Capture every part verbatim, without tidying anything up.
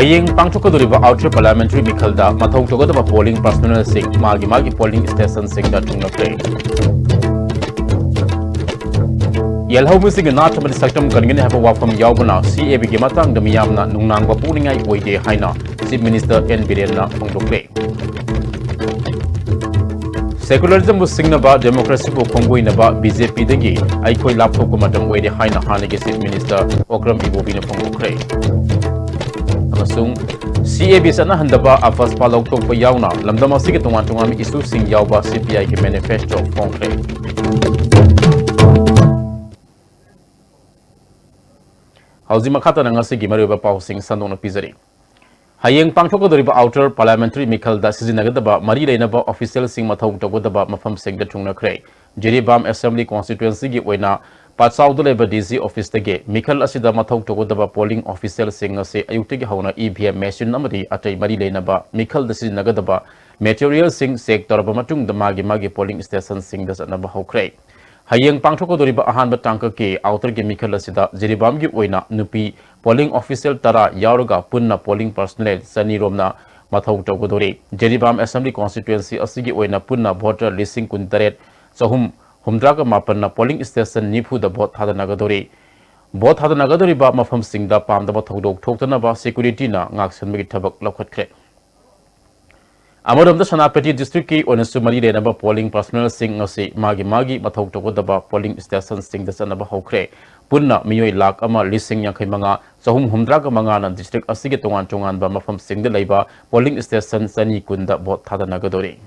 ꯍꯌꯦꯡ ꯄꯥꯡꯊꯣꯛꯀꯗꯧꯔꯤꯕ Outer Parliamentary ꯃꯤꯈꯜꯗ ꯃꯊꯧ ꯇꯧꯒꯗꯕ polling personnelꯁꯤꯡ ꯃꯥꯒꯤ ꯃꯥꯒꯤ polling stationꯁꯤꯡꯗ ꯊꯨꯡꯂꯈ꯭ꯔꯦ꯫ ꯌꯦꯜꯍꯧꯃꯤꯁꯤꯡꯒꯤ ꯅꯥꯠ ꯑꯃꯗꯤ ꯁꯛꯇꯝ ꯀꯟꯒꯅꯤ ꯍꯥꯏꯕ ꯋꯥꯐꯝ ꯌꯥꯎꯕꯅ CABꯒꯤ ꯃꯇꯥꯡꯗ ꯃꯤꯌꯥꯝꯅ ꯅꯨꯡꯅꯥꯡꯕ ꯄꯣꯛꯅꯤꯡꯉꯥꯏ ꯑꯣꯏꯗꯦ ꯍꯥꯏꯅ Chief Minister N ꯕꯤꯔꯦꯟꯅ ꯐꯣꯡꯗꯣꯛꯂꯦ꯫ Secularismꯕꯨ ꯁꯤꯡꯅꯕ, democracyꯕꯨ ꯈꯣꯡꯒꯣꯏꯅꯕ BJPꯗꯒꯤ ꯑꯩꯈꯣꯏ ꯂꯥꯞꯊꯣꯛꯄ ꯃꯇꯝ ꯑꯣꯏꯔꯦ ꯍꯥꯏꯅ ꯍꯥꯟꯅꯒꯤ Chief Minister ꯑꯣꯀ꯭ꯔꯝ ꯏꯕꯣꯕꯤꯅ ꯐꯣꯡꯗꯣꯛꯈ꯭ꯔꯦ꯫ ꯑꯃꯁꯨꯡ CAB ꯆꯠꯅꯍꯟꯗꯕ, AFSPA ꯂꯧꯊꯣꯛꯄ ꯌꯥꯎꯅ ꯂꯝꯗꯝ ꯑꯁꯤꯒꯤ ꯇꯣꯉꯥꯟ ꯇꯣꯉꯥꯟꯕ issueꯁꯤꯡ ꯌꯥꯎꯕ CPIꯒꯤ manifesto ꯐꯣꯡꯈ꯭ꯔꯦ꯫ ꯍꯧꯖꯤꯛ ꯃꯈꯥ ꯇꯥꯅ ꯉꯁꯤꯒꯤ ꯃꯔꯨꯑꯣꯏꯕ ꯄꯥꯎꯁꯤꯡ ꯁꯟꯗꯣꯛꯅ ꯄꯤꯖꯔꯤ꯫ ꯍꯌꯦꯡ ꯄꯥꯡꯊꯣꯛꯀꯗꯧꯔꯤꯕ Outer Parliamentary ꯃꯤꯈꯜꯗ ꯁꯤꯖꯤꯟꯅꯒꯗꯕ ꯃꯔꯤ ꯂꯩꯅꯕ officialꯁꯤꯡ ꯃꯊꯧ ꯇꯧꯒꯗꯕ ꯃꯐꯝꯁꯤꯡꯗ ꯊꯨꯡꯅꯈ꯭ꯔꯦ꯫ ꯖꯤꯔꯤꯕꯥꯝ Assembly Constituencyꯒꯤ ꯑꯣꯏꯅ ꯄꯥꯠꯆꯥꯎꯗ ꯂꯩꯕ DC officeꯇꯒꯤ ꯃꯤꯈꯜ ꯑꯁꯤꯗ ꯃꯊꯧ ꯇꯧꯒꯗꯕ polling officerꯁꯤꯡ ꯑꯁꯤ ꯑꯌꯨꯛꯇꯒꯤ ꯍꯧꯅ EVM machine ꯑꯃꯗꯤ ꯑꯇꯩ ꯃꯔꯤ ꯂꯩꯅꯕ ꯃꯤꯈꯜꯗ ꯁꯤꯖꯤꯟꯅꯒꯗꯕ materialꯁꯤꯡ check ꯇꯧꯔꯕ ꯃꯇꯨꯡꯗ ꯃꯥꯒꯤ ꯃꯥꯒꯤ polling stationꯁꯤꯡꯗ ꯆꯠꯅꯕ ꯍꯧꯈ꯭ꯔꯦ꯫ ꯍꯌꯦꯡ ꯄꯥꯡꯊꯣꯛꯀꯗꯧꯔꯤꯕ ꯑꯍꯥꯟꯕ ꯇꯥꯡꯀꯛꯀꯤ Outerꯒꯤ ꯃꯤꯈꯜ ꯑꯁꯤꯗ ꯖꯤꯔꯤꯕꯥꯝꯒꯤ ꯑꯣꯏꯅ ꯅꯨꯄꯤ polling officer ꯇꯔꯥ ꯌꯥꯎꯔꯒ ꯄꯨꯟꯅ polling personnel ꯆꯅꯤ ꯔꯣꯝꯅ ꯃꯊꯧ ꯇꯧꯒꯗꯧꯔꯤ꯫ ꯖꯤꯔꯤꯕꯥꯝ Assembly Constituency ꯑꯁꯤꯒꯤ ꯑꯣꯏꯅ ꯄꯨꯟꯅ voter ꯂꯤꯁꯤꯡ ꯀꯨꯟꯇꯔꯦꯠ ꯆꯍꯨꯝ ꯍꯨꯝꯗ꯭ꯔꯥꯒ ꯃꯥꯄꯟꯅ polling station ꯅꯤꯐꯨꯗ vote ꯊꯥꯗꯅꯒꯗꯧꯔꯤ꯫ Vote ꯊꯥꯗꯅꯒꯗꯧꯔꯤꯕ ꯃꯐꯝꯁꯤꯡꯗ ꯄꯥꯝꯗꯕ ꯊꯧꯗꯣꯛ ꯊꯣꯛꯇꯅꯕ securityꯅ ꯉꯥꯛꯁꯦꯟꯕꯒꯤ ꯊꯕꯛ ꯂꯧꯈꯠꯈ꯭ꯔꯦ꯫ ꯑꯃꯔꯣꯝꯗ ꯁꯦꯅꯥꯄꯇꯤ districtꯀꯤ ꯑꯣꯏꯅꯁꯨ ꯃꯔꯤ ꯂꯩꯅꯕ polling personnelꯁꯤꯡ ꯉꯁꯤ ꯃꯥꯒꯤ ꯃꯥꯒꯤ ꯃꯊꯧ ꯇꯧꯒꯗꯕ polling stationꯁꯤꯡꯗ ꯆꯠꯅꯕ ꯍꯧꯈ꯭ꯔꯦ꯫ ꯄꯨꯟꯅ ꯃꯤꯑꯣꯏ ꯂꯥꯈ ꯑꯃ ꯂꯤꯁꯤꯡ ꯌꯥꯡꯈꯩ ꯃꯉꯥ ꯆꯍꯨꯝ ꯍꯨꯝꯗ꯭ꯔꯥꯒ ꯃꯉꯥꯅ district ꯑꯁꯤꯒꯤ ꯇꯣꯉꯥꯟ ꯇꯣꯉꯥꯟꯕ ꯃꯐꯝꯁꯤꯡꯗ ꯂꯩꯕ polling station ꯆꯅꯤ ꯀꯨꯟꯗ vote ꯊꯥꯗꯅꯒꯗꯧꯔꯤ꯫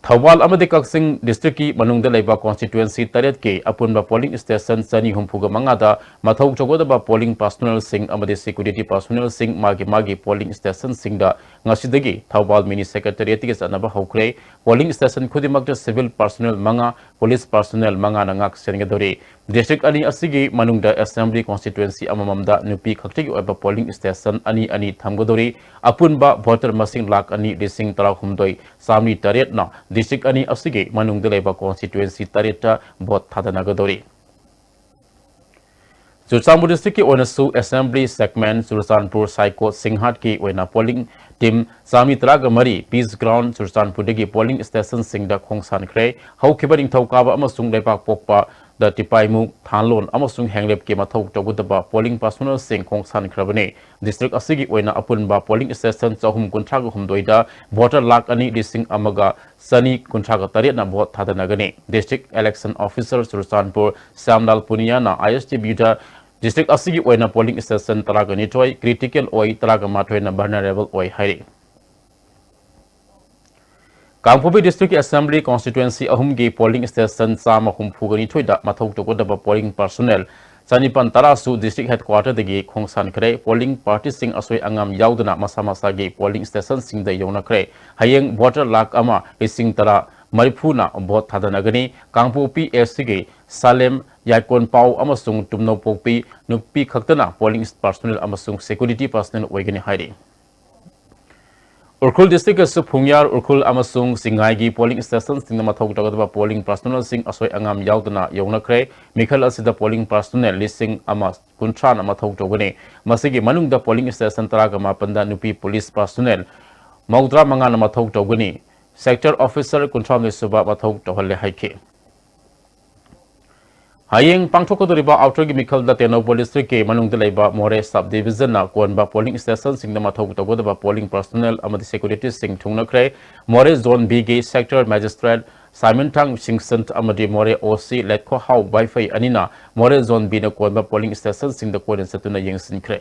ꯊꯧꯕꯥꯜ ꯑꯃꯗꯤ ꯀꯛꯆꯤꯡ districtꯀꯤ ꯃꯅꯨꯡꯗ ꯂꯩꯕ constituency ꯇꯔꯦꯠꯀꯤ ꯑꯄꯨꯟꯕ polling station ꯆꯅꯤ ꯍꯨꯝꯐꯨꯒ ꯃꯉꯥꯗ ꯃꯊꯧ ꯇꯧꯒꯗꯕ polling personnelꯁꯤꯡ ꯑꯃꯗꯤ security personnelꯁꯤꯡ ꯃꯥꯒꯤ ꯃꯥꯒꯤ polling stationꯁꯤꯡꯗ ꯉꯁꯤꯗꯒꯤ ꯊꯧꯕꯥꯜ mini secretariatꯇꯒꯤ ꯆꯠꯅꯕ ꯍꯧꯈ꯭ꯔꯦ꯫ Polling station ꯈꯨꯗꯤꯡꯃꯛꯇ civil personnel ꯃꯉꯥ, police personnel ꯃꯉꯥꯅ ꯉꯥꯛ ꯁꯦꯟꯒꯗꯧꯔꯤ꯫ District ꯑꯅꯤ ꯑꯁꯤꯒꯤ ꯃꯅꯨꯡꯗ Assembly Constituency ꯑꯃꯃꯝꯗ ꯅꯨꯄꯤ ꯈꯛꯇꯒꯤ ꯑꯣꯏꯕ polling station ꯑꯅꯤ ꯑꯅꯤ ꯊꯝꯒꯗꯧꯔꯤ꯫ ꯑꯄꯨꯟꯕ voter ꯃꯁꯤꯡ ꯂꯥꯈ ꯑꯅꯤ ꯂꯤꯁꯤꯡ ꯇꯔꯥꯍꯨꯝꯗꯣꯏ ꯆꯥꯃꯔꯤ ꯇꯔꯦꯠꯅ district ꯑꯅꯤ ꯑꯁꯤꯒꯤ ꯃꯅꯨꯡꯗ ꯂꯩꯕ constituency ꯇꯔꯦꯠꯇ vote ꯊꯥꯗꯅꯒꯗꯧꯔꯤ꯫ ꯆꯨꯔꯆꯥꯟꯄꯨꯔ districtꯀꯤ ꯑꯣꯏꯅꯁꯨ Assembly Segment ꯆꯨꯔꯆꯥꯟꯄꯨꯔ, ꯁꯥꯏꯀꯣꯠ, ꯁꯤꯡꯍꯥꯠꯀꯤ ꯑꯣꯏꯅ polling team ꯆꯥꯃꯤ ꯇꯔꯥꯒ ꯃꯔꯤ Peace Ground ꯆꯨꯔꯆꯥꯟꯄꯨꯔꯗꯒꯤ polling stationꯁꯤꯡꯗ ꯈꯣꯡꯁꯥꯟꯈ꯭ꯔꯦ꯫ ꯍꯧꯈꯤꯕ ꯅꯤꯡꯊꯧꯀꯥꯕ ꯑꯃꯁꯨꯡ ꯂꯩꯕꯥꯛꯄꯣꯛꯄꯗ ꯇꯤꯄꯥꯏꯃꯨ, ꯊꯥꯟꯂꯣꯟ ꯑꯃꯁꯨꯡ ꯍꯦꯡꯂꯦꯞꯀꯤ ꯃꯊꯧ ꯇꯧꯒꯗꯕ polling personnelꯁꯤꯡ ꯈꯣꯡꯁꯥꯟꯈ꯭ꯔꯕꯅꯤ꯫ District ꯑꯁꯤꯒꯤ ꯑꯣꯏꯅ ꯑꯄꯨꯟꯕ polling station ꯆꯍꯨꯝ ꯀꯨꯟꯊ꯭ꯔꯥꯒ ꯍꯨꯝꯗꯣꯏꯗ voter ꯂꯥꯈ ꯑꯅꯤ ꯂꯤꯁꯤꯡ ꯑꯃꯒ ꯆꯅꯤ ꯀꯨꯟꯊ꯭ꯔꯥꯒ ꯇꯔꯦꯠꯅ vote ꯊꯥꯗꯅꯒꯅꯤ꯫ District Election Officer Churachandpur ꯁ꯭ꯌꯥꯝꯂꯥꯜ ꯄꯨꯅꯤꯌꯥꯅ ISTVꯗ district ꯑꯁꯤꯒꯤ ꯑꯣꯏꯅ polling station ꯇꯔꯥꯒ ꯅꯤꯊꯣꯏ critical ꯑꯣꯏ, ꯇꯔꯥꯒ ꯃꯥꯊꯣꯏꯅ vulnerable ꯑꯣꯏ ꯍꯥꯏꯔꯤ꯫ ꯀꯥꯡꯄꯣꯛꯄꯤ districtꯀꯤ Assembly constituency ꯑꯍꯨꯝꯒꯤ polling station ꯆꯥꯝꯃ ꯍꯨꯝꯐꯨꯒ ꯅꯤꯊꯣꯏꯗ ꯃꯊꯧ ꯇꯧꯒꯗꯕ polling personnel ꯆꯅꯤꯄꯥꯟ ꯇꯔꯥꯁꯨ district headquarterꯗꯒꯤ ꯈꯣꯡꯁꯥꯟꯈ꯭ꯔꯦ꯫ Polling partyꯁꯤꯡ ꯑꯁꯣꯏ ꯑꯉꯥꯝ ꯌꯥꯎꯗꯅ ꯃꯁꯥ ꯃꯁꯥꯒꯤ polling stationꯁꯤꯡꯗ ꯌꯧꯅꯈ꯭ꯔꯦ꯫ ꯍꯌꯦꯡ voter ꯂꯥꯈ ꯑꯃ ꯂꯤꯁꯤꯡ ꯇꯔꯥ ꯃꯔꯤꯐꯨꯅ vote ꯊꯥꯗꯅꯒꯅꯤ꯫ ꯀꯥꯡꯄꯣꯛꯄꯤ Eastꯀꯤ ꯁꯥꯂꯦꯝ, ꯌꯥꯏꯀꯣꯟꯄꯥꯎ ꯑꯃꯁꯨꯡ ꯇꯨꯝꯅꯧꯄꯣꯛꯄꯤ ꯅꯨꯄꯤ ꯈꯛꯇꯅ polling personnel ꯑꯃꯁꯨꯡ security personnel ꯑꯣꯏꯒꯅꯤ ꯍꯥꯏꯔꯤ꯫ ꯎꯈ꯭ꯔꯨꯜ districtꯀꯁꯨ ꯐꯨꯡꯌꯥꯔ, ꯎꯈ꯭ꯔꯨꯜ ꯑꯃꯁꯨꯡ ꯁꯤꯡꯉꯥꯏꯒꯤ polling stationꯁꯤꯡꯗ ꯃꯊꯧ ꯇꯧꯒꯗꯕ polling personnelꯁꯤꯡ ꯑꯁꯣꯏ ꯑꯉꯥꯝ ꯌꯥꯎꯗꯅ ꯌꯧꯅꯈ꯭ꯔꯦ꯫ ꯃꯤꯈꯜ ꯑꯁꯤꯗ polling personnel ꯂꯤꯁꯤꯡ ꯑꯃ ꯀꯨꯟꯊ꯭ꯔꯥꯅ ꯃꯊꯧ ꯇꯧꯒꯅꯤ꯫ ꯃꯁꯤꯒꯤ ꯃꯅꯨꯡꯗ polling station ꯇꯔꯥꯒ ꯃꯥꯄꯟꯗ ꯅꯨꯄꯤ police personnel ꯃꯧꯗ꯭ꯔꯥ ꯃꯉꯥꯅ ꯃꯊꯧ ꯇꯧꯒꯅꯤ꯫ Sector officer ꯀꯨꯟꯊ꯭ꯔꯥꯍꯨꯝꯗꯣꯏ ꯁꯨꯕ ꯃꯊꯧ ꯇꯧꯍꯜꯂꯦ ꯍꯥꯏꯈꯤ꯫ ꯍꯌꯦꯡ ꯄꯥꯡꯊꯣꯛꯀꯗꯧꯔꯤꯕ Outerꯒꯤ ꯃꯤꯈꯜꯗ ꯇꯦꯡꯅꯧꯄꯜ districtꯀꯤ ꯃꯅꯨꯡꯗ ꯂꯩꯕ ꯃꯣꯔꯦ sub divisionꯅ ꯀꯣꯟꯕ polling stationꯁꯤꯡꯗ ꯃꯊꯧ ꯇꯧꯒꯗꯕ polling personnel ꯑꯃꯗꯤ securityꯁꯤꯡ ꯊꯨꯡꯅꯈ꯭ꯔꯦ꯫ ꯃꯣꯔꯦ Zone Bꯒꯤ Sector Magistrate ꯁꯥꯏꯃꯟꯊꯥꯡ ꯁꯤꯡꯁꯟ ꯑꯃꯗꯤ ꯃꯣꯔꯦ OC ꯂꯦꯠꯈꯣꯍꯥꯎ ꯋꯥꯏꯐꯩ ꯑꯅꯤꯅ ꯃꯣꯔꯦ Zone Bꯅ ꯀꯣꯟꯕ polling stationꯁꯤꯡꯗ ꯀꯣꯏꯅ ꯆꯠꯇꯨꯅ ꯌꯦꯡꯁꯤꯟꯈ꯭ꯔꯦ꯫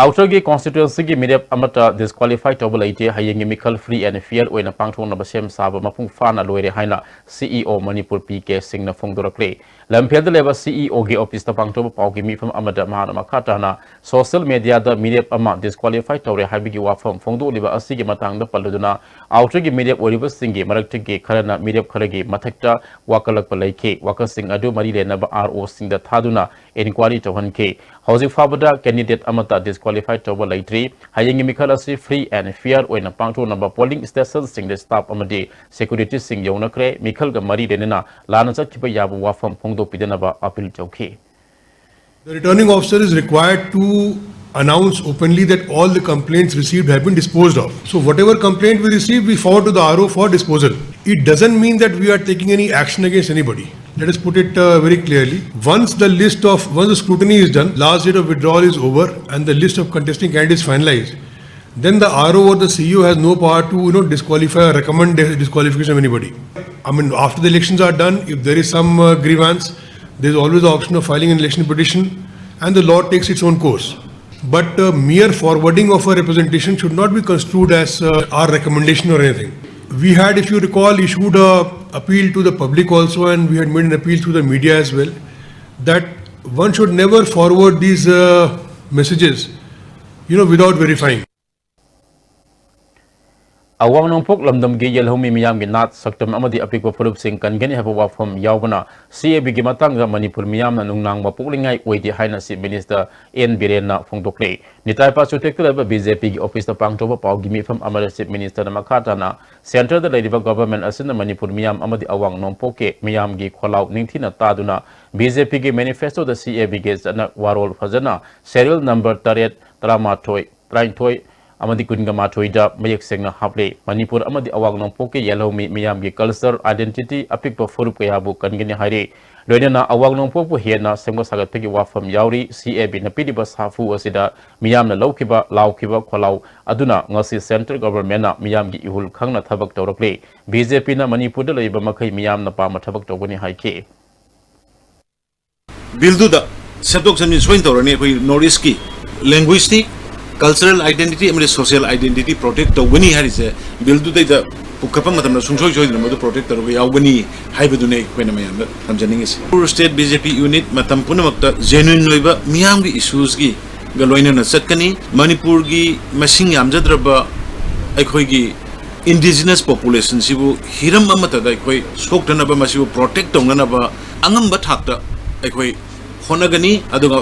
Outerꯒꯤ constituencyꯒꯤ ꯃꯤꯔꯦꯞ ꯑꯃꯠꯇ disqualify ꯇꯧꯕ ꯂꯩꯇꯦ꯫ ꯍꯌꯦꯡꯒꯤ ꯃꯤꯈꯜ free and fair ꯑꯣꯏꯅ ꯄꯥꯡꯊꯣꯛꯅꯕ ꯁꯦꯝ ꯁꯥꯕ ꯃꯄꯨꯡ ꯐꯥꯅ ꯂꯣꯏꯔꯦ ꯍꯥꯏꯅ CEO ꯃꯅꯤꯄꯨꯔ ꯄꯤ ꯀꯦ ꯁꯤꯡꯅ ꯐꯣꯡꯗꯣꯔꯛꯂꯤ꯫ ꯂꯝꯐꯦꯜꯗ ꯂꯩꯕ CEOꯒꯤ officeꯇ ꯄꯥꯡꯊꯣꯛꯄ ꯄꯥꯎꯒꯤ ꯃꯤꯐꯝ ꯑꯃꯗ ꯃꯍꯥꯛꯅ ꯃꯈꯥ ꯇꯥꯅ social mediaꯗ ꯃꯤꯔꯦꯞ ꯑꯃ disqualify ꯇꯧꯔꯦ ꯍꯥꯏꯕꯒꯤ ꯋꯥꯐꯝ ꯐꯣꯡꯗꯣꯛꯂꯤꯕ ꯑꯁꯤꯒꯤ ꯃꯇꯥꯡꯗ ꯄꯜꯂꯗꯨꯅ, Outerꯒꯤ ꯃꯤꯔꯦꯞ ꯑꯣꯏꯔꯤꯕꯁꯤꯡꯒꯤ ꯃꯔꯛꯇꯒꯤ ꯈꯔꯅ ꯃꯤꯔꯦꯞ ꯈꯔꯒꯤ ꯃꯊꯛꯇ ꯋꯥꯀꯠꯂꯛꯄ ꯂꯩꯈꯤ꯫ ꯋꯥꯀꯠꯁꯤꯡ ꯑꯗꯨ ꯃꯔꯤ ꯂꯩꯅꯕ ROꯁꯤꯡꯗ ꯊꯥꯗꯨꯅ inquiry ꯇꯧꯍꯟꯈꯤ꯫ ꯍꯧꯖꯤꯛ ꯐꯥꯎꯕꯗ candidate ꯑꯃꯠꯇ disqualify ꯇꯧꯕ ꯂꯩꯇ꯭ꯔꯤ꯫ ꯍꯌꯦꯡꯒꯤ ꯃꯤꯈꯜ ꯑꯁꯤ free and fair ꯑꯣꯏꯅ ꯄꯥꯡꯊꯣꯛꯅꯕ polling stationꯁꯤꯡꯗ staff ꯑꯃꯗꯤ securityꯁꯤꯡ ꯌꯧꯅꯈ꯭ꯔꯦ꯫ ꯃꯤꯈꯜꯒ ꯃꯔꯤ ꯂꯩꯅꯅ ꯂꯥꯟꯅ ꯆꯠꯈꯤꯕ ꯌꯥꯕ ꯋꯥꯐꯝ ꯐꯣꯡꯗꯣꯛꯄꯤꯗꯅꯕ appeal ꯇꯧꯈꯤ꯫ The returning officer is required to announce openly that all the complaints received have been disposed of. So whatever complaint we receive, we forward to the R O for disposal. It doesn't mean that we are taking any action against anybody. Let us put it uh, very clearly. Once the list of, once the scrutiny is done, last date of withdrawal is over, and the list of contesting candidates finalized, then the R O or the C E O has no power to, you know, disqualify or recommend dis- disqualification of anybody. I mean, after the elections are done, if there is some uh, grievance, there is always the option of filing an election petition, and the law takes its own course. But uh, mere forwarding of a representation should not be construed as uh, our recommendation or anything. We had, if you recall, issued a appeal to the public also, and we had made an appeal through the media as well, that one should never forward these uh, messages, you know, without verifying. ꯑꯋꯥꯡ ꯅꯣꯡꯄꯣꯛ ꯂꯝꯗꯝꯒꯤ ꯌꯦꯜꯍꯧꯃꯤ ꯃꯤꯌꯥꯝꯒꯤ ꯅꯥꯠ, ꯁꯛꯇꯝ ꯑꯃꯗꯤ ꯑꯄꯤꯛꯄ ꯐꯨꯔꯨꯞꯁꯤꯡ ꯀꯟꯒꯅꯤ ꯍꯥꯏꯕ ꯋꯥꯐꯝ ꯌꯥꯎꯕꯅ, CABꯒꯤ ꯃꯇꯥꯡꯗ ꯃꯅꯤꯄꯨꯔ ꯃꯤꯌꯥꯝꯅ ꯅꯨꯡꯅꯥꯡꯕ ꯄꯣꯛꯂꯤꯉꯥꯏ ꯑꯣꯏꯗꯦ ꯍꯥꯏꯅ Chief Minister N ꯕꯤꯔꯦꯟꯅ ꯐꯣꯡꯗꯣꯛꯂꯦ꯫ ꯅꯤꯇꯥꯏ ꯄꯥꯆꯨꯇꯦꯛꯇ ꯂꯩꯕ BJPꯒꯤ officeꯇ ꯄꯥꯡꯊꯣꯛꯄ ꯄꯥꯎꯒꯤ ꯃꯤꯐꯝ ꯑꯃꯗ Chief Ministerꯅ ꯃꯈꯥ ꯇꯥꯅ, centreꯗ ꯂꯩꯔꯤꯕ government ꯑꯁꯤꯅ ꯃꯅꯤꯄꯨꯔ ꯃꯤꯌꯥꯝ ꯑꯃꯗꯤ ꯑꯋꯥꯡ ꯅꯣꯡꯄꯣꯛꯀꯤ ꯃꯤꯌꯥꯝꯒꯤ ꯈꯣꯜꯂꯥꯎ ꯅꯤꯡꯊꯤꯅ ꯇꯥꯗꯨꯅ, BJPꯒꯤ manifestoꯗ CABꯒꯤ ꯆꯠꯅ ꯋꯥꯔꯣꯜ ꯐꯖꯅ serial number ꯇꯔꯦꯠ, ꯇꯔꯥꯃꯥꯊꯣꯏ, ꯇꯔꯥꯅꯤꯊꯣꯏ ꯑꯃꯗꯤ ꯀꯨꯟꯒ ꯃꯥꯊꯣꯏꯗ ꯃꯌꯦꯛ ꯁꯦꯡꯅ ꯍꯥꯞꯂꯤ꯫ ꯃꯅꯤꯄꯨꯔ ꯑꯃꯗꯤ ꯑꯋꯥꯡ ꯅꯣꯡꯄꯣꯛꯀꯤ ꯌꯦꯜꯍꯧꯃꯤ ꯃꯤꯌꯥꯝꯒꯤ culture, identity, ꯑꯄꯤꯛꯄ ꯐꯨꯔꯨꯞ ꯀꯌꯥꯕꯨ ꯀꯟꯒꯅꯤ ꯍꯥꯏꯔꯤ꯫ ꯂꯣꯏꯅꯅ ꯑꯋꯥꯡ ꯅꯣꯡꯄꯣꯛꯄꯨ ꯍꯦꯟꯅ ꯁꯦꯝꯒꯠ ꯁꯥꯒꯠꯄꯒꯤ ꯋꯥꯐꯝ ꯌꯥꯎꯔꯤ꯫ CABꯅ ꯄꯤꯔꯤꯕ ꯁꯥꯐꯨ ꯑꯁꯤꯗ ꯃꯤꯌꯥꯝꯅ ꯂꯧꯈꯤꯕ, ꯂꯥꯎꯈꯤꯕ ꯈꯣꯜꯂꯥꯎ ꯑꯗꯨꯅ ꯉꯁꯤ central governmentꯅ ꯃꯤꯌꯥꯝꯒꯤ ꯏꯍꯨꯜ ꯈꯪꯅ ꯊꯕꯛ ꯇꯧꯔꯛꯂꯤ꯫ BJPꯅ ꯃꯅꯤꯄꯨꯔꯗ ꯂꯩꯔꯤꯕ ꯃꯈꯩ ꯃꯤꯌꯥꯝꯅ ꯄꯥꯝꯕ ꯊꯕꯛ ꯇꯧꯒꯅꯤ ꯍꯥꯏꯈꯤ꯫ Billꯗꯨꯗ ꯁꯦꯝꯗꯣꯛ ꯁꯦꯝꯖꯤꯟ ꯁꯣꯏꯅ ꯇꯧꯔꯅꯤ꯫ ꯑꯩꯈꯣꯏ North Eastꯀꯤ languageꯇꯤ, cultural identity ꯑꯃꯗꯤ social identity protect ꯇꯧꯒꯅꯤ ꯍꯥꯏꯔꯤꯁꯦ, Billꯗꯨꯗꯩꯗ ꯄꯨꯈꯠꯄ ꯃꯇꯝꯗ ꯁꯨꯡꯁꯣꯏ ꯁꯣꯏꯗꯅ ꯃꯗꯨ protect ꯇꯧꯔꯒ ꯌꯥꯎꯒꯅꯤ ꯍꯥꯏꯕꯗꯨꯅꯤ ꯑꯩꯈꯣꯏꯅ ꯃꯌꯥꯝꯗ ꯊꯝꯖꯅꯤꯡꯉꯤꯁꯦ꯫ ꯃꯅꯤꯄꯨꯔ state BJP unit ꯃꯇꯝ ꯄꯨꯝꯅꯃꯛꯇ genuine ꯑꯣꯏꯕ ꯃꯤꯌꯥꯝꯒꯤ issuesꯀꯤꯒ ꯂꯣꯏꯅꯅ ꯆꯠꯀꯅꯤ꯫ ꯃꯅꯤꯄꯨꯔꯒꯤ ꯃꯁꯤꯡ ꯌꯥꯝꯖꯗ꯭ꯔꯕ ꯑꯩꯈꯣꯏꯒꯤ indigenous populationꯁꯤꯕꯨ ꯍꯤꯔꯝ ꯑꯃꯠꯇꯗ ꯑꯩꯈꯣꯏ ꯁꯣꯛꯇꯅꯕ, ꯃꯁꯤꯕꯨ protect ꯇꯧꯅꯅꯕ ꯑꯉꯝꯕ ꯊꯥꯛꯇ ꯑꯩꯈꯣꯏ ꯍꯣꯠꯅꯒꯅꯤ꯫ ꯑꯗꯨꯒ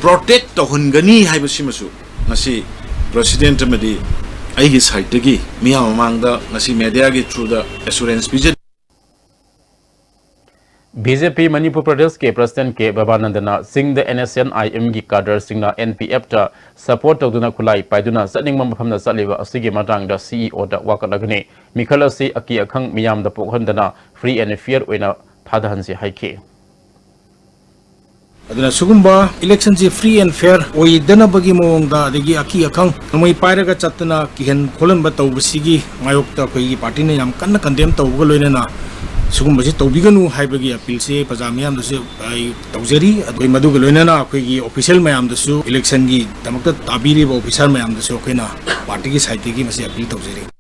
ꯄ꯭ꯔꯣꯇꯦꯛ ꯇꯧꯍꯟꯒꯅꯤ ꯍꯥꯏꯕꯁꯤꯃꯁꯨ ꯉꯁꯤ ꯄ꯭ꯔꯁꯤꯗꯦꯟꯠ ꯑꯃꯗꯤ ꯑꯩꯒꯤ ꯁꯥꯏꯠꯇꯒꯤ ꯃꯤꯌꯥꯝ ꯃꯃꯥꯡꯗ ꯉꯁꯤ ꯃꯦꯗꯤꯌꯥꯒꯤ ꯊ꯭ꯔꯨꯗ assurance ꯄꯤꯖꯔꯤ꯫ B J P Manipur ꯄ꯭ꯔꯗꯦꯁꯀꯤ ꯄ꯭ꯔꯁꯤꯗꯦꯟꯠ ꯀꯦ ꯕꯕꯥꯅꯟꯗꯅ ꯆꯤꯡꯗ ꯑꯦꯟ ꯑꯦꯁ ꯑꯦꯟ ꯑꯥꯏ ꯑꯦꯝꯒꯤ ꯀꯥꯗꯔꯁꯤꯡꯅ ꯑꯦꯟ ꯄꯤ ꯑꯦꯐꯇ ꯁꯄꯣꯔꯠ ꯇꯧꯗꯨꯅ ꯈꯨꯠꯂꯥꯏ ꯄꯥꯏꯗꯨꯅ ꯆꯠꯅꯤꯡꯕ ꯃꯐꯝꯗ ꯆꯠꯂꯤꯕ ꯑꯁꯤꯒꯤ ꯃꯇꯥꯡꯗ ꯁꯤ ꯏ ꯑꯣꯗ ꯋꯥꯀꯠꯂꯒꯅꯤ꯫ ꯃꯤꯈꯜ ꯑꯁꯤ ꯑꯀꯤ ꯑꯈꯪ ꯃꯤꯌꯥꯝꯗ ꯄꯣꯛꯍꯟꯗꯅ ꯐ꯭ꯔꯤ ꯑꯦꯟ ꯐꯤꯌꯔ ꯑꯣꯏꯅ ꯊꯥꯗꯍꯟꯁꯤ ꯍꯥꯏꯈꯤ꯫ ꯑꯗꯨꯅ ꯁꯤꯒꯨꯝꯕ ꯏꯂꯦꯛꯁꯟꯁꯤ ꯐ꯭ꯔꯤ ꯑꯦꯟ ꯐꯤꯌꯔ ꯑꯣꯏꯗꯅꯕꯒꯤ ꯃꯑꯣꯡꯗ, ꯑꯗꯒꯤ ꯑꯀꯤ ꯑꯈꯪ ꯅꯣꯡꯃꯩ ꯄꯥꯏꯔꯒ ꯆꯠꯇꯅ ꯀꯤꯍꯟ ꯈꯣꯠꯍꯟꯕ ꯇꯧꯕꯁꯤꯒꯤ ꯃꯥꯌꯣꯛꯇ ꯑꯩꯈꯣꯏꯒꯤ ꯄꯥꯔꯇꯤꯅ ꯌꯥꯝ ꯀꯟꯅ ꯀꯟꯗꯦꯝ ꯇꯧꯕꯒ ꯂꯣꯏꯅꯅ ꯁꯤꯒꯨꯝꯕꯁꯤ ꯇꯧꯕꯤꯒꯅꯨ ꯍꯥꯏꯕꯒꯤ ꯑꯄꯤꯜꯁꯤ ꯄ꯭ꯔꯖꯥ ꯃꯤꯌꯥꯝꯗꯁꯨ ꯑꯩ ꯇꯧꯖꯔꯤ꯫ ꯑꯗꯨꯒ ꯃꯗꯨꯒ ꯂꯣꯏꯅꯅ ꯑꯩꯈꯣꯏꯒꯤ ꯑꯣꯐꯤꯁꯤꯌꯦꯜ ꯃꯌꯥꯝꯗꯁꯨ, ꯏꯂꯦꯛꯁꯟꯒꯤꯗꯃꯛꯇ ꯇꯥꯕꯤꯔꯤꯕ ꯑꯣꯐꯤꯁꯥꯔ ꯃꯌꯥꯝꯗꯁꯨ ꯑꯩꯈꯣꯏꯅ ꯄꯥꯔꯇꯤꯒꯤ ꯁꯥꯏꯠꯇꯒꯤ ꯃꯁꯤ ꯑꯄꯤꯜ ꯇꯧꯖꯔꯤ꯫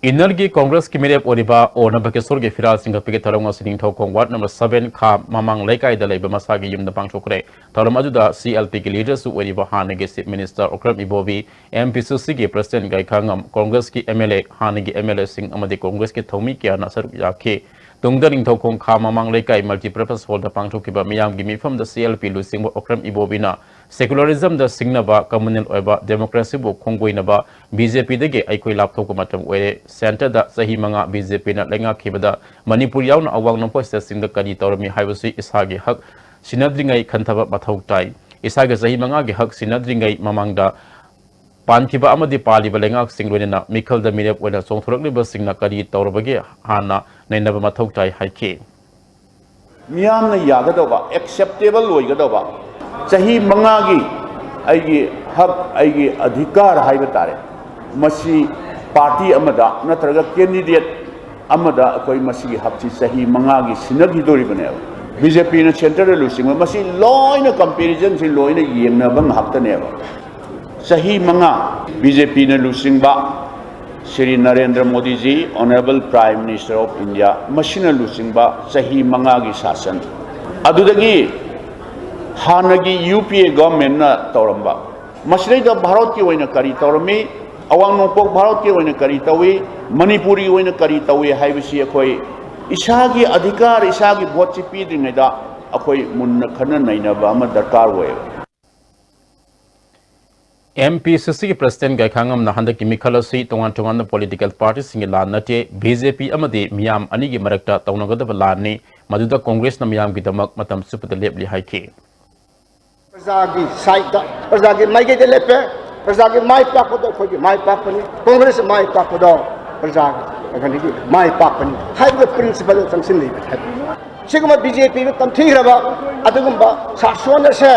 ꯏꯟꯅꯔꯒꯤ ꯀꯣꯡꯒ꯭ꯔꯦꯁꯀꯤ ꯃꯤꯔꯦꯞ ꯑꯣꯏꯔꯤꯕ ꯑꯣ ꯅꯕꯀꯤꯁꯣꯔꯒꯤ ꯐꯤꯔꯥꯜ ꯆꯤꯡꯈꯠꯄꯒꯤ ꯊꯧꯔꯝ ꯑꯁꯤ ꯅꯤꯡꯊꯧꯈꯣꯡ ꯋꯥꯔꯗ ꯅꯝꯕꯔ ꯁꯚꯦꯟ ꯈꯥ ꯃꯃꯥꯡ ꯂꯩꯀꯥꯏꯗ ꯂꯩꯕ ꯃꯁꯥꯒꯤ ꯌꯨꯝꯗ ꯄꯥꯡꯊꯣꯛꯈ꯭ꯔꯦ꯫ ꯊꯧꯔꯝ ꯑꯗꯨꯗ ꯁꯤ ꯑꯦꯜ ꯄꯤꯒꯤ ꯂꯤꯗꯔꯁꯨ ꯑꯣꯏꯔꯤꯕ ꯍꯥꯟꯅꯒꯤ chief minister Okram Ibobi, M P C ꯁꯤꯒꯤ ꯄ꯭ꯔꯁꯤꯗꯦꯟꯠ ꯒꯥꯏꯈꯥꯉꯝ, ꯀꯣꯡꯒ꯭ꯔꯦꯁꯀꯤ ꯑꯦꯝ ꯑꯦꯜ ꯑꯦ, ꯍꯥꯟꯅꯒꯤ ꯑꯦꯝ ꯑꯦꯜ ꯑꯦꯁꯤꯡ ꯑꯃꯗꯤ ꯀꯣꯡꯒ꯭ꯔꯦꯁꯀꯤ ꯊꯧꯃꯤ ꯀꯌꯥꯅ ꯁꯔꯨꯛ ꯌꯥꯈꯤ꯫ ꯇꯨꯡꯗ ꯅꯤꯡꯊꯧꯈꯣꯡ ꯈꯥ ꯃꯃꯥꯡ ꯂꯩꯀꯥꯏ ꯃꯜꯇꯤꯄꯔꯄꯁ ꯍꯣꯜꯗ ꯄꯥꯡꯊꯣꯛꯈꯤꯕ ꯃꯤꯌꯥꯝꯒꯤ ꯃꯤꯐꯝꯗ ꯁꯤ ꯑꯦꯜ ꯄꯤ ꯂꯨꯆꯤꯡꯕ ꯑꯣꯀ꯭ꯔꯝ ꯏꯕꯣꯕꯤꯅ ꯁꯦꯀꯨꯂꯔꯤꯖꯝꯗ ꯁꯤꯡꯅꯕ, ꯀꯝꯃꯨꯅꯦꯜ ꯑꯣꯏꯕ ꯗꯦꯃꯣꯀ꯭ꯔꯦꯁꯤꯕꯨ ꯈꯣꯡꯒꯣꯏꯅꯕ ꯕꯤ ꯖꯦ ꯄꯤꯗꯒꯤ ꯑꯩꯈꯣꯏ ꯂꯥꯞꯊꯣꯛꯄ ꯃꯇꯝ ꯑꯣꯏꯔꯦ꯫ ꯁꯦꯟꯇꯔꯗ ꯆꯍꯤ ꯃꯉꯥ ꯕꯤ ꯖꯦ ꯄꯤꯅ ꯂꯩꯉꯥꯛꯈꯤꯕꯗ ꯃꯅꯤꯄꯨꯔ ꯌꯥꯎꯅ ꯑꯋꯥꯡ ꯅꯣꯡꯄꯣꯛ ꯁ꯭ꯇꯦꯠꯁꯤꯡꯗ ꯀꯔꯤ ꯇꯧꯔꯝꯃꯤ ꯍꯥꯏꯕꯁꯤ ꯏꯁꯥꯒꯤ ꯍꯛ ꯁꯤꯟꯅꯗ꯭ꯔꯤꯉꯩ ꯈꯟꯊꯕ ꯃꯊꯧ ꯇꯥꯏ꯫ ꯏꯁꯥꯒꯤ ꯆꯍꯤ ꯃꯉꯥꯒꯤ ꯍꯛ ꯁꯤꯟꯅꯗ꯭ꯔꯤꯉꯩ ꯃꯃꯥꯡꯗ ꯄꯥꯟꯈꯤꯕ ꯑꯃꯗꯤ ꯄꯥꯜꯂꯤꯕ ꯂꯩꯉꯥꯛꯁꯤꯡ, ꯂꯣꯏꯅꯅ ꯃꯤꯈꯜꯗ ꯃꯤꯔꯦꯞ ꯑꯣꯏꯅ ꯆꯣꯡꯊꯣꯔꯛꯂꯤꯕꯁꯤꯡꯅ ꯀꯔꯤ ꯇꯧꯔꯕꯒꯦ ꯍꯥꯟꯅ ꯅꯩꯅꯕ ꯃꯊꯧ ꯇꯥꯏ ꯍꯥꯏꯈꯤ꯫ ꯃꯤꯌꯥꯝꯅ ꯌꯥꯒꯗꯧꯕ, ꯑꯦꯛꯁꯦꯞꯇꯦꯕꯜ ꯑꯣꯏꯒꯗꯧꯕ, ꯆꯍꯤ ꯃꯉꯥꯒꯤ ꯑꯩꯒꯤ ꯍꯛ, ꯑꯩꯒꯤ ꯑꯙꯤꯀꯥꯔ ꯍꯥꯏꯕ ꯇꯥꯔꯦ, ꯃꯁꯤ ꯄꯥꯔꯇꯤ ꯑꯃꯗ ꯅꯠꯇ꯭ꯔꯒ ꯀꯦꯟꯗꯤꯗꯦꯠ ꯑꯃꯗ ꯑꯩꯈꯣꯏ ꯃꯁꯤꯒꯤ ꯍꯛꯁꯤ ꯆꯍꯤ ꯃꯉꯥꯒꯤ ꯁꯤꯟꯅꯈꯤꯗꯣꯔꯤꯕꯅꯦꯕ꯫ ꯕꯤ ꯖꯦ ꯄꯤꯅ ꯁꯦꯟꯇꯔꯗ ꯂꯨꯆꯤꯡꯕ, ꯃꯁꯤ ꯂꯣꯏꯅ ꯀꯝꯄꯦꯔꯤꯖꯟꯁꯤ ꯂꯣꯏꯅ ꯌꯦꯡꯅꯕ ꯉꯥꯛꯇꯅꯦꯕ꯫ ꯆꯍꯤ ꯃꯉꯥ ꯕꯤ ꯖꯦ ꯄꯤꯅ ꯂꯨꯆꯤꯡꯕ Shri Narendra ꯃꯣꯗꯤꯖꯤ, Honourable Prime Minister of India, ꯃꯁꯤꯅ ꯂꯨꯆꯤꯡꯕ ꯆꯍꯤ ꯃꯉꯥꯒꯤ ꯁꯥꯁꯟ, ꯑꯗꯨꯗꯒꯤ ꯍꯥꯟꯅꯒꯤ ꯌꯨ ꯄꯤ ꯑꯦ ꯒꯣꯚꯔꯟꯃꯦꯟꯠꯅ ꯇꯧꯔꯝꯕ, ꯃꯁꯤꯗꯩꯗ ꯚꯥꯔꯠꯀꯤ ꯑꯣꯏꯅ ꯀꯔꯤ ꯇꯧꯔꯝꯃꯤ, ꯑꯋꯥꯡ ꯅꯣꯡꯄꯣꯛ ꯚꯥꯔꯠꯀꯤ ꯑꯣꯏꯅ ꯀꯔꯤ ꯇꯧꯏ, ꯃꯅꯤꯄꯨꯔꯒꯤ ꯑꯣꯏꯅ ꯀꯔꯤ ꯇꯧꯏ ꯍꯥꯏꯕꯁꯤ ꯑꯩꯈꯣꯏ ꯏꯁꯥꯒꯤ ꯑꯙꯤꯀꯥꯔ, ꯏꯁꯥꯒꯤ ꯚꯣꯠꯁꯤ ꯄꯤꯗ꯭ꯔꯤꯉꯩꯗ ꯑꯩꯈꯣꯏ ꯃꯨꯟꯅ ꯈꯟꯅ ꯅꯩꯅꯕ ꯑꯃ ꯗꯔꯀꯥꯔ ꯑꯣꯏꯌꯦꯕ꯫ ꯑꯦꯝ ꯄꯤ ꯁꯤ ꯁꯤꯒꯤ ꯄ꯭ꯔꯁꯤꯗꯦꯟ ꯒꯥꯏꯈꯥꯉꯝꯅ ꯍꯟꯗꯛꯀꯤ ꯃꯤꯈꯜ ꯑꯁꯤ ꯇꯣꯉꯥꯟ ꯇꯣꯉꯥꯟꯕ ꯄꯣꯂꯤꯇꯤꯀꯦꯜ ꯄꯥꯔꯇꯤꯁꯤꯡꯒꯤ ꯂꯥꯟ ꯅꯠꯇꯦ, ꯕꯤ ꯖꯦ ꯄꯤ ꯑꯃꯗꯤ ꯃꯤꯌꯥꯝ ꯑꯅꯤꯒꯤ ꯃꯔꯛꯇ ꯇꯧꯅꯒꯗꯕ ꯂꯥꯟꯅꯤ, ꯃꯗꯨꯗ ꯀꯣꯡꯒ꯭ꯔꯦꯁꯅ ꯃꯤꯌꯥꯝꯒꯤꯗꯃꯛ ꯃꯇꯝ ꯆꯨꯞꯄꯗ ꯂꯦꯞꯂꯤ ꯍꯥꯏꯈꯤ꯫ ꯄ꯭ꯔꯖꯥꯒꯤ ꯁꯥꯏꯠꯇ, ꯄ꯭ꯔꯖꯥꯒꯤ ꯃꯥꯏꯀꯩꯗ ꯂꯦꯞꯄꯦ꯫ ꯄ꯭ꯔꯖꯥꯒꯤ ꯃꯥꯏ ꯄꯥꯛꯄꯗꯣ ꯑꯩꯈꯣꯏꯒꯤ ꯃꯥꯏ ꯄꯥꯛꯄꯅꯤ, ꯀꯣꯡꯒ꯭ꯔꯦꯁ ꯃꯥꯏ ꯄꯥꯛꯄꯗꯣ ꯄ꯭ꯔꯖꯥꯒꯤ ꯃꯥꯏ ꯄꯥꯛꯄꯅꯤ ꯍꯥꯏꯕꯒꯤ ꯄ꯭ꯔꯤꯟꯁꯤꯄꯜꯗ ꯆꯪꯁꯤꯜꯂꯤꯕ ꯍꯥꯏꯕ꯫ ꯁꯤꯒꯨꯝꯕ ꯕꯤ ꯖꯦ ꯄꯤꯒ ꯇꯝꯊꯤꯈ꯭ꯔꯕ ꯑꯗꯨꯒꯨꯝꯕ ꯁꯥꯁꯣꯟ ꯑꯁꯦ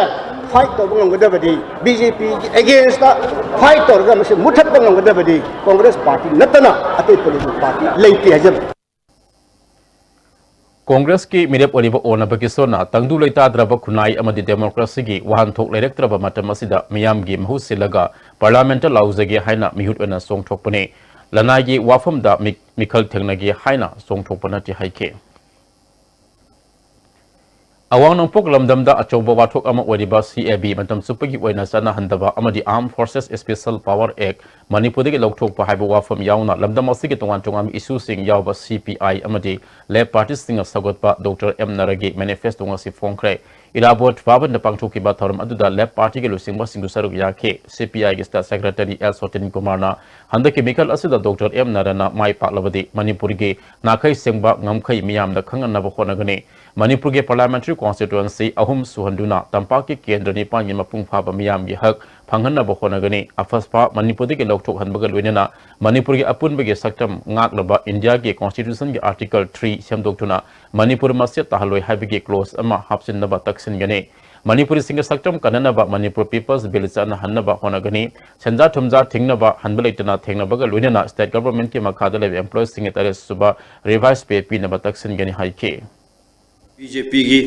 ꯐꯥꯏꯠ ꯇꯧꯕ ꯉꯝꯒꯗꯕꯗꯤ, ꯕꯤ ꯖꯦ ꯄꯤꯒꯤ ꯑꯦꯒꯦꯟꯁꯇ ꯐꯥꯏꯠ ꯇꯧꯔꯒ ꯃꯁꯤ ꯃꯨꯠꯊꯠꯄ ꯉꯝꯒꯗꯕꯗꯤ ꯀꯣꯡꯒ꯭ꯔꯦꯁ ꯄꯥꯔꯇꯤ ꯅꯠꯇꯅ ꯑꯇꯩ ꯄꯣꯂꯤꯇꯤꯀꯦꯜ ꯄꯥꯔꯇꯤ ꯂꯩꯇꯦ ꯍꯥꯏꯖꯕꯅꯤ꯫ ꯀꯣꯡꯒ꯭ꯔꯦꯁꯀꯤ ꯃꯤꯔꯦꯞ ꯑꯣꯏꯔꯤꯕ ꯑꯣꯅꯕ ꯀꯤꯁꯣꯔꯅ ꯇꯪꯗꯨ ꯂꯩꯇꯥꯗ꯭ꯔꯕ ꯈꯨꯟꯅꯥꯏ ꯑꯃꯗꯤ ꯗꯦꯃꯣꯀ꯭ꯔꯥꯁꯤꯒꯤ ꯋꯥꯍꯟꯊꯣꯛ ꯂꯩꯔꯛꯇ꯭ꯔꯕ ꯃꯇꯝ ꯑꯁꯤꯗ ꯃꯤꯌꯥꯝꯒꯤ ꯃꯍꯨꯠ ꯁꯤꯜꯂꯒ ꯄꯥꯔꯂꯤꯌꯥꯃꯦꯟꯠꯇ ꯂꯥꯎꯖꯒꯦ ꯍꯥꯏꯅ ꯃꯤꯍꯨꯠ ꯑꯣꯏꯅ ꯆꯣꯡꯊꯣꯛꯄꯅꯤ, ꯂꯅꯥꯏꯒꯤ ꯋꯥꯐꯝꯗ ꯃꯤ-, ꯃꯤꯈꯜ ꯊꯦꯡꯅꯒꯦ ꯍꯥꯏꯅ ꯆꯣꯡꯊꯣꯛꯄ ꯅꯠꯇꯦ ꯍꯥꯏꯈꯤ꯫ ꯑꯋꯥꯡ ꯅꯣꯡꯄꯣꯛ ꯂꯝꯗꯝꯗ ꯑꯆꯧꯕ ꯋꯥꯊꯣꯛ ꯑꯃ ꯑꯣꯏꯔꯤꯕ ꯁꯤ ꯑꯦ ꯕꯤ ꯃꯇꯝ ꯆꯨꯞꯄꯒꯤ ꯑꯣꯏꯅ ꯆꯠꯅꯍꯟꯗꯕ ꯑꯃꯗꯤ Armed Forces Special Power Act ꯃꯅꯤꯄꯨꯔꯗꯒꯤ ꯂꯧꯊꯣꯛꯄ ꯍꯥꯏꯕ ꯋꯥꯐꯝ ꯌꯥꯎꯅ ꯂꯝꯗꯝ ꯑꯁꯤꯒꯤ ꯇꯣꯉꯥꯟ ꯇꯣꯉꯥꯟꯕ ꯏꯁꯨꯁꯤꯡ ꯌꯥꯎꯕ ꯁꯤ ꯄꯤ ꯑꯥꯏ ꯑꯃꯗꯤ ꯂꯦꯐ ꯄꯥꯔꯇꯤꯁꯤꯡꯅ ꯁꯧꯒꯠꯄ ꯗꯣꯛꯇꯔ ꯑꯦꯝ ꯅꯔꯒꯤ ꯃꯦꯅꯤꯐꯦꯁꯇꯣ ꯉꯁꯤ ꯐꯣꯡꯈ꯭ꯔꯦ꯫ ꯏꯔꯥꯕꯣꯠ ꯚꯕꯟꯗ ꯄꯥꯡꯊꯣꯛꯈꯤꯕ ꯊꯧꯔꯝ ꯑꯗꯨꯗ ꯂꯦꯐ ꯄꯥꯔꯇꯤꯒꯤ ꯂꯨꯆꯤꯡꯕꯁꯤꯡꯁꯨ ꯁꯔꯨꯛ ꯌꯥꯈꯤ꯫ ꯁꯤ ꯄꯤ ꯑꯥꯏꯒꯤ ꯁ꯭ꯇꯦꯠ ꯁꯦꯀ꯭ꯔꯦꯇꯔꯤ ꯑꯦꯜ ꯁꯣꯇꯤꯟ ꯀꯨꯃꯥꯔꯅ ꯍꯟꯗꯛꯀꯤ ꯃꯤꯈꯜ ꯑꯁꯤꯗ ꯗꯣꯛꯇꯔ ꯑꯦꯝ ꯅꯔꯅ ꯃꯥꯏ ꯄꯥꯛꯂꯕꯗꯤ ꯃꯅꯤꯄꯨꯔꯒꯤ ꯅꯥꯈꯩ ꯁꯦꯡꯕ ꯉꯝꯈꯩ ꯃꯤꯌꯥꯝꯗ ꯈꯪꯍꯟꯅꯕ ꯍꯣꯠꯅꯒꯅꯤ꯫ ꯃꯅꯤꯄꯨꯔꯒꯤ ꯄꯥꯔꯂꯤꯌꯥꯃꯦꯟꯇꯔꯤ ꯀꯣꯟꯁꯇꯤꯇ꯭ꯋꯦꯟꯁꯤ ꯑꯍꯨꯝ ꯁꯨꯍꯟꯗꯨꯅ ꯇꯝꯄꯥꯛꯀꯤ ꯀꯦꯟꯗ꯭ꯔ ꯅꯤꯄꯥꯟꯒꯤ ꯃꯄꯨꯡ ꯐꯥꯕ ꯃꯤꯌꯥꯝꯒꯤ ꯍꯛ ꯐꯪꯍꯟꯅꯕ ꯍꯣꯠꯅꯒꯅꯤ꯫ ꯑꯐꯁꯄꯥ ꯃꯅꯤꯄꯨꯔꯗꯒꯤ ꯂꯧꯊꯣꯛꯍꯟꯕꯒ ꯂꯣꯏꯅꯅ ꯃꯅꯤꯄꯨꯔꯒꯤ ꯑꯄꯨꯟꯕꯒꯤ ꯁꯛꯇꯝ ꯉꯥꯛꯂꯕ ꯏꯟꯗꯤꯌꯥꯒꯤ ꯀꯣꯟꯁꯇꯤꯇ꯭ꯌꯨꯁꯟꯒꯤ ꯑꯥꯔꯇꯤꯀꯜ ꯊ꯭ꯔꯤ ꯁꯦꯝꯗꯣꯛꯇꯨꯅ ꯃꯅꯤꯄꯨꯔ ꯃꯆꯦꯠ ꯇꯥꯍꯜꯂꯣꯏ ꯍꯥꯏꯕꯒꯤ ꯀ꯭ꯂꯣꯖ ꯑꯃ ꯍꯥꯞꯆꯤꯟꯅꯕ ꯇꯛꯁꯤꯟꯒꯅꯤ꯫ ꯃꯅꯤꯄꯨꯔꯤꯁꯤꯡꯒꯤ ꯁꯛꯇꯝ ꯀꯟꯅꯅꯕ ꯃꯅꯤꯄꯨꯔ ꯄꯤꯄꯜꯁ ꯕꯤꯜ ꯆꯠꯅꯍꯟꯅꯕ ꯍꯣꯠꯅꯒꯅꯤ꯫ ꯁꯦꯟꯖꯥ ꯊꯨꯝꯖꯥ ꯊꯤꯡꯅꯕ ꯍꯟꯕ ꯂꯩꯇꯅ ꯊꯦꯡꯅꯕꯒ ꯂꯣꯏꯅꯅ ꯁ꯭ꯇꯦꯠ ꯒꯚꯔꯟꯃꯦꯟꯠꯀꯤ ꯃꯈꯥꯗ ꯂꯩꯕ ꯑꯦꯝꯄ꯭ꯂꯣꯌꯤꯁꯤꯡꯒꯤ ꯇꯔꯦꯠ ꯁꯨꯕ ꯔꯤꯚꯥꯏꯁ ꯄꯦ ꯄꯤꯅꯕ ꯇꯛꯁꯤꯟꯒꯅꯤ ꯍꯥꯏꯈꯤ꯫ ꯕꯤ ꯖꯦ ꯄꯤꯒꯤ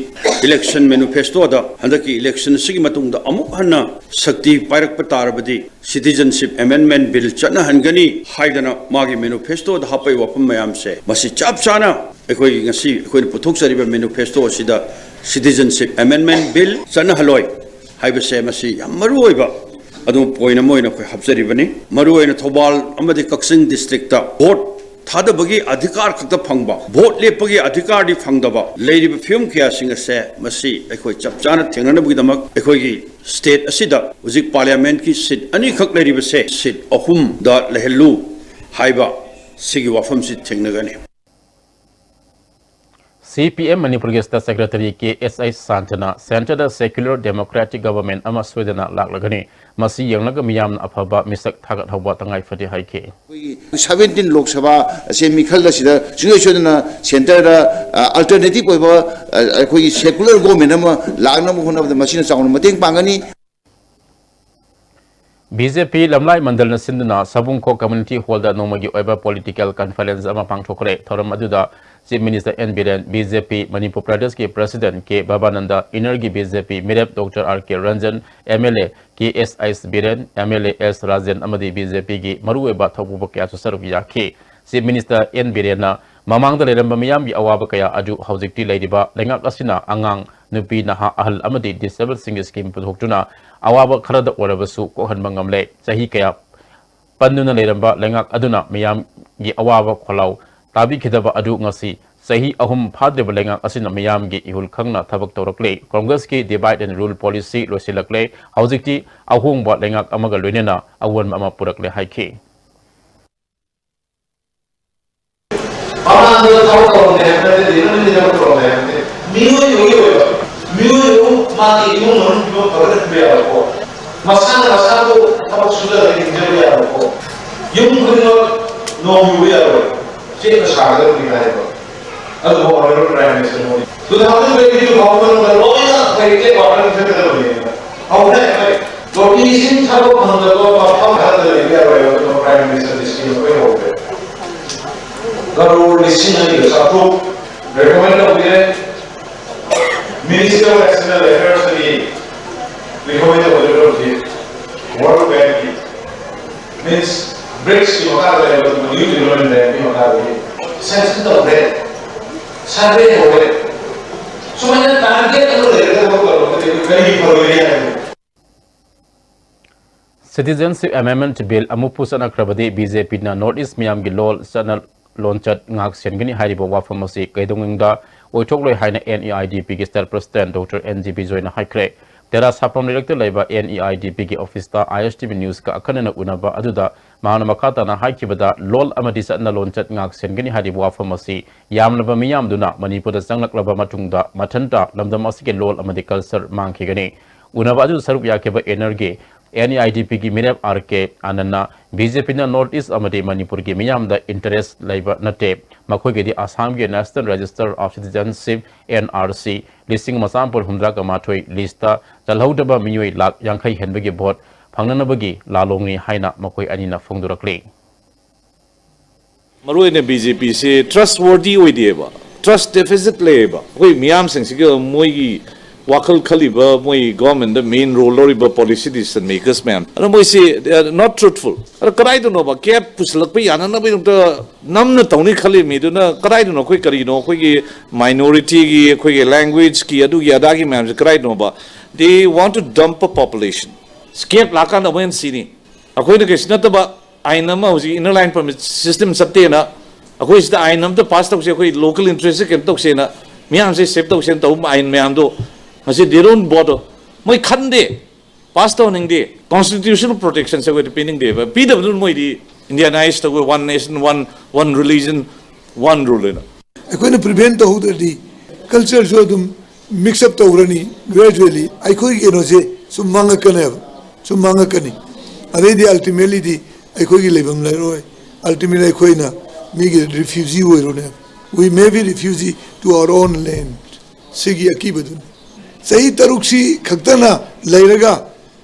ꯏꯂꯦꯛꯁꯟ ꯃꯦꯅꯤꯐꯦꯁꯇꯣꯗ ꯍꯟꯗꯛꯀꯤ ꯏꯂꯦꯛꯁꯟ ꯑꯁꯤꯒꯤ ꯃꯇꯨꯡꯗ ꯑꯃꯨꯛ ꯍꯟꯅ ꯁꯛꯇꯤ ꯄꯥꯏꯔꯛꯄ ꯇꯥꯔꯕꯗꯤ ꯁꯤꯇꯤꯖꯟꯁꯤꯞ ꯑꯦꯃꯦꯟꯗꯃꯦꯟꯠ ꯕꯤꯜ ꯆꯠꯅꯍꯟꯒꯅꯤ ꯍꯥꯏꯗꯅ ꯃꯥꯒꯤ ꯃꯦꯅꯤꯐꯦꯁꯇꯣꯗ ꯍꯥꯞꯄꯛꯏ ꯋꯥꯐꯝ ꯃꯌꯥꯝꯁꯦ, ꯃꯁꯤ ꯆꯞ ꯆꯥꯅ ꯑꯩꯈꯣꯏꯒꯤ ꯉꯁꯤ ꯑꯩꯈꯣꯏꯅ ꯄꯨꯊꯣꯛꯆꯔꯤꯕ ꯃꯦꯅꯤꯐꯦꯁꯇꯣ ꯑꯁꯤꯗ ꯁꯤꯇꯤꯖꯟꯁꯤꯞ ꯑꯦꯃꯦꯟꯗꯃꯦꯟꯠ ꯕꯤꯜ ꯆꯠꯅꯍꯜꯂꯣꯏ ꯍꯥꯏꯕꯁꯦ ꯃꯁꯤ ꯌꯥꯝ ꯃꯔꯨ ꯑꯣꯏꯕ ꯑꯗꯨꯝ ꯄꯣꯏꯟꯠ ꯑꯃ ꯑꯣꯏꯅ ꯑꯩꯈꯣꯏ ꯍꯥꯞꯆꯔꯤꯕꯅꯤ꯫ ꯃꯔꯨ ꯑꯣꯏꯅ ꯊꯧꯕꯥꯜ ꯑꯃꯗꯤ ꯀꯛꯆꯤꯡ ꯗꯤꯁꯇ꯭ꯔꯤꯛꯇ ꯚꯣꯠ ꯊꯥꯗꯕꯒꯤ ꯑꯙꯤꯀꯥꯔ ꯈꯛꯇ ꯐꯪꯕ, ꯚꯣꯠ ꯂꯦꯞꯄꯒꯤ ꯑꯙꯤꯀꯥꯔꯗꯤ ꯐꯪꯗꯕ ꯂꯩꯔꯤꯕ ꯐꯤꯕꯝ ꯀꯌꯥꯁꯤꯡ ꯑꯁꯦ ꯃꯁꯤ ꯑꯩꯈꯣꯏ ꯆꯞ ꯆꯥꯅ ꯊꯦꯡꯅꯅꯕꯒꯤꯗꯃꯛ ꯑꯩꯈꯣꯏꯒꯤ ꯁ꯭ꯇꯦꯠ ꯑꯁꯤꯗ ꯍꯧꯖꯤꯛ ꯄꯥꯔꯂꯤꯌꯥꯃꯦꯟꯠꯀꯤ ꯁꯤꯠ ꯑꯅꯤꯈꯛ ꯂꯩꯔꯤꯕꯁꯦ ꯁꯤꯠ ꯑꯍꯨꯝꯗ ꯂꯩꯍꯜꯂꯨ ꯍꯥꯏꯕ ꯁꯤꯒꯤ ꯋꯥꯐꯝꯁꯤ ꯊꯦꯡꯅꯒꯅꯤ꯫ ꯁꯤ ꯄꯤ ꯑꯦꯝ ꯃꯅꯤꯄꯨꯔꯒꯤ ꯁ꯭ꯇꯦꯠ ꯁꯦꯀ꯭ꯔꯦꯇꯔꯤ ꯀꯦ ꯑꯦꯁ ꯑꯥꯏ ꯁꯥꯟꯇꯅ ꯁꯦꯟꯇꯔꯗ ꯁꯦꯀ꯭ꯌꯨꯂꯔ ꯗꯦꯃꯣꯀ꯭ꯔꯦꯇꯤꯛ ꯒꯚꯔꯟꯃꯦꯟꯠ ꯑꯃ ꯁꯣꯏꯗꯅ ꯂꯥꯛꯂꯒꯅꯤ, ꯃꯁꯤ ꯌꯦꯡꯂꯒ ꯃꯤꯌꯥꯝꯅ ꯑꯐꯕ ꯃꯤꯁꯛ ꯊꯥꯒꯠꯍꯧꯕ ꯇꯉꯥꯏ ꯐꯗꯦ ꯍꯥꯏꯈꯤ꯫ ꯑꯩꯈꯣꯏꯒꯤ ꯁꯚꯦꯟꯇꯤꯟ ꯂꯣꯛ ꯁꯚꯥ ꯑꯁꯦꯝꯕ꯭ꯂꯤ ꯈꯜ ꯑꯁꯤꯗ ꯁꯨꯡꯁꯣꯏ ꯁꯣꯏꯗꯅ ꯁꯦꯟꯇꯔꯗ ꯑꯜꯇꯔꯅꯦꯇꯤꯚ ꯑꯣꯏꯕ ꯑ, ꯑꯩꯈꯣꯏꯒꯤ ꯁꯦꯀ꯭ꯌꯨꯂꯔ ꯒꯣꯔꯃꯦꯟ ꯑꯃ ꯂꯥꯛꯅꯕ ꯍꯣꯠꯅꯕꯗ ꯃꯁꯤꯅ ꯆꯥꯎꯅ ꯃꯇꯦꯡ ꯄꯥꯡꯒꯅꯤ꯫ ꯕꯤ ꯖꯦ ꯄꯤ ꯂꯝꯂꯥꯏ ꯃꯟꯗꯜꯅ ꯁꯤꯟꯗꯨꯅ ꯁꯕꯨꯡꯈꯣꯛ ꯀꯝꯃ꯭ꯌꯨꯅꯤꯇꯤ ꯍꯣꯜꯗ ꯅꯣꯡꯃꯒꯤ ꯑꯣꯏꯕ ꯄꯣꯂꯤꯇꯤꯀꯦꯜ ꯀꯟꯐꯔꯦꯟꯁ ꯑꯃ ꯄꯥꯡꯊꯣꯛꯈ꯭ꯔꯦ꯫ ꯊꯧꯔꯝ ꯑꯗꯨꯗ chief minister N Biren, B J P Manipur ꯄ꯭ꯔꯗꯦꯁꯀꯤ ꯄ꯭ꯔꯦꯁꯤꯗꯦꯟꯠ ꯀꯦ ꯕꯕꯥꯅꯟꯗ, ꯏꯟꯅꯔꯒꯤ ꯕꯤ ꯖꯦ ꯄꯤ ꯃꯤꯔꯦꯞ doctor R K Ranjan, M L A K S I Biren, M L A S Rajen ꯑꯃꯗꯤ ꯕꯤ ꯖꯦ ꯄꯤꯒꯤ ꯃꯔꯨꯑꯣꯏꯕ ꯊꯧꯄꯨꯕ ꯀꯌꯥꯁꯨ ꯁꯔꯨꯛ ꯌꯥꯈꯤ꯫ ꯆꯤꯐ ꯃꯤꯅꯤꯁꯇꯔ ꯑꯦꯟ ꯕꯤꯔꯦꯟꯅ ꯃꯃꯥꯡꯗ ꯂꯩꯔꯝꯕ ꯃꯤꯌꯥꯝꯒꯤ ꯑꯋꯥꯕ ꯀꯌꯥ ꯑꯗꯨ ꯍꯧꯖꯤꯛꯇꯤ ꯂꯩꯔꯤꯕ ꯂꯩꯉꯥꯛ ꯑꯁꯤꯅ ꯑꯉꯥꯡ, ꯅꯨꯄꯤ, ꯅꯍꯥ, ꯑꯍꯜ ꯑꯃꯗꯤ ꯗꯤꯁꯦꯕꯜꯁꯤꯡꯒꯤ ꯁ꯭ꯀꯤꯝ ꯄꯨꯊꯣꯛꯇꯨꯅ ꯑꯋꯥꯕ ꯈꯔꯗ ꯑꯣꯏꯔꯕꯁꯨ ꯀꯣꯛꯍꯟꯕ ꯉꯝꯂꯦ꯫ ꯆꯍꯤ ꯀꯌꯥ ꯄꯟꯗꯨꯅ ꯂꯩꯔꯝꯕ ꯂꯩꯉꯥꯛ ꯑꯗꯨꯅ ꯃꯤꯌꯥꯝꯒꯤ ꯑꯋꯥꯕ ꯈꯣꯜꯂꯥꯎ ꯇꯥꯕꯤꯈꯤꯗꯕ ꯑꯗꯨ ꯉꯁꯤ ꯆꯍꯤ ꯑꯍꯨꯝ ꯐꯥꯗ꯭ꯔꯤꯕ ꯂꯩꯉꯥꯛ ꯑꯁꯤꯅ ꯃꯤꯌꯥꯝꯒꯤ ꯏꯍꯨꯜ ꯈꯪꯅ ꯊꯕꯛ ꯇꯧꯔꯛꯂꯦ꯫ ꯀꯣꯡꯒ꯭ꯔꯦꯁꯀꯤ divide and rule policy ꯂꯣꯏꯁꯤꯜꯂꯛꯂꯦ꯫ ꯍꯧꯖꯤꯛꯇꯤ ꯑꯍꯣꯡꯕ ꯂꯩꯉꯥꯛ ꯑꯃꯒ ꯂꯣꯏꯅꯅ ꯑꯑꯣꯟꯕ ꯑꯃ ꯄꯨꯔꯛꯂꯦ ꯍꯥꯏꯈꯤ꯫ ꯃꯃꯥꯡꯗ ꯊꯕꯛ ꯇꯧꯔꯝꯗꯦ ꯍꯥꯏꯕ ꯅꯠꯇꯦ, ꯂꯩꯔꯝꯃꯤꯅ ꯊꯕꯛ ꯇꯧꯔꯝꯗꯦ ꯍꯥꯏꯕ ꯅꯠꯇꯦ꯫ ꯃꯤꯑꯣꯏꯕꯒꯤ ꯑꯣꯏꯕ, ꯃꯤꯑꯣꯏꯕ ꯃꯥꯒꯤ ꯏꯃꯨꯡ ꯃꯅꯨꯡ ꯐꯤꯕꯝ ꯐꯒꯠꯍꯟꯕ ꯌꯥꯕꯀꯣ, ꯃꯁꯥꯅ ꯃꯁꯥꯕꯨ ꯊꯕꯛ ꯁꯨꯖꯔꯒ ꯍꯤꯡꯖꯕ ꯌꯥꯕꯀꯣ, ꯌꯨꯝ ꯈꯨꯗꯤꯡꯃꯛ ꯅꯣꯡ ꯌꯨꯕ ꯌꯥꯔꯣꯏ, ꯆꯦꯛꯅ ꯁꯥꯒꯗꯕꯅꯤ ꯍꯥꯏꯕ꯫ ꯑꯗꯨꯕꯨ Honourable Prime Minister Modi, two thousand twenty two ꯐꯥꯎꯕ ꯃꯅꯨꯡꯗ ꯂꯣꯏꯅ ꯑꯩꯈꯣꯏ ꯆꯦꯛ ꯋꯥꯇꯔ ꯄꯤꯊꯛꯀꯗꯕꯅꯤ꯫ ꯍꯧꯈ꯭ꯔꯦ ꯑꯩꯈꯣꯏ ꯇꯣꯇꯤꯁꯤꯡ ꯊꯕꯛ ꯐꯪꯗꯕ ꯃꯐꯝ ꯈꯔꯗ ꯂꯩꯕ ꯌꯥꯔꯣꯏ, ꯑꯗꯨꯅ Prime Minister ꯁ꯭ꯀꯤꯝ ꯑꯩꯈꯣꯏ ꯍꯧꯈ꯭ꯔꯦ꯫ ꯀꯔꯣꯔ ꯂꯤꯁꯤꯡ ꯑꯅꯤꯒ ꯆꯥꯇ꯭ꯔꯨꯛ ꯔꯤꯀꯃꯦꯟ ꯇꯧꯕꯤꯔꯦ꯫ Ministry of External Affairs ꯇꯒꯤ ꯔꯤꯀꯃꯦꯟ ꯇꯧꯕꯤꯔꯦ ꯍꯧꯖꯤꯛ World Bank ꯀꯤ, means ꯕ꯭ꯔꯤꯛꯁꯀꯤ ꯃꯈꯥꯗ ꯂꯩꯕ New Development Bank ꯀꯤ ꯃꯈꯥꯗꯒꯤ ꯁꯦꯡꯁꯟ ꯇꯧꯈ꯭ꯔꯦ, ꯁꯔꯚꯦ ꯍꯧꯔꯦ꯫ ꯁꯨꯃꯥꯏꯅ ꯇꯥꯔꯒꯦꯠ ꯑꯃ ꯂꯩꯔꯒ ꯊꯕꯛ ꯇꯧꯔꯒꯗꯤ ꯑꯩꯈꯣꯏ ꯀꯔꯤꯒꯤ ꯐꯔꯣꯏꯒꯦ ꯍꯥꯏꯕꯅꯤ? Citizenship Amendment Bill ꯑꯃꯨꯛꯄꯨ ꯆꯠꯅꯈ꯭ꯔꯕꯗꯤ ꯕꯤ ꯖꯦ ꯄꯤꯅ North East ꯃꯤꯌꯥꯝꯒꯤ ꯂꯣꯜ ꯆꯠꯅ ꯂꯣꯟꯆꯠ ꯉꯥꯛ ꯁꯦꯟꯒꯅꯤ ꯍꯥꯏꯔꯤꯕ ꯋꯥꯐꯝ ꯑꯁꯤ ꯀꯩꯗꯧꯅꯨꯡꯗ ꯑꯣꯏꯊꯣꯛꯂꯣꯏ ꯍꯥꯏꯅ N E I D P ꯒꯤ state president Doctor N G Bijoy ꯅ ꯍꯥꯏꯈ꯭ꯔꯦ꯫ ꯇꯦꯔꯥ ꯁꯥꯐꯝ ꯂꯩꯔꯛꯇ ꯂꯩꯕ N E I D P ꯒꯤ office ꯇ I S T V news ꯀ ꯑꯈꯟꯅꯅ ꯎꯅꯕ ꯑꯗꯨꯗ ꯃꯍꯥꯛꯅ ꯃꯈꯥ ꯇꯥꯅ ꯍꯥꯏꯈꯤꯕꯗ, ꯂꯣꯜ ꯑꯃꯗꯤ ꯆꯠꯅ ꯂꯣꯟꯆꯠ ꯉꯥꯛ ꯁꯦꯟꯒꯅꯤ ꯍꯥꯏꯔꯤꯕ ꯋꯥꯐꯝ ꯑꯁꯤ ꯌꯥꯝꯂꯕ ꯃꯤꯌꯥꯝꯗꯨꯅ ꯃꯅꯤꯄꯨꯔꯗ ꯆꯪꯂꯛꯂꯕ ꯃꯇꯨꯡꯗ ꯃꯊꯟꯇ ꯂꯝꯗꯝ ꯑꯁꯤꯒꯤ ꯂꯣꯜ ꯑꯃꯗꯤ culture ꯃꯥꯡꯈꯤꯒꯅꯤ꯫ ꯎꯅꯕ ꯑꯗꯨꯗ ꯁꯔꯨꯛ ꯌꯥꯈꯤꯕ N E I D P ꯒꯤ ꯃꯤꯔꯦꯞ R K ꯑꯥꯅꯟꯗꯅ B J P ꯅ North East ꯑꯃꯗꯤ ꯃꯅꯤꯄꯨꯔꯒꯤ ꯃꯤꯌꯥꯝꯗ interest ꯂꯩꯕ ꯅꯠꯇꯦ, ꯃꯈꯣꯏꯒꯤꯗꯤ ꯑꯁꯥꯝꯒꯤ National Register of Citizenship, N R C, ꯂꯤꯁꯤꯡ ꯑꯃ ꯆꯥꯃꯥꯄꯜ ꯍꯨꯝꯗ꯭ꯔꯥꯒ ꯃꯥꯊꯣꯏ list ꯇ ꯆꯜꯍꯧꯗꯕ ꯃꯤꯑꯣꯏ ꯂꯥꯈ ꯌꯥꯡꯈꯩ ꯍꯦꯟꯕꯒꯤ vote ꯐꯪꯅꯅꯕꯒꯤ ꯂꯥꯂꯣꯡꯅꯤ ꯍꯥꯏꯅ ꯃꯈꯣꯏ ꯑꯅꯤꯅ ꯐꯣꯡꯗꯣꯔꯛꯂꯤ꯫ ꯃꯔꯨꯑꯣꯏꯅ B J P ꯁꯦ trustworthy ꯑꯣꯏꯗꯦꯕ, trust deficit ꯂꯩꯌꯦꯕ꯫ ꯑꯩꯈꯣꯏ ꯃꯤꯌꯥꯝꯁꯤꯡꯁꯤꯒ ꯃꯣꯏꯒꯤ ꯋꯥꯈꯜ ꯈꯜꯂꯤꯕ, ꯃꯣꯏ government ꯗ main role ꯂꯧꯔꯤꯕ policy decision makers ꯃꯌꯥꯝ, ꯑꯗꯣ ꯃꯣꯏꯁꯤ they are not truthful꯫ ꯑꯗꯣ ꯀꯗꯥꯏꯗꯅꯣꯕ gap ꯄꯨꯁꯤꯜꯂꯛꯄ ꯌꯥꯅꯅꯕꯒꯤꯗꯃꯛꯇ ꯅꯝꯅ ꯇꯧꯅꯤ ꯈꯜꯂꯤ ꯃꯤꯗꯨꯅ ꯀꯗꯥꯏꯗꯅꯣ? ꯑꯩꯈꯣꯏ ꯀꯔꯤꯅꯣ? ꯑꯩꯈꯣꯏꯒꯤ minority ꯒꯤ, ꯑꯩꯈꯣꯏꯒꯤ language ꯀꯤ, ꯑꯗꯨꯒꯤ ꯑꯗꯥꯒꯤ ꯃꯌꯥꯝꯁꯦ ꯀꯗꯥꯏꯗꯅꯣꯕ? They want to dump a population꯫ Gap ꯂꯥꯛꯀꯥꯟꯗ ꯑꯃꯨꯛ ꯍꯦꯟꯅ ꯁꯤꯅꯤ꯫ ꯑꯩꯈꯣꯏꯅ ꯀꯩꯁꯨ ꯅꯠꯇꯕ ꯑꯥꯏꯟ ꯑꯃ ꯍꯧꯖꯤꯛ inner line permit system ꯆꯠꯇꯦꯅ, ꯑꯩꯈꯣꯏ ꯁꯤꯗ ꯑꯥꯏꯟ ꯑꯃꯇ pass ꯇꯧꯁꯦ, ꯑꯩꯈꯣꯏ local interest ꯁꯦ ꯀꯩꯅꯣ ꯇꯧꯁꯦꯅ, ꯃꯤꯌꯥꯝꯁꯦ save ꯇꯧꯁꯦꯅ ꯇꯧꯕ ꯑꯥꯏꯟ ꯃꯌꯥꯝꯗꯣ ꯉꯁꯤ they don't bother꯫ ꯃꯣꯏ ꯈꯟꯗꯦ, pass ꯇꯧꯍꯟꯅꯤꯡꯗꯦ꯫ Constitutional protection ꯁꯦ ꯑꯩꯈꯣꯏꯗ ꯄꯤꯅꯤꯡꯗꯦꯕ꯫ ꯄꯤꯗꯕꯗꯨꯅ ꯃꯣꯏꯗꯤ Indianized ꯇꯧꯕ, one nation, one, one religion, one rule ꯍꯥꯏꯅ꯫ ꯑꯩꯈꯣꯏꯅ prevent ꯇꯧꯍꯧꯗ꯭ꯔꯗꯤ culture ꯁꯨ ꯑꯗꯨꯝ mix up ꯇꯧꯈ꯭ꯔꯅꯤ꯫ Gradually ꯑꯩꯈꯣꯏꯒꯤ ꯀꯩꯅꯣꯁꯦ ꯁꯨꯝ ꯃꯥꯡꯉꯛꯀꯅꯦꯕ, ꯁꯨꯝ ꯃꯥꯡꯉꯛꯀꯅꯤ꯫ ꯑꯗꯩꯗꯤ ultimately ꯗꯤ ꯑꯩꯈꯣꯏꯒꯤ ꯂꯩꯐꯝ ꯂꯩꯔꯣꯏ꯫ Ultimately ꯑꯩꯈꯣꯏꯅ ꯃꯤꯒꯤ refugee ꯑꯣꯏꯔꯨꯅꯦꯕ꯫ We may be refugee to our own land꯫ ꯁꯤꯒꯤ ꯑꯀꯤꯕꯗꯨꯅꯤ꯫ ꯆꯍꯤ ꯇꯔꯨꯛꯁꯤ ꯈꯛꯇꯅ ꯂꯩꯔꯒ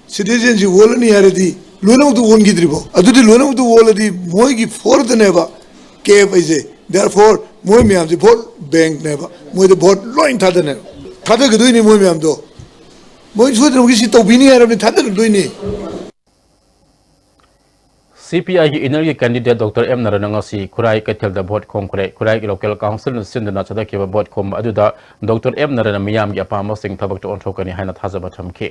citizen ꯁꯤ ꯑꯣꯜꯂꯅꯤ ꯍꯥꯏꯔꯗꯤ ꯂꯣꯏꯅꯃꯛꯇ ꯑꯣꯟꯈꯤꯗ꯭ꯔꯤꯕꯣ? ꯑꯗꯨꯗꯤ ꯂꯣꯏꯅꯃꯛꯇ ꯑꯣꯜꯂꯗꯤ ꯃꯣꯏꯒꯤ ꯐꯣꯔꯠꯇꯅꯦꯕ ꯀꯦꯞ ꯍꯥꯏꯁꯦ꯫ Therefore ꯃꯣꯏ ꯃꯌꯥꯝꯁꯦ vote bank ꯅꯦꯕ, ꯃꯣꯏꯗ vote ꯂꯣꯏ ꯊꯥꯗꯅꯦꯕ, ꯊꯥꯗꯒꯗꯣꯏꯅꯤ ꯃꯣꯏ ꯃꯌꯥꯝꯗꯣ꯫ ꯃꯣꯏ ꯁꯣꯏꯗꯅꯃꯛꯀꯤ ꯁꯤ ꯇꯧꯕꯤꯅꯤ ꯍꯥꯏꯔꯕꯅꯤ, ꯊꯥꯗꯔꯗꯣꯏꯅꯤ꯫ C P I ꯒꯤ inner ꯒꯤ candidate Doctor M ꯅꯔꯟꯅ ꯉꯁꯤ ꯈꯨꯔꯥꯏ ꯀꯩꯊꯦꯜꯗ vote ꯈꯣꯝꯈ꯭ꯔꯦ꯫ ꯈꯨꯔꯥꯏꯒꯤ local council ꯅ ꯁꯤꯟꯗꯨꯅ ꯆꯠꯊꯈꯤꯕ vote ꯈꯣꯝꯕ ꯑꯗꯨꯗ Doctor M ꯅꯔꯟꯅ ꯃꯤꯌꯥꯝꯒꯤ ꯑꯄꯥꯝꯕꯁꯤꯡ ꯊꯕꯛꯇ ꯑꯣꯟꯊꯣꯛꯀꯅꯤ ꯍꯥꯏꯅ ꯊꯥꯖꯕ ꯊꯝꯈꯤ꯫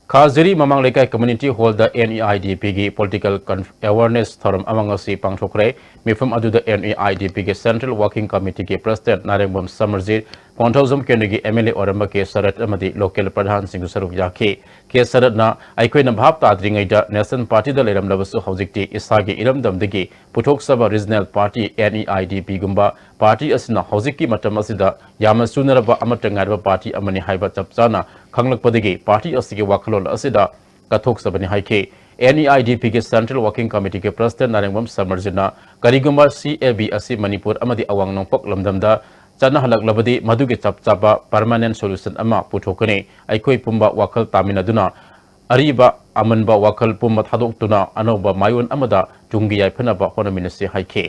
ꯈꯥꯖꯤꯔꯤ ꯃꯃꯥꯡ ꯂꯩꯀꯥꯏ community hall the N E I D P ꯒꯤ political conf-, awareness ꯊꯧꯔꯝ ꯑꯃ ꯉꯁꯤ ꯄꯥꯡꯊꯣꯛꯈ꯭ꯔꯦ꯫ ꯃꯤꯐꯝ ꯑꯗꯨꯗ N E I D P ꯒꯤ Central Working Committee ꯒꯤ President ꯅꯥꯔꯦꯡꯕꯝ ꯁꯃꯔꯖꯤꯠ, ꯀꯣꯟꯊꯧꯖꯝ ꯀꯦꯟꯗ꯭ꯔꯒꯤ M L A ꯑꯣꯏꯔꯝꯕ ꯀꯦ ꯁꯔꯠ ꯑꯃꯗꯤ local ꯄ꯭ꯔꯙꯥꯟꯁꯤꯡꯁꯨ ꯁꯔꯨꯛ ꯌꯥꯈꯤ꯫ ꯀꯦ ꯁꯔꯠꯅ, "ꯑꯩꯈꯣꯏꯅ ꯚꯥꯞ ꯇꯥꯗ꯭ꯔꯤꯉꯩꯗ national party ꯗ ꯂꯩꯔꯝꯂꯕꯁꯨ ꯍꯧꯖꯤꯛꯇꯤ ꯏꯁꯥꯒꯤ ꯏꯔꯝꯗꯝꯗꯒꯤ ꯄꯨꯊꯣꯛꯆꯕ regional party N E I D P ꯒꯨꯝꯕ party ꯑꯁꯤꯅ ꯍꯧꯖꯤꯛꯀꯤ ꯃꯇꯝ ꯑꯁꯤꯗ ꯌꯥꯝꯅ ꯆꯨꯅꯔꯕ ꯑꯃꯠꯇ ꯉꯥꯏꯔꯕ party ꯑꯃꯅꯤ ꯍꯥꯏꯕ ꯆꯞ ꯆꯥꯅ ꯈꯪꯂꯛꯄꯗꯒꯤ party ꯑꯁꯤꯒꯤ ꯋꯥꯈꯜꯂꯣꯟ ꯑꯁꯤꯗ ꯀꯠꯊꯣꯛꯆꯕꯅꯤ" ꯍꯥꯏꯈꯤ꯫ N E I D P ꯒꯤ Central Working Committee ꯒꯤ President ꯅꯥꯔꯦꯡꯕꯝ ꯁꯃꯔꯖꯤꯠꯅ, "ꯀꯔꯤꯒꯨꯝꯕ C A B ꯑꯁꯤ ꯃꯅꯤꯄꯨꯔ ꯑꯃꯗꯤ ꯑꯋꯥꯡ ꯅꯣꯡꯄꯣꯛ ꯂꯝꯗꯝꯗ ꯆꯠꯅꯍꯜꯂꯛꯂꯕꯗꯤ ꯃꯗꯨꯒꯤ ꯆꯞ ꯆꯥꯕ permanent solution ꯑꯃ ꯄꯨꯊꯣꯛꯀꯅꯤ꯫ ꯑꯩꯈꯣꯏ ꯄꯨꯝꯕ ꯋꯥꯈꯜ ꯇꯥꯃꯤꯟꯅꯗꯨꯅ ꯑꯔꯤꯕ ꯑꯃꯟꯕ ꯋꯥꯈꯜ ꯄꯨꯝꯕ ꯊꯥꯗꯣꯛꯇꯨꯅ ꯑꯅꯧꯕ ꯃꯥꯏꯑꯣꯟ ꯑꯃꯗ ꯇꯨꯡꯒꯤ ꯌꯥꯏꯐꯅꯕ ꯍꯣꯠꯅꯃꯤꯟꯅꯁꯤ" ꯍꯥꯏꯈꯤ꯫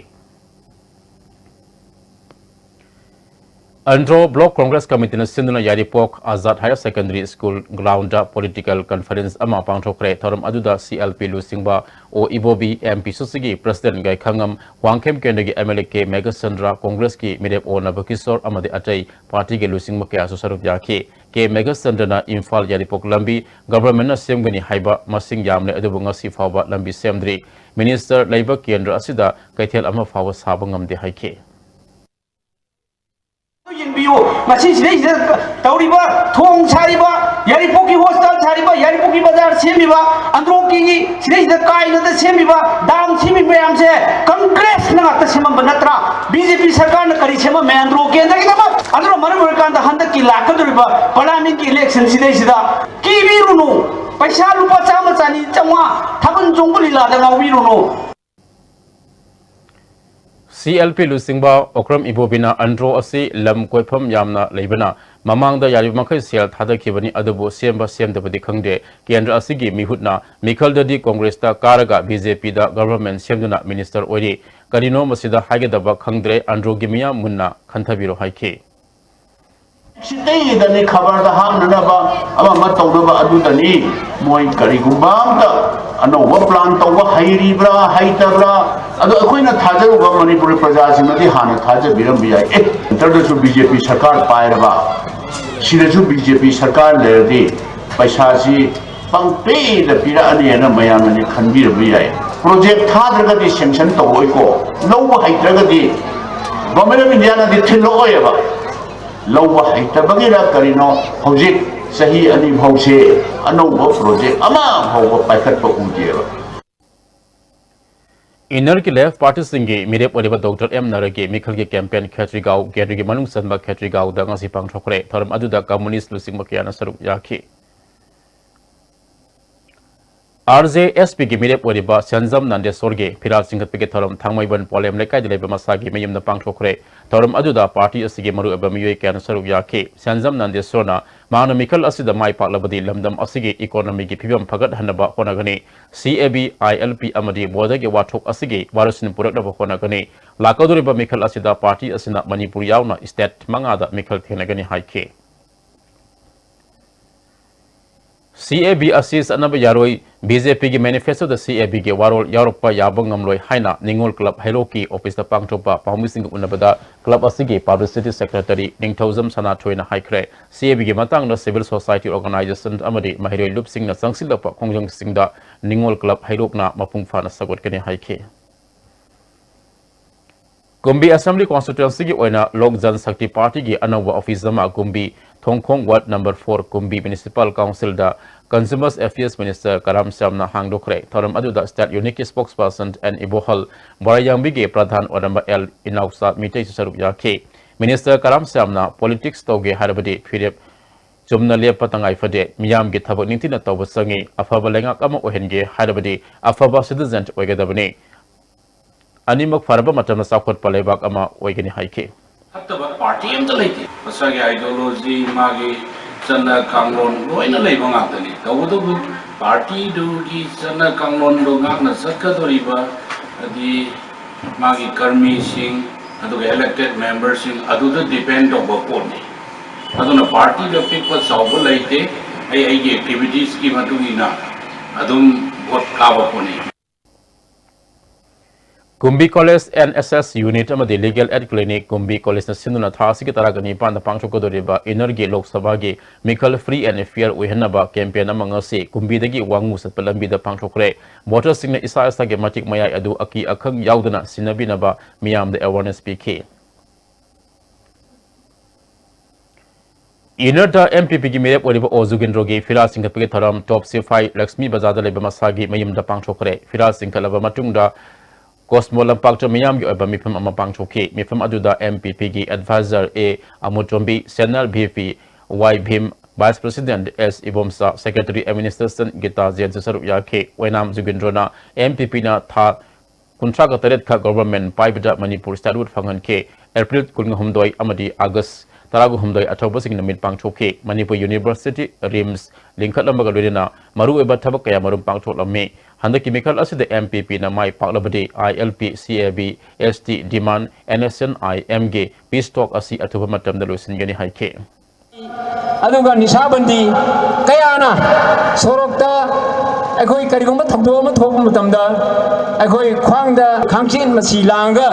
ꯑꯟꯗ꯭ꯔꯣ Block Congress Committee ꯅ ꯁꯤꯟꯗꯨꯅ ꯌꯥꯏꯔꯤꯄꯣꯛ Azad Higher Secondary School ground ꯗ political conference ꯑꯃ ꯄꯥꯡꯊꯣꯛꯈ꯭ꯔꯦ꯫ ꯊꯧꯔꯝ ꯑꯗꯨꯗ C L P ꯂꯨꯆꯤꯡꯕ ꯑꯣ ꯏꯕꯣꯕꯤ, M P C C ꯒꯤ President ꯒꯥꯏꯈꯉꯝ, ꯋꯥꯡꯈꯦꯝ ꯀꯦꯟꯗ꯭ꯔꯒꯤ M L A K Meghachandra, Congress ꯀꯤ ꯃꯤꯔꯦꯞ ꯑꯣ ꯅꯕꯀꯤꯁꯣꯔ ꯑꯃꯗꯤ ꯑꯇꯩ party ꯒꯤ ꯂꯨꯆꯤꯡꯕ ꯀꯌꯥꯁꯨ ꯁꯔꯨꯛ ꯌꯥꯈꯤ꯫ ꯀꯦ ꯃꯦꯘꯆꯟꯗ꯭ꯔꯅ ꯏꯝꯐꯥꯜ ꯌꯥꯏꯔꯤꯄꯣꯛ ꯂꯝꯕꯤ government ꯅ ꯁꯦꯝꯒꯅꯤ ꯍꯥꯏꯕ ꯃꯁꯤꯡ ꯌꯥꯝꯂꯦ, ꯑꯗꯨꯕꯨ ꯉꯁꯤ ꯐꯥꯎꯕ ꯂꯝꯕꯤ ꯁꯦꯝꯗ꯭ꯔꯤ꯫ Minister ꯂꯩꯕ ꯀꯦꯟꯗ꯭ꯔ ꯑꯁꯤꯗ ꯀꯩꯊꯦꯜ ꯑꯃ ꯐꯥꯎꯕ ꯁꯥꯕ ꯉꯝꯗꯦ ꯍꯥꯏꯈꯤ꯫ ꯌꯦꯡꯕꯤꯌꯨ, ꯉꯁꯤ ꯁꯤꯗꯩꯁꯤꯗ ꯇꯧꯔꯤꯕ, ꯊꯣꯡ ꯁꯥꯔꯤꯕ, ꯌꯥꯏꯔꯤꯄꯣꯛꯀꯤ hospital ꯁꯥꯔꯤꯕ, ꯌꯥꯏꯔꯤꯄꯣꯛꯀꯤ ꯕꯖꯥꯔ ꯁꯦꯝꯃꯤꯕ, ꯑꯟꯗ꯭ꯔꯣꯀꯤꯒꯤ ꯁꯤꯗꯩꯁꯤꯗ ꯀꯥꯏꯅꯗ ꯁꯦꯝꯃꯤꯕ, dam ꯁꯦꯝꯃꯤ ꯃꯌꯥꯝꯁꯦ Congress ꯅ ꯉꯥꯛꯇ ꯁꯦꯝꯃꯝꯕ ꯅꯠꯇ꯭ꯔꯥ? B J P ꯁꯔꯀꯥꯔꯅ ꯀꯔꯤ ꯁꯦꯝꯃꯝꯃꯦ ꯑꯟꯗ꯭ꯔꯣ ꯀꯦꯟꯗ꯭ꯔꯒꯤꯗꯃꯛ? ꯑꯗꯨꯅ ꯃꯔꯝ ꯑꯣꯏꯔꯀꯥꯟꯗ ꯍꯟꯗꯛꯀꯤ ꯂꯥꯛꯀꯗꯧꯔꯤꯕ parliament ꯀꯤ election ꯁꯤꯗꯩꯁꯤꯗ ꯀꯤꯕꯤꯔꯨꯅꯨ, ꯄꯩꯁꯥ ꯂꯨꯄꯥ ꯆꯥꯝꯃ, ꯆꯅꯤ, ꯆꯥꯝꯃꯉꯥ ꯊꯥꯕꯜ ꯆꯣꯡꯕ ꯂꯤꯂꯥꯗ ꯉꯥꯎꯕꯤꯔꯨꯅꯨ꯫ C L P ꯂꯨꯆꯤꯡꯕ ꯑꯣꯀ꯭ꯔꯝ ꯏꯕꯣꯕꯤꯅ ꯑꯟꯗ꯭ꯔꯣ ꯑꯁꯤ ꯂꯝ ꯀꯣꯏꯐꯝ ꯌꯥꯝꯅ ꯂꯩꯕꯅ ꯃꯃꯥꯡꯗ ꯌꯥꯔꯤꯕ ꯃꯈꯩ ꯁꯦꯜ ꯊꯥꯗꯈꯤꯕꯅꯤ, ꯑꯗꯨꯕꯨ ꯁꯦꯝꯕ ꯁꯦꯝꯗꯕꯗꯤ ꯈꯪꯗꯦ꯫ ꯀꯦꯟꯗ꯭ꯔ ꯑꯁꯤꯒꯤ ꯃꯤꯍꯨꯠꯅ ꯃꯤꯈꯜꯗꯗꯤ Congress ꯇ ꯀꯥꯔꯒ B J P ꯗ government ꯁꯦꯝꯗꯨꯅ minister ꯑꯣꯏꯔꯤ꯫ ꯀꯔꯤꯅꯣ ꯃꯁꯤꯗ ꯍꯥꯏꯒꯗꯕ ꯈꯪꯗ꯭ꯔꯦ, ꯑꯟꯗ꯭ꯔꯣꯒꯤ ꯃꯤꯌꯥꯝ ꯃꯨꯟꯅ ꯈꯟꯊꯕꯤꯔꯣ ꯍꯥꯏꯈꯤ꯫ ꯁꯤꯇꯩꯗꯅꯤ ꯈꯕꯔꯗ ꯍꯥꯞꯅꯅꯕ ꯑꯃ ꯑꯃ ꯇꯧꯅꯕ ꯑꯗꯨꯗꯅꯤ꯫ ꯃꯣꯏ ꯀꯔꯤꯒꯨꯝꯕ ꯑꯝꯇ ꯑꯅꯧꯕ plan ꯇꯧꯕ ꯍꯩꯔꯤꯕ꯭ꯔꯥ ꯍꯩꯇꯕ꯭ꯔꯥ? ꯑꯗꯣ ꯑꯩꯈꯣꯏꯅ ꯊꯥꯖꯔꯨꯕ ꯃꯅꯤꯄꯨꯔꯤ ꯄ꯭ꯔꯖꯥꯁꯤꯡꯅꯗꯤ ꯍꯥꯟꯅ ꯊꯥꯖꯕꯤꯔꯝꯕ ꯌꯥꯏ꯫ ꯑꯦ, centre ꯗꯁꯨ B J P ꯁꯔꯀꯥꯔ ꯄꯥꯏꯔꯕ, ꯁꯤꯗꯁꯨ B J P ꯁꯔꯀꯥꯔ ꯂꯩꯔꯗꯤ ꯄꯩꯁꯥꯁꯤ ꯄꯪꯄꯤꯗ ꯄꯤꯔꯛꯑꯅꯤꯅ ꯃꯌꯥꯝꯅꯗꯤ ꯈꯟꯕꯤꯔꯝꯕ ꯌꯥꯏ꯫ ꯄ꯭ꯔꯣꯖꯦꯛ ꯊꯥꯗ꯭ꯔꯒꯗꯤ ꯁꯦꯡꯁꯟ ꯇꯧꯔꯣꯏꯀꯣ, ꯂꯧꯕ ꯍꯩꯇ꯭ꯔꯒꯗꯤ ꯒꯣꯔꯃꯦꯟ ꯑꯣꯐ ꯏꯟꯗꯤꯌꯥꯅꯗꯤ ꯊꯤꯜꯂꯛꯑꯣꯏꯕ꯫ ꯂꯧꯕ ꯍꯩꯇꯕꯒꯤꯔ ꯀꯔꯤꯅꯣ, ꯍꯧꯖꯤꯛ ꯆꯍꯤ ꯑꯅꯤ ꯐꯥꯎꯁꯦ ꯑꯅꯧꯕ ꯄ꯭ꯔꯣꯖꯦꯛ ꯑꯃ ꯐꯥꯎꯕ ꯄꯥꯏꯈꯠꯄ ꯎꯗꯦꯕ꯫ ꯏꯟꯅꯔꯒꯤ ꯂꯦꯐ ꯄꯥꯔꯇꯤꯁꯤꯡꯒꯤ ꯃꯤꯔꯦꯞ ꯑꯣꯏꯔꯤꯕ ꯗꯣꯛꯇꯔ ꯑꯦꯝ ꯅꯔꯒꯤ ꯃꯤꯈꯜꯒꯤ ꯀꯦꯝꯄꯦꯟ ꯈꯦꯇ꯭ꯔꯤꯒꯥꯎ ꯀꯦꯟꯗ꯭ꯔꯒꯤ ꯃꯅꯨꯡ ꯆꯟꯕ ꯈꯦꯇ꯭ꯔꯤꯒꯥꯎꯗ ꯉꯁꯤ ꯄꯥꯡꯊꯣꯛꯈ꯭ꯔꯦ꯫ ꯊꯧꯔꯝ ꯑꯗꯨꯗ ꯀꯝꯃꯨꯅꯤꯁ ꯂꯨꯆꯤꯡꯕ ꯀꯌꯥꯅ ꯁꯔꯨꯛ ꯌꯥꯈꯤ꯫ ꯑꯥꯔ ꯖꯦ ꯑꯦꯁ ꯄꯤꯒꯤ ꯃꯤꯔꯦꯞ ꯑꯣꯏꯔꯤꯕ ꯁꯦꯟꯖꯝ ꯅꯟꯗꯦꯁꯣꯔꯒꯤ ꯐꯤꯔꯥꯜ ꯆꯤꯡꯈꯠꯄꯒꯤ ꯊꯧꯔꯝ ꯊꯥꯡꯃꯩꯕꯟ ꯄꯣꯂꯦꯝ ꯂꯩꯀꯥꯏꯗ ꯂꯩꯕ ꯃꯁꯥꯒꯤ ꯃꯌꯨꯝꯗ ꯄꯥꯡꯊꯣꯛꯈ꯭ꯔꯦ꯫ ꯊꯧꯔꯝ ꯑꯗꯨꯗ ꯄꯥꯔꯇꯤ ꯑꯁꯤꯒꯤ ꯃꯔꯨꯑꯣꯏꯕ ꯃꯤꯑꯣꯏ ꯀꯌꯥꯅ ꯁꯔꯨꯛ ꯌꯥꯈꯤ꯫ ꯁꯦꯟꯖꯝ ꯅꯟꯗꯦꯁꯣꯔꯅ ꯃꯍꯥꯛꯅ ꯃꯤꯈꯜ ꯑꯁꯤꯗ ꯃꯥꯏ ꯄꯥꯛꯂꯕꯗꯤ ꯂꯝꯗꯝ ꯑꯁꯤꯒꯤ ꯏꯀꯣꯅꯣꯃꯤꯒꯤ ꯐꯤꯕꯝ ꯐꯒꯠꯍꯟꯅꯕ ꯍꯣꯠꯅꯒꯅꯤ꯫ ꯁꯤ A B, I L P ꯑꯃꯗꯤ ꯕꯣꯔꯗꯔꯒꯤ ꯋꯥꯊꯣꯛ ꯑꯁꯤꯒꯤ ꯋꯥꯔꯣꯏꯁꯤꯟ ꯄꯨꯔꯛꯅꯕ ꯍꯣꯠꯅꯒꯅꯤ꯫ ꯂꯥꯛꯀꯗꯧꯔꯤꯕ ꯃꯤꯈꯜ ꯑꯁꯤꯗ ꯄꯥꯔꯇꯤ ꯑꯁꯤꯅ ꯃꯅꯤꯄꯨꯔ ꯌꯥꯎꯅ ꯁ꯭ꯇꯦꯠ ꯃꯉꯥꯗ ꯃꯤꯈꯜ ꯊꯦꯡꯅꯒꯅꯤ ꯍꯥꯏꯈꯤ꯫ ꯁꯤ ꯑꯦ ꯕꯤ ꯑꯁꯤ ꯆꯠꯅꯕ ꯌꯥꯔꯣꯏ, ꯕꯤ ꯖꯦ ꯄꯤꯒꯤ ꯃꯦꯅꯤꯐꯦꯁꯇꯣꯗ ꯁꯤ ꯑꯦ ꯕꯤꯒꯤ ꯋꯥꯔꯣꯜ ꯌꯥꯎꯔꯛꯄ ꯌꯥꯕ ꯉꯝꯂꯣꯏ ꯍꯥꯏꯅ ꯅꯤꯉꯣꯜ ꯀ꯭ꯂꯕ ꯍꯩꯔꯣꯛꯀꯤ ꯑꯣꯐꯤꯁꯇ ꯄꯥꯡꯊꯣꯛꯄ ꯄꯥꯎꯃꯤꯁꯤꯡꯒ ꯎꯅꯕꯗ ꯀ꯭ꯂꯕ ꯑꯁꯤꯒꯤ ꯄꯕ꯭ꯂꯤꯁꯤꯇꯤ ꯁꯦꯀ꯭ꯔꯦꯇꯔꯤ ꯅꯤꯡꯊꯧꯖꯝ ꯁꯅꯥꯊꯣꯏꯅ ꯍꯥꯏꯈ꯭ꯔꯦ꯫ ꯁꯤ ꯑꯦ ꯕꯤꯒꯤ ꯃꯇꯥꯡꯗ ꯁꯤꯚꯤꯜ ꯁꯣꯁꯥꯏꯇꯤ ꯑꯣꯔꯒꯅꯥꯏꯖꯦꯁꯟ ꯑꯃꯗꯤ ꯃꯍꯩꯔꯣꯏ ꯂꯨꯞꯁꯤꯡꯅ ꯆꯪꯁꯤꯜꯂꯛꯄ ꯈꯣꯡꯖꯪꯁꯤꯡꯗ ꯅꯤꯉꯣꯜ ꯀ꯭ꯂꯕ ꯍꯩꯔꯣꯛꯅ ꯃꯄꯨꯡ ꯐꯥꯅ ꯁꯧꯒꯠꯀꯅꯤ ꯍꯥꯏꯈꯤ꯫ ꯀꯨꯝꯕꯤ ꯑꯦꯁꯦꯝꯕ꯭ꯂꯤ ꯀꯣꯟꯁꯇꯤꯇ꯭ꯋꯦꯟꯁꯤꯒꯤ ꯑꯣꯏꯅ ꯂꯣꯛ ꯖꯟ ꯁꯛꯇꯤ ꯄꯥꯔꯇꯤꯒꯤ ꯑꯅꯧꯕ ꯑꯣꯐꯤꯁ ꯑꯃ Kumbi Thongkhong ward number four Kumbi municipal ꯀꯥꯎꯟꯁꯤꯜꯗ consumers affairs minister Karam Shyam ꯍꯥꯡꯗꯣꯛꯈ꯭ꯔꯦ꯫ ꯊꯧꯔꯝ ꯑꯗꯨꯗ ꯁ꯭ꯇꯦꯠ ꯌꯨꯅꯤꯠꯀꯤ ꯁ꯭ꯄꯣꯛꯁꯄꯔꯁꯟ ꯑꯦꯟ ꯏꯕꯣꯍꯜ, ꯕꯣꯔꯥꯌꯥꯡꯕꯤꯒꯤ ꯄ꯭ꯔꯙꯥꯟ ꯑꯣꯏꯔꯝꯕ ꯑꯦꯜ ꯏꯅꯥꯎꯆꯥ ꯃꯤꯇꯩꯁꯨ ꯁꯔꯨꯛ ꯌꯥꯈꯤ꯫ ꯃꯤꯅꯤꯁꯇꯔ ꯀꯔꯥꯝ ꯁ꯭ꯌꯥꯝꯅ ꯄꯣꯂꯤꯇꯤꯛꯁ ꯇꯧꯒꯦ ꯍꯥꯏꯔꯕꯗꯤ ꯐꯤꯔꯦꯞ ꯆꯨꯝꯅ ꯂꯦꯞꯄ ꯇꯉꯥꯏ ꯐꯗꯦ꯫ ꯃꯤꯌꯥꯝꯒꯤ ꯊꯕꯛ ꯅꯤꯡꯊꯤꯅ ꯇꯧꯕ ꯆꯪꯏ꯫ ꯑꯐꯕ ꯂꯩꯉꯥꯛ ꯑꯃ ꯑꯣꯏꯍꯟꯒꯦ ꯍꯥꯏꯔꯕꯗꯤ ꯑꯐꯕ ꯁꯤꯇꯤꯖꯦꯟ ꯑꯣꯏꯒꯗꯕꯅꯤ꯫ ꯑꯅꯤꯃꯛ ꯐꯔꯕ ꯃꯇꯝꯗ ꯆꯥꯎꯈꯠꯄ ꯂꯩꯕꯥꯛ ꯑꯃ ꯑꯣꯏꯒꯅꯤ ꯍꯥꯏꯈꯤ꯫ ꯐꯠꯇꯕ ꯄꯥꯔꯇꯤ ꯑꯝꯇ ꯂꯩꯇꯦ꯫ ꯃꯁꯥꯒꯤ ideology, ꯃꯥꯒꯤ ꯆꯠꯅ ꯀꯥꯡꯂꯣꯟ ꯂꯣꯏꯅ ꯂꯩꯕ ꯉꯥꯛꯇꯅꯤ꯫ ꯇꯧꯕꯇꯕꯨ ꯄꯥꯔꯇꯤꯗꯨꯒꯤ ꯆꯠꯅ ꯀꯥꯡꯂꯣꯟꯗꯣ ꯉꯥꯛꯅ ꯆꯠꯀꯗꯧꯔꯤꯕ, ꯍꯥꯏꯗꯤ ꯃꯥꯒꯤ ꯀꯔꯃꯤꯁꯤꯡ, ꯑꯗꯨꯒ elected memberꯁꯤꯡ, ꯑꯗꯨꯗ depend ꯇꯧꯕ ꯄꯣꯠꯅꯤ꯫ ꯑꯗꯨꯅ ꯄꯥꯔꯇꯤꯗ ꯄꯤꯛꯄ ꯆꯥꯎꯕ ꯂꯩꯇꯦ꯫ ꯑꯩ ꯑꯩꯒꯤ activitiesꯀꯤ ꯃꯇꯨꯡ ꯏꯟꯅ ꯑꯗꯨꯝ ꯚꯣꯠ ꯀꯥꯕ ꯄꯣꯠꯅꯤ꯫ ꯀꯨꯝꯕꯤ College N S S Unit ꯑꯃꯗꯤ Legal Aid Clinic, ꯀꯨꯝꯕꯤ College ꯅ ꯁꯤꯟꯗꯨꯅ ꯊꯥ ꯑꯁꯤꯒꯤ ꯇꯔꯥꯒ ꯅꯤꯄꯥꯟꯗ ꯄꯥꯡꯊꯣꯛꯀꯗꯧꯔꯤꯕ ꯏꯟꯅꯔꯒꯤ ꯂꯣꯛ ꯁꯚꯥꯒꯤ ꯃꯤꯈꯜ free and fair ꯑꯣꯏꯍꯟꯅꯕ campaign ꯑꯃ ꯉꯁꯤ ꯀꯨꯝꯕꯤꯗꯒꯤ ꯋꯥꯉꯨ ꯆꯠꯄ ꯂꯝꯕꯤꯗ ꯄꯥꯡꯊꯣꯛꯈ꯭ꯔꯦ꯫ Voter ꯁꯤꯡꯅ ꯏꯁꯥ ꯏꯁꯥꯒꯤ ꯃꯇꯤꯛ ꯃꯌꯥꯏ ꯑꯗꯨ ꯑꯀꯤ ꯑꯈꯪ ꯌꯥꯎꯗꯅ ꯁꯤꯟꯅꯕꯤꯅꯕ ꯃꯤꯌꯥꯝꯗ awareness ꯄꯤꯈꯤ꯫ ꯏꯟꯅꯔꯗ M P P ꯒꯤ ꯃꯤꯔꯦꯞ ꯑꯣꯏꯔꯤꯕ ꯑꯣ ꯖꯨꯒꯦꯟꯗ꯭ꯔꯣꯒꯤ ꯐꯤꯔꯥꯜ ꯆꯤꯡꯈꯠꯄꯒꯤ ꯊꯧꯔꯝ ꯇꯣꯞ ꯁꯤꯐꯥꯏ ꯂꯛꯁꯃꯤ ꯕꯖꯥꯔꯗ ꯂꯩꯕ ꯃꯁꯥꯒꯤ ꯃꯌꯨꯝꯗ ꯄꯥꯡꯊꯣꯛꯈ꯭ꯔꯦ꯫ ꯐꯤꯔꯥꯜ ꯆꯤꯡꯈꯠꯂꯕ ꯃꯇꯨꯡꯗ ꯀꯣꯁꯃꯣ ꯂꯝꯄꯥꯛꯇ ꯃꯤꯌꯥꯝꯒꯤ ꯑꯣꯏꯕ ꯃꯤꯐꯝ ꯑꯃ ꯄꯥꯡꯊꯣꯛꯈꯤ꯫ ꯃꯤꯐꯝ ꯑꯗꯨꯗ M P P ꯒꯤ advisor A ꯑꯃꯨꯇꯣꯝꯕꯤ, senior V P Y ꯚꯤꯝ, vice president S Ibomcha, secretary administration ꯒꯤꯇꯥ ꯖꯦꯟꯁꯨ ꯁꯔꯨꯛ ꯌꯥꯈꯤ꯫ ꯑꯣꯏꯅꯥꯝ ꯖꯨꯒꯦꯟꯗ꯭ꯔꯣꯅ M P P ꯅ ꯊꯥ ꯀꯨꯟꯊ꯭ꯔꯥꯒ ꯇꯔꯦꯠ ꯈꯛ government ꯄꯥꯏꯕꯗ ꯃꯅꯤꯄꯨꯔ statehood ꯐꯪꯍꯟꯈꯤ꯫ April ꯀꯨꯟꯒ ꯍꯨꯝꯗꯣꯏ ꯑꯃꯗꯤ August ꯇꯔꯥꯒ ꯍꯨꯝꯗꯣꯏ ꯑꯊꯧꯕꯁꯤꯡ ꯅꯨꯃꯤꯠ ꯄꯥꯡꯊꯣꯛꯈꯤ꯫ ꯃꯅꯤꯄꯨꯔ University, RIMS ꯂꯤꯡꯈꯠꯂꯝꯕꯒ ꯂꯣꯏꯅꯅ ꯃꯔꯨꯑꯣꯏꯕ ꯊꯕꯛ ꯀꯌꯥ ꯃꯔꯨꯝ ꯄꯥꯡꯊꯣꯛꯂꯝꯃꯤ꯫ ꯍꯟꯗꯛꯀꯤ ꯃꯤꯈꯜ ꯑꯁꯤꯗ M P P ꯅ ꯃꯥꯏ ꯄꯥꯛꯂꯕꯗꯤ I L P, C A B, S T demand, N S N I M ꯒꯤ peace talk ꯑꯁꯤ ꯑꯊꯨꯕ ꯃꯇꯝꯗ ꯂꯣꯏꯁꯤꯟꯒꯅꯤ ꯍꯥꯏꯈꯤ꯫ ꯑꯗꯨꯒ ꯅꯤꯁꯥꯕꯟꯗꯤ ꯀꯌꯥꯅ ꯁꯣꯔꯣꯛꯇ ꯑꯩꯈꯣꯏ ꯀꯔꯤꯒꯨꯝꯕ ꯊꯧꯗꯣꯛ ꯑꯃ ꯊꯣꯛꯄ ꯃꯇꯝꯗ ꯑꯩꯈꯣꯏ ꯈ꯭ꯋꯥꯡꯗ ꯈꯥꯡꯆꯦꯠ ꯃꯆꯤ ꯂꯥꯡꯉꯒ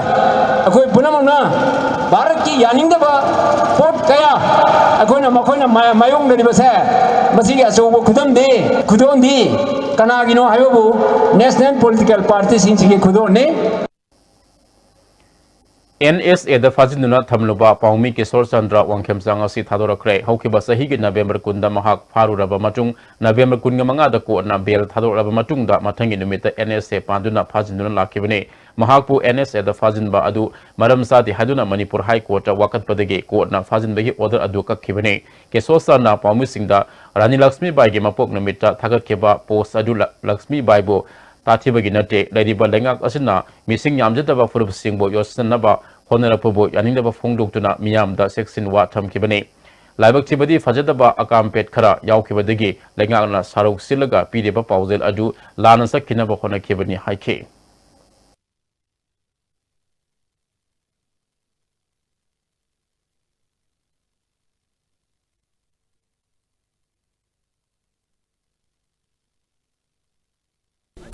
ꯑꯩꯈꯣꯏ ꯄꯨꯝꯅꯃꯛꯅ ꯚꯥꯔꯠꯀꯤ ꯌꯥꯅꯤꯡꯗꯕ ꯄꯣꯠ ꯀꯌꯥ ꯑꯩꯈꯣꯏꯅ ꯃꯈꯣꯏꯅ ꯃꯥ-, ꯃꯥꯌꯣꯛꯅꯔꯤꯕꯁꯦ ꯃꯁꯤꯒꯤ ꯑꯆꯧꯕ ꯈꯨꯗꯝꯗꯤ, ꯈꯨꯗꯣꯟꯗꯤ ꯀꯅꯥꯒꯤꯅꯣ ꯍꯥꯏꯕꯕꯨ national political party ꯁꯤꯡꯁꯤꯒꯤ ꯈꯨꯗꯣꯟꯅꯤ꯫ N S A ꯗ ꯐꯥꯖꯤꯟꯗꯨꯅ ꯊꯝꯂꯨꯕ ꯄꯥꯎꯃꯤ ꯀꯤꯁꯣꯔ ꯆꯟꯗ꯭ꯔ ꯋꯥꯡꯈꯦꯝꯆꯥꯡ ꯑꯁꯤ ꯊꯥꯗꯣꯔꯛꯈ꯭ꯔꯦ꯫ ꯍꯧꯈꯤꯕ ꯆꯍꯤꯒꯤ November ꯀꯨꯟꯗ ꯃꯍꯥꯛ ꯐꯥꯔꯨꯔꯕ ꯃꯇꯨꯡ, November ꯀꯨꯟꯃꯉꯥꯗ court ꯅ bail ꯊꯥꯗꯣꯔꯛꯂꯕ ꯃꯇꯨꯡꯗ, ꯃꯊꯪꯒꯤ ꯅꯨꯃꯤꯠꯇ N S A ꯄꯥꯟꯗꯨꯅ ꯐꯥꯖꯤꯟꯗꯨꯅ ꯂꯥꯛꯈꯤꯕꯅꯤ꯫ ꯃꯍꯥꯛꯄꯨ N S A ꯗ ꯐꯥꯖꯤꯟꯕ ꯑꯗꯨ ꯃꯔꯝ ꯆꯥꯗꯦ ꯍꯥꯏꯗꯨꯅ ꯃꯅꯤꯄꯨꯔ High Court ꯇ ꯋꯥꯀꯠꯄꯗꯒꯤ court ꯅ ꯐꯥꯖꯤꯟꯕꯒꯤ order ꯑꯗꯨ ꯀꯛꯈꯤꯕꯅꯤ꯫ ꯀꯤꯁꯣꯔ ꯆꯟꯗ꯭ꯔ ꯄꯥꯎꯃꯤꯁꯤꯡꯗ ꯔꯥꯅꯤ ꯂꯛꯁꯃꯤꯕꯥꯏꯒꯤ ꯃꯄꯣꯛ ꯅꯨꯃꯤꯠꯇ ꯊꯥꯒꯠꯈꯤꯕ post ꯑꯗꯨ ꯂ-, ꯂꯛꯁꯃꯤꯕꯥꯏꯕꯨ ꯇꯥꯊꯤꯕꯒꯤ ꯅꯠꯇꯦ꯫ ꯂꯩꯔꯤꯕ ꯂꯩꯉꯥꯛ ꯑꯁꯤꯅ ꯃꯤꯁꯤꯡ ꯌꯥꯝꯖꯗꯕ ꯐꯨꯔꯨꯞꯁꯤꯡꯕꯨ ꯌꯣꯠꯁꯤꯟꯅꯕ ꯍꯣꯠꯅꯔꯛꯄꯕꯨ ꯌꯥꯅꯤꯡꯗꯕ ꯐꯣꯡꯗꯣꯛꯇꯨꯅ ꯃꯤꯌꯥꯝꯗ ꯆꯦꯛꯁꯤꯟꯋꯥ ꯊꯝꯈꯤꯕꯅꯤ꯫ ꯂꯥꯏꯕꯛ ꯊꯤꯕꯗꯤ ꯐꯖꯗꯕ ꯑꯀꯥꯝꯄꯦꯠ ꯈꯔ ꯌꯥꯎꯈꯤꯕꯗꯒꯤ ꯂꯩꯉꯥꯛꯅ ꯁꯥꯔꯧ ꯁꯤꯜꯂꯒ ꯄꯤꯔꯤꯕ ꯄꯥꯎꯖꯦꯜ ꯑꯗꯨ ꯂꯥꯟꯅ ꯆꯠꯈꯤꯅꯕ ꯍꯣꯠꯅꯈꯤꯕꯅꯤ ꯍꯥꯏꯈꯤ꯫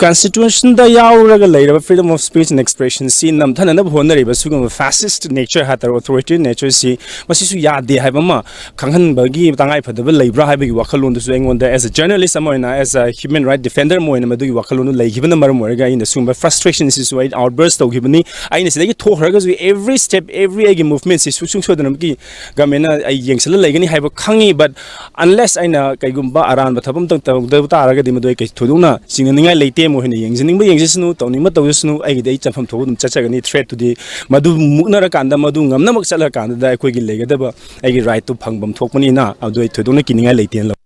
Constitutionꯗ ꯌꯥꯎꯔꯒ ꯂꯩꯔꯕ freedom of speech and expressionꯁꯤ ꯅꯝꯊꯅꯅꯕ ꯍꯣꯠꯅꯔꯤꯕ ꯁꯤꯒꯨꯝꯕ fascist nature ꯍꯥꯏꯇꯥꯔꯦ, authoritarian natureꯁꯤ, ꯃꯁꯤꯁꯨ ꯌꯥꯗꯦ ꯍꯥꯏꯕ ꯑꯃ ꯈꯪꯍꯟꯕꯒꯤ ꯇꯉꯥꯏ ꯐꯗꯕ ꯂꯩꯕ꯭ꯔꯥ ꯍꯥꯏꯕꯒꯤ ꯋꯥꯈꯜꯂꯣꯟꯗꯨꯁꯨ ꯑꯩꯉꯣꯟꯗ, as a journalist ꯑꯃ ꯑꯣꯏꯅ, as a human right defender ꯑꯃ ꯑꯣꯏꯅ, ꯃꯗꯨꯒꯤ ꯋꯥꯈꯜꯂꯣꯟꯗꯨ ꯂꯩꯈꯤꯕꯅ ꯃꯔꯝ ꯑꯣꯏꯔꯒ ꯑꯩꯅ ꯁꯤꯒꯨꯝꯕ frustrationꯁꯤꯁꯨ ꯑꯩ outburst ꯇꯧꯈꯤꯕꯅꯤ꯫ ꯑꯩꯅ ꯁꯤꯗꯒꯤ ꯊꯣꯛꯈ꯭ꯔꯒꯁꯨ every step, every ꯑꯩꯒꯤ movementꯁꯤ ꯁꯨꯡꯁꯣꯏ ꯁꯣꯏꯗꯅꯃꯛꯀꯤ governmentꯅ ꯑꯩ ꯌꯦꯡꯁꯤꯜꯂ ꯂꯩꯒꯅꯤ ꯍꯥꯏꯕ ꯈꯪꯉꯤ꯫ But unless ꯑꯩꯅ ꯀꯩꯒꯨꯝꯕ ꯑꯔꯥꯟꯕ ꯊꯕꯛ ꯑꯃꯇꯪ ꯇꯧꯗꯕ ꯇꯥꯔꯒꯗꯤ, ꯃꯗꯨ ꯑꯩ ꯀꯩ ꯊꯣꯏꯗꯣꯛꯅ ꯆꯤꯡꯅꯅꯤꯡꯉꯥꯏ ꯂꯩꯇꯦ꯫ ꯃꯣꯏꯅ ꯌꯦꯡꯖꯅꯤꯡꯕ ꯌꯦꯡꯖꯁꯅꯨ, ꯇꯧꯅꯤꯡꯕ ꯇꯧꯖꯁꯅꯨ, ꯑꯩꯒꯤꯗꯤ ꯑꯩ ꯆꯠꯐꯝ ꯊꯣꯛꯄ ꯑꯗꯨꯝ ꯆꯠꯆꯒꯅꯤ꯫ Threatꯇꯨꯗꯤ ꯃꯗꯨ ꯃꯨꯛꯅꯔꯀꯥꯟꯗ, ꯃꯗꯨ ꯉꯝꯅꯕ ꯆꯠꯂꯀꯥꯟꯗ ꯑꯩꯈꯣꯏꯒꯤ ꯂꯩꯒꯗꯕ ꯑꯩꯒꯤ rightꯇꯨ ꯐꯪꯐꯝ ꯊꯣꯛꯄꯅꯤꯅ, ꯑꯗꯨ ꯑꯩ ꯊꯣꯏꯗꯣꯛꯅ ꯀꯤꯅꯤꯡꯉꯥꯏ ꯂꯩꯇꯦꯅ ꯂꯧꯏ꯫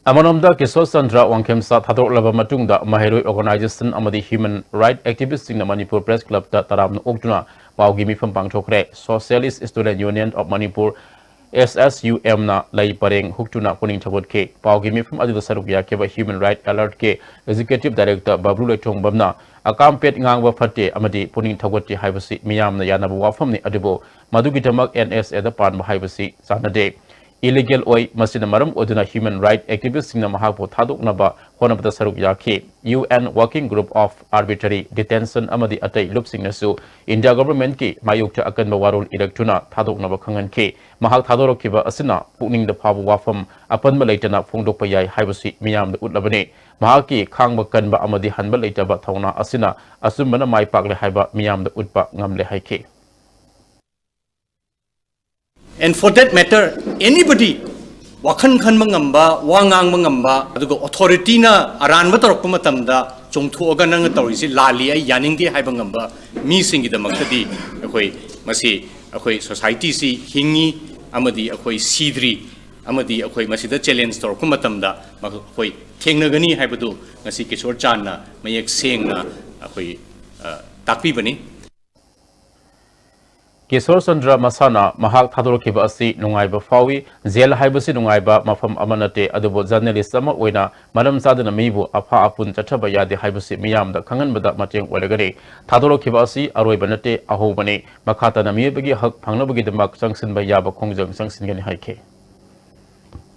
ꯑꯃꯔꯣꯝꯗ, ꯀꯤꯁꯣꯔ ꯆꯟꯗ꯭ꯔ ꯋꯥꯡꯈꯦꯝꯆꯥ ꯊꯥꯗꯣꯔꯛꯂꯕ ꯃꯇꯨꯡꯗ, ꯃꯍꯩꯔꯣꯏ organization ꯑꯃꯗꯤ human right activistꯁꯤꯡꯅ ꯃꯅꯤꯄꯨꯔ Press Clubꯇ ꯇꯔꯥꯝꯅ ꯑꯣꯛꯇꯨꯅ ꯄꯥꯎꯒꯤ ꯃꯤꯐꯝ ꯄꯥꯡꯊꯣꯛꯈ꯭ꯔꯦ꯫ Socialist Student Union of Manipur, S S U Mꯅ ꯂꯩ ꯄꯔꯦꯡ ꯍꯨꯛꯇꯨꯅ ꯄꯨꯛꯅꯤꯡ ꯊꯧꯒꯠꯈꯤ꯫ ꯄꯥꯎꯒꯤ ꯃꯤꯐꯝ ꯑꯗꯨꯗ ꯁꯔꯨꯛ ꯌꯥꯈꯤꯕ Human Right Alertꯀꯤ Executive Director ꯕꯕ꯭ꯂꯨ ꯂꯩꯊꯣꯡꯕꯝꯅ, ꯑꯀꯥꯝꯄꯦꯠ ꯉꯥꯡꯕ ꯐꯠꯇꯦ ꯑꯃꯗꯤ ꯄꯨꯛꯅꯤꯡ ꯊꯧꯒꯠꯇꯦ ꯍꯥꯏꯕꯁꯤ ꯃꯤꯌꯥꯝꯅ ꯌꯥꯅꯕ ꯋꯥꯐꯝꯅꯤ, ꯑꯗꯨꯕꯨ ꯃꯗꯨꯒꯤꯗꯃꯛ NSAꯗ ꯄꯥꯟꯕ ꯍꯥꯏꯕꯁꯤ ꯆꯥꯟꯅꯗꯦ, illegal ꯑꯣꯏ꯫ ꯃꯁꯤꯅ ꯃꯔꯝ ꯑꯣꯏꯗꯨꯅ human right activistꯁꯤꯡꯅ ꯃꯍꯥꯛꯄꯨ ꯊꯥꯗꯣꯛꯅꯕ ꯍꯣꯠꯅꯕꯗ ꯁꯔꯨꯛ ꯌꯥꯈꯤ꯫ UN Working Group of Arbitrary Detention ꯑꯃꯗꯤ ꯑꯇꯩ ꯂꯨꯞꯁꯤꯡꯅꯁꯨ India governmentꯀꯤ ꯃꯥꯌꯣꯛꯇ ꯑꯀꯟꯕ ꯋꯥꯔꯣꯜ ꯏꯔꯛꯇꯨꯅ ꯊꯥꯗꯣꯛꯅꯕ ꯈꯪꯍꯟꯈꯤ꯫ ꯃꯍꯥꯛ ꯊꯥꯗꯣꯔꯛꯈꯤꯕ ꯑꯁꯤꯅ ꯄꯨꯛꯅꯤꯡꯗ ꯐꯥꯎꯕ ꯋꯥꯐꯝ ꯑꯄꯟꯕ ꯂꯩꯇꯅ ꯐꯣꯡꯗꯣꯛꯄ ꯌꯥꯏ ꯍꯥꯏꯕꯁꯤ ꯃꯤꯌꯥꯝꯗ ꯎꯠꯂꯕꯅꯤ꯫ ꯃꯍꯥꯛꯀꯤ ꯈꯥꯡꯕ ꯀꯟꯕ ꯑꯃꯗꯤ ꯍꯟꯕ ꯂꯩꯇꯕ ꯊꯧꯅꯥ ꯑꯁꯤꯅ ꯑꯆꯨꯝꯕꯅ ꯃꯥꯏ ꯄꯥꯛꯂꯦ ꯍꯥꯏꯕ ꯃꯤꯌꯥꯝꯗ ꯎꯠꯄ ꯉꯝꯂꯦ ꯍꯥꯏꯈꯤ꯫ And for that matter, anybody, ꯋꯥꯈꯜ ꯈꯟꯕ ꯉꯝꯕ, ꯋꯥ ꯉꯥꯡꯕ ꯉꯝꯕ, ꯑꯗꯨꯒ authorityꯅ ꯑꯔꯥꯟꯕ ꯇꯧꯔꯛꯄ ꯃꯇꯝꯗ ꯆꯣꯡꯊꯣꯛꯑꯒ ꯅꯪꯅ ꯇꯧꯔꯤꯁꯤ ꯂꯥꯜꯂꯤ, ꯑꯩ ꯌꯥꯅꯤꯡꯗꯦ ꯍꯥꯏꯕ ꯉꯝꯕ ꯃꯤꯁꯤꯡꯒꯤꯗꯃꯛꯇꯗꯤ ꯑꯩꯈꯣꯏ ꯃꯁꯤ, ꯑꯩꯈꯣꯏ societyꯁꯤ ꯍꯤꯡꯉꯤ ꯑꯃꯗꯤ ꯑꯩꯈꯣꯏ ꯁꯤꯗ꯭ꯔꯤ, ꯑꯃꯗꯤ ꯑꯩꯈꯣꯏ ꯃꯁꯤꯗ challenge ꯇꯧꯔꯛꯄ ꯃꯇꯝꯗ ꯑꯩꯈꯣꯏ ꯊꯦꯡꯅꯒꯅꯤ ꯍꯥꯏꯕꯗꯨ ꯉꯁꯤ ꯀꯤꯁꯣꯔ ꯆꯥꯟꯅ ꯃꯌꯦꯛ ꯁꯦꯡꯅ ꯑꯩꯈꯣꯏ, ꯑ, ꯇꯥꯛꯄꯤꯕꯅꯤ꯫ ꯀꯤꯁꯣꯔ ꯆꯟꯗ꯭ꯔ ꯃꯁꯥꯅ ꯃꯍꯥꯛ ꯊꯥꯗꯣꯔꯛꯈꯤꯕ ꯑꯁꯤ ꯅꯨꯡꯉꯥꯏꯕ ꯐꯥꯎꯏ꯫ ꯖꯦꯜ ꯍꯥꯏꯕꯁꯤ ꯅꯨꯡꯉꯥꯏꯕ ꯃꯐꯝ ꯑꯃ ꯅꯠꯇꯦ, ꯑꯗꯨꯕꯨ journalist ꯑꯃ ꯑꯣꯏꯅ ꯃꯔꯝ ꯆꯥꯗꯅ ꯃꯤꯕꯨ ꯑꯐꯥ ꯑꯄꯨꯟ ꯆꯠꯊꯕ ꯌꯥꯗꯦ ꯍꯥꯏꯕꯁꯤ ꯃꯤꯌꯥꯝꯗ ꯈꯪꯍꯟꯕꯗ ꯃꯇꯦꯡ ꯑꯣꯏꯔꯒꯅꯤ꯫ ꯊꯥꯗꯣꯔꯛꯈꯤꯕ ꯑꯁꯤ ꯑꯔꯣꯏꯕ ꯅꯠꯇꯦ, ꯑꯍꯧꯕꯅꯤ꯫ ꯃꯈꯥ ꯇꯥꯅ ꯃꯤꯑꯣꯏꯕꯒꯤ ꯍꯛ ꯐꯪꯅꯕꯒꯤꯗꯃꯛ ꯆꯪꯁꯤꯟꯕ ꯌꯥꯕ ꯈꯣꯡꯖꯪ ꯆꯪꯁꯤꯟꯒꯅꯤ ꯍꯥꯏꯈꯤ꯫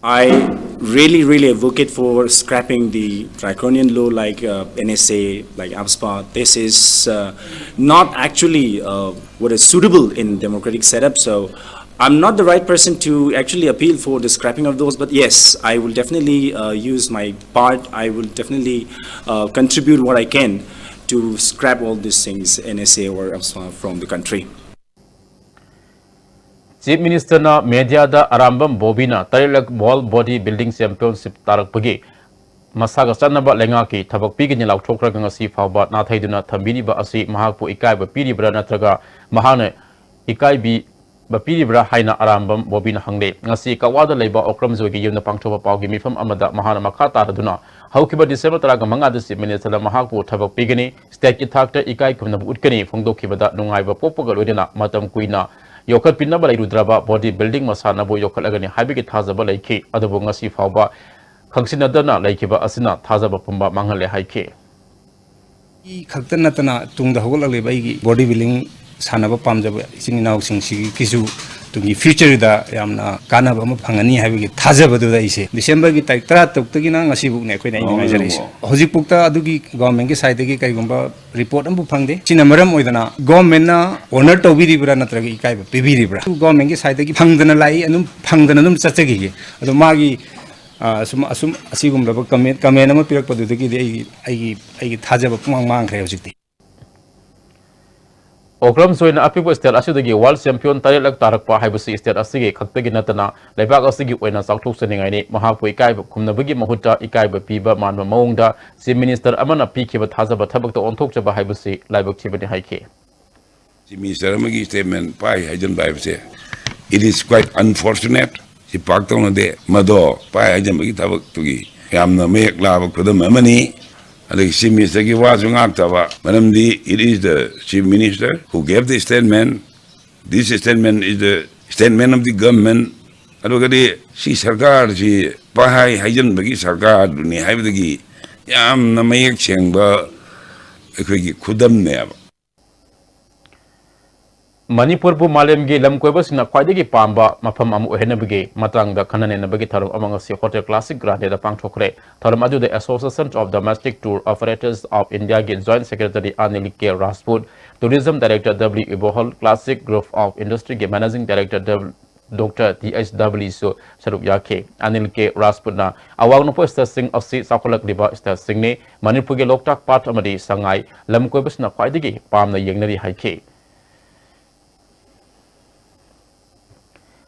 I really, really advocate for scrapping the draconian law like uh, N S A, like AFSPA. This is uh, not actually uh, what is suitable in democratic setup. So I'm not the right person to actually appeal for the scrapping of those. But yes, I will definitely uh, use my part. I will definitely uh, contribute what I can to scrap all these things, N S A or AFSPA, from the country. Chief Minister ꯅ media ꯗ Arambam ꯕꯣꯕꯤꯅ ꯇꯔꯦꯠꯂꯛ World Body Building Championship ꯇꯥꯔꯛꯄꯒꯤ ꯃꯁꯥꯒ ꯆꯥꯟꯅꯕ ꯂꯩꯉꯥꯛꯀꯤ ꯊꯕꯛ ꯄꯤꯒꯅꯤ ꯂꯥꯎꯊꯣꯛꯈ꯭ꯔꯒ ꯉꯁꯤ ꯐꯥꯎꯕ ꯅꯥꯊꯩꯗꯨꯅ ꯊꯝꯕꯤꯔꯤꯕ ꯑꯁꯤ ꯃꯍꯥꯛꯄꯨ ꯏꯀꯥꯏꯕ ꯄꯤꯔꯤꯕ꯭ꯔꯥ ꯅꯠꯇ꯭ꯔꯒ ꯃꯍꯥꯛꯅ ꯏꯀꯥꯏꯕꯤꯕ ꯄꯤꯔꯤꯕ꯭ꯔꯥ ꯍꯥꯏꯅ ꯑꯔꯥꯝꯕꯝ ꯕꯣꯕꯤꯅ ꯍꯪꯂꯦ꯫ ꯉꯁꯤ ꯀꯛꯋꯥꯗ ꯂꯩꯕ ꯑꯣꯀ꯭ꯔꯝꯖꯣꯏꯒꯤ ꯌꯨꯝꯗ ꯄꯥꯡꯊꯣꯛꯄ ꯄꯥꯎꯒꯤ ꯃꯤꯐꯝ ꯑꯃꯗ ꯃꯍꯥꯛꯅ ꯃꯈꯥ ꯇꯥꯔꯗꯨꯅ ꯍꯧꯈꯤꯕ December ꯇꯔꯥꯃꯉꯥꯗ Chief Minister ꯅ ꯃꯍꯥꯛꯄꯨ ꯊꯕꯛ ꯄꯤꯒꯅꯤ, state ꯀꯤ ꯊꯥꯛꯇ ꯏꯀꯥꯏ ꯈꯨꯝꯅꯕ ꯎꯠꯀꯅꯤ, ꯐꯣꯡꯗꯣꯛꯈꯤꯕꯗ ꯅꯨꯡꯉꯥꯏꯕ ꯄꯣꯛꯄꯒ ꯂꯣꯏꯅꯅ ꯃꯇꯝ ꯀꯨꯏꯅ ꯌꯣꯛꯈꯠꯄꯤꯅꯕ ꯂꯩꯔꯨꯗ꯭ꯔꯕ body building ꯃꯁꯥꯟꯅꯕꯨ ꯌꯣꯛꯈꯠꯂꯒꯅꯤ ꯍꯥꯏꯕꯒꯤ ꯊꯥꯖꯕ ꯂꯩꯈꯤ꯫ ꯑꯗꯨꯕꯨ ꯉꯁꯤ ꯐꯥꯎꯕ ꯈꯪꯁꯤꯟꯅꯗꯅ ꯂꯩꯈꯤꯕ ꯑꯁꯤꯅ ꯊꯥꯖꯕ ꯄꯨꯝꯕ ꯃꯥꯡꯍꯜꯂꯦ ꯍꯥꯏꯈꯤ꯫ ꯑꯩ ꯈꯛꯇ ꯅꯠꯇꯅ ꯇꯨꯡꯗ ꯍꯧꯒꯠꯂꯛꯂꯤꯕ ꯑꯩꯒꯤ body building ꯁꯥꯟꯅꯕ ꯄꯥꯝꯖꯕ ꯏꯆꯤꯟ ꯏꯅꯥꯎꯁꯤꯡꯁꯤꯒꯤꯁꯨ ꯇꯨꯡꯒꯤ future ꯗ ꯌꯥꯝꯅ ꯀꯥꯟꯅꯕ ꯑꯃ ꯐꯪꯒꯅꯤ ꯍꯥꯏꯕꯒꯤ ꯊꯥꯖꯕꯗꯨꯗ ꯑꯩꯁꯦ December ꯒꯤ ꯇꯥꯔꯤꯛ ꯇꯔꯥ ꯇꯔꯨꯛꯇꯒꯤꯅ ꯉꯁꯤꯕꯨꯛꯅꯦ ꯑꯩꯈꯣꯏꯅ ꯑꯩꯅ ꯉꯥꯏꯖꯔꯛꯏꯁꯦ꯫ ꯍꯧꯖꯤꯛꯐꯥꯎꯗ ꯑꯗꯨꯒꯤ government ꯀꯤ side ꯇꯒꯤ ꯀꯩꯒꯨꯝꯕ report ꯑꯃꯐꯥꯎ ꯐꯪꯗꯦ꯫ ꯁꯤꯅ ꯃꯔꯝ ꯑꯣꯏꯗꯅ government ꯅ honour ꯇꯧꯕꯤꯔꯤꯕ꯭ꯔꯥ ꯅꯠꯇ꯭ꯔꯒ ꯏꯀꯥꯏꯕ ꯄꯤꯕꯤꯔꯤꯕ꯭ꯔꯥ? Government ꯀꯤ side ꯇꯒꯤ ꯐꯪꯗꯅ ꯂꯥꯛꯏ, ꯑꯗꯨꯝ ꯐꯪꯗꯅ ꯑꯗꯨꯝ ꯆꯠꯆꯈꯤꯒꯦ꯫ ꯑꯗꯣ ꯃꯥꯒꯤ ꯑ, ꯑꯁꯨꯝ ꯑꯁꯨꯝ ꯑꯁꯤꯒꯨꯝꯂꯕ comment comment ꯑꯃ ꯄꯤꯔꯛꯄꯗꯨꯗꯒꯤꯗꯤ ꯑꯩꯒꯤ ꯑꯩꯒꯤ ꯑꯩꯒꯤ ꯊꯥꯖꯕ ꯄꯨꯡꯃꯥꯡ ꯃꯥꯡꯈ꯭ꯔꯦ ꯍꯧꯖꯤꯛꯇꯤ꯫ ꯑꯣꯀ꯭ꯔꯝꯖꯣꯏꯅ ꯑꯄꯤꯛꯄ state ꯑꯁꯤꯗꯒꯤ world champion ꯇꯔꯦꯠꯂꯛ ꯇꯥꯔꯛꯄ ꯍꯥꯏꯕꯁꯤ state ꯑꯁꯤꯒꯤ ꯈꯛꯇꯒꯤ ꯅꯠꯇꯅ ꯂꯩꯕꯥꯛ ꯑꯁꯤꯒꯤ ꯑꯣꯏꯅ ꯆꯥꯎꯊꯣꯛꯆꯅꯤꯡꯉꯥꯏꯅꯤ꯫ ꯃꯍꯥꯛꯄꯨ ꯏꯀꯥꯏꯕ ꯈꯨꯝꯅꯕꯒꯤ ꯃꯍꯨꯠꯇ ꯏꯀꯥꯏꯕ ꯄꯤꯕ ꯃꯥꯟꯕ ꯃꯑꯣꯡꯗ Chief Minister ꯑꯃꯅ ꯄꯤꯈꯤꯕ ꯊꯥꯖꯕ ꯊꯕꯛꯇ ꯑꯣꯟꯊꯣꯛꯆꯕ ꯍꯥꯏꯕꯁꯤ ꯂꯥꯏꯕꯛ ꯊꯤꯕꯅꯤ ꯍꯥꯏꯈꯤ꯫ Chief Minister ꯑꯃꯒꯤ statement ꯄꯥꯏ ꯍꯥꯏꯖꯟꯕ ꯍꯥꯏꯕꯁꯦ, it is quite unfortunate꯫ ꯁꯤ ꯄꯥꯛ ꯇꯧꯅꯗꯦ꯫ ꯃꯗꯣ ꯄꯥꯏ ꯍꯥꯏꯖꯟꯕꯒꯤ ꯊꯕꯛꯇꯨꯒꯤ ꯌꯥꯝꯅ ꯃꯌꯦꯛ ꯂꯥꯕ ꯈꯨꯗꯝ ꯑꯃꯅꯤ꯫ ꯑꯗꯒꯤ Chief Minister ꯒꯤ ꯋꯥꯁꯨ ꯉꯥꯛꯇꯕ, ꯃꯔꯝꯗꯤ it is the Chief Minister who gave the statement, this statement is the statement of the government꯫ ꯑꯗꯨꯒꯗꯤ ꯁꯤ ꯁꯔꯀꯥꯔꯁꯤ ꯄꯥꯏ ꯍꯥꯏꯖꯟꯕꯒꯤ ꯁꯔꯀꯥꯔꯗꯨꯅꯤ ꯍꯥꯏꯕꯗꯒꯤ ꯌꯥꯝꯅ ꯃꯌꯦꯛ ꯁꯦꯡꯕ ꯑꯩꯈꯣꯏꯒꯤ ꯈꯨꯗꯝꯅꯦꯕ꯫ ꯃꯅꯤꯄꯨꯔꯕꯨ ꯃꯥꯂꯦꯝꯒꯤ ꯂꯝꯀꯣꯏꯕꯁꯤꯡꯅ ꯈ꯭ꯋꯥꯏꯗꯒꯤ ꯄꯥꯝꯕ ꯃꯐꯝ ꯑꯃ ꯑꯣꯏꯍꯟꯅꯕꯒꯤ ꯃꯇꯥꯡꯗ ꯈꯟꯅ ꯅꯩꯅꯕꯒꯤ ꯊꯧꯔꯝ ꯑꯃ ꯉꯁꯤ ꯍꯣꯇꯦꯜ ꯀ꯭ꯂꯥꯁꯤꯛ ꯒ꯭ꯔꯥꯟꯗꯦꯗ ꯄꯥꯡꯊꯣꯛꯈ꯭ꯔꯦ꯫ ꯊꯧꯔꯝ ꯑꯗꯨꯗ Association of Domestic Tour Operators of Indiaꯒꯤ Joint Secretary Anil K Rajput, Tourism Director W Ibohal, Classic Group of Industryꯒꯤ Managing Director doctor T H ꯗꯕ꯭ꯂꯤꯁꯨ ꯁꯔꯨꯛ ꯌꯥꯈꯤ꯫ ꯑꯅꯤꯜ ꯀꯦ ꯔꯥꯖꯄꯨꯠꯅ ꯑꯋꯥꯡ ꯅꯣꯡꯄꯣꯛ ꯁ꯭ꯇꯦꯠꯁꯤꯡ ꯑꯁꯤ ꯆꯥꯎꯈꯠꯂꯛꯂꯤꯕ ꯁ꯭ꯇꯦꯠꯁꯤꯡꯅꯤ, ꯃꯅꯤꯄꯨꯔꯒꯤ ꯂꯣꯛꯇꯥꯛ ꯄꯥꯠ ꯑꯃꯗꯤ ꯁꯉꯥꯏ ꯂꯝꯀꯣꯏꯕꯁꯤꯡꯅ ꯈ꯭ꯋꯥꯏꯗꯒꯤ ꯄꯥꯝꯅ ꯌꯦꯡꯅꯔꯤ ꯍꯥꯏꯈꯤ꯫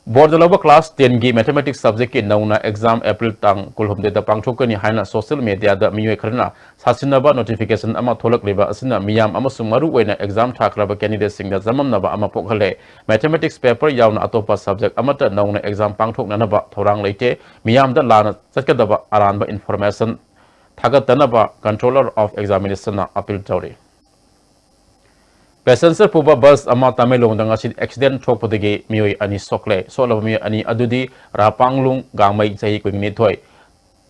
ꯕꯣꯔꯗ ꯂꯧꯕ ꯀ꯭ꯂꯥꯁ ꯇꯦꯟꯒꯤ ꯃꯦꯊꯃꯦꯇꯤꯛꯁ ꯁꯕꯖꯦꯛꯀꯤ ꯅꯧꯅ ꯑꯦꯛꯖꯥꯝ ꯑꯦꯄ꯭ꯔꯤꯜ ꯇꯥꯡ ꯀꯨꯟꯍꯨꯝꯗꯣꯏꯗ ꯄꯥꯡꯊꯣꯛꯀꯅꯤ ꯍꯥꯏꯅ ꯁꯣꯁꯤꯌꯦꯜ ꯃꯦꯗꯤꯌꯥꯗ ꯃꯤꯑꯣꯏ ꯈꯔꯅ ꯁꯥꯁꯤꯟꯅꯕ ꯅꯣꯇꯤꯐꯤꯀꯦꯁꯟ ꯑꯃ ꯊꯣꯛꯂꯛꯂꯤꯕ ꯑꯁꯤꯅ ꯃꯤꯌꯥꯝ ꯑꯃꯁꯨꯡ ꯃꯔꯨꯑꯣꯏꯅ ꯑꯦꯛꯖꯥꯝ ꯊꯥꯈ꯭ꯔꯕ ꯀꯦꯟꯗꯤꯗꯦꯠꯁꯤꯡꯗ ꯆꯃꯝꯅꯕ ꯑꯃ ꯄꯣꯛꯍꯜꯂꯦ꯫ ꯃꯦꯊꯃꯦꯇꯤꯛꯁ ꯄꯦꯄꯔ ꯌꯥꯎꯅ ꯑꯇꯣꯞꯄ ꯁꯕꯖꯦꯛ ꯑꯃꯠꯇ ꯅꯧꯅ ꯑꯦꯛꯖꯥꯝ ꯄꯥꯡꯊꯣꯛꯅꯅꯕ ꯊꯧꯔꯥꯡ ꯂꯩꯇꯦ꯫ ꯃꯤꯌꯥꯝꯗ ꯂꯥꯟꯅ ꯆꯠꯀꯗꯕ ꯑꯔꯥꯟꯕ ꯏꯟꯐꯣꯔꯃꯦꯁꯟ ꯊꯥꯒꯠꯇꯅꯕ Controller of Examinationꯅ ꯑꯄꯤꯜ ꯇꯧꯔꯤ꯫ ꯄꯦꯁꯦꯟꯖꯔ ꯄꯨꯕ ꯕꯁ ꯑꯃ ꯇꯃꯦꯡꯂꯣꯡꯗ ꯉꯁꯤ ꯑꯦꯛꯁꯤꯗꯦꯟ ꯊꯣꯛꯄꯗꯒꯤ ꯃꯤꯑꯣꯏ ꯑꯅꯤ ꯁꯣꯛꯂꯦ꯫ ꯁꯣꯛꯂꯕ ꯃꯤꯑꯣꯏ ꯑꯅꯤ ꯑꯗꯨꯗꯤ ꯔꯥꯄꯥꯡꯂꯨꯡ ꯒꯥꯡꯃꯩ, ꯆꯍꯤ ꯀꯨꯟꯅꯤꯊꯣꯏ,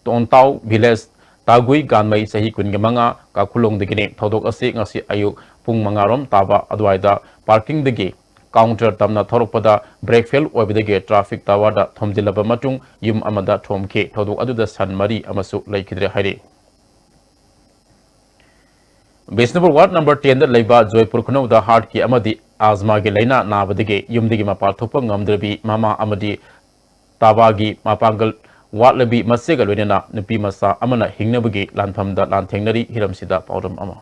ꯇꯣꯟꯇꯥꯎ ꯚꯤꯂꯦꯖ ꯇꯥꯒꯨꯏ ꯒꯥꯟꯃꯩ, ꯆꯍꯤ ꯀꯨꯟꯒ ꯃꯉꯥ, ꯀꯥꯈꯨꯂꯣꯡꯗꯒꯤꯅꯤ꯫ ꯊꯧꯗꯣꯛ ꯑꯁꯤ ꯉꯁꯤ ꯑꯌꯨꯛ ꯄꯨꯡ ꯃꯉꯥ ꯔꯣꯝ ꯇꯥꯕ ꯑꯗꯨꯋꯥꯏꯗ ꯄꯥꯔꯀꯤꯡꯗꯒꯤ ꯀꯥꯎꯟꯇꯔ ꯇꯝꯅ ꯊꯧꯔꯛꯄꯗ ꯕ꯭ꯔꯦꯛ ꯐꯦꯜ ꯑꯣꯏꯕꯗꯒꯤ ꯇ꯭ꯔꯥꯐꯤꯛ ꯇꯥꯋꯔꯗ ꯊꯣꯝꯖꯤꯜꯂꯕ ꯃꯇꯨꯡ ꯌꯨꯝ ꯑꯃꯗ ꯊꯣꯝꯈꯤ꯫ ꯊꯧꯗꯣꯛ ꯑꯗꯨꯗ ꯁꯟ ꯃꯔꯤ ꯑꯃꯁꯨ ꯂꯩꯈꯤꯗ꯭ꯔꯦ ꯍꯥꯏꯔꯤ꯫ ꯕꯤꯁꯅꯨꯄꯨꯔ ꯋꯥꯔꯗ ꯅꯝꯕꯔ ꯇꯦꯟꯗ ꯂꯩꯕ ꯖꯣꯏꯄꯨꯔ ꯈꯨꯅꯧꯗ ꯍꯥꯔꯠꯀꯤ ꯑꯃꯗꯤ ꯑꯥꯖꯃꯥꯒꯤ ꯂꯥꯏꯅꯥ ꯅꯥꯕꯗꯒꯤ ꯌꯨꯝꯗꯒꯤ ꯃꯄꯥꯟ ꯊꯣꯛꯄ ꯉꯝꯗ꯭ꯔꯕꯤ ꯃꯃꯥ ꯑꯃꯗꯤ ꯇꯥꯕꯥꯒꯤ ꯃꯄꯥꯡꯒꯜ ꯋꯥꯠꯂꯕꯤ ꯃꯆꯦꯒ ꯂꯣꯏꯅꯅ ꯅꯨꯄꯤ ꯃꯆꯥ ꯑꯃꯅ ꯍꯤꯡꯅꯕꯒꯤ ꯂꯥꯟꯐꯝꯗ ꯂꯥꯟꯊꯦꯡꯅꯔꯤ꯫ ꯍꯤꯔꯝꯁꯤꯗ ꯄꯥꯎꯗꯝ ꯑꯃ꯫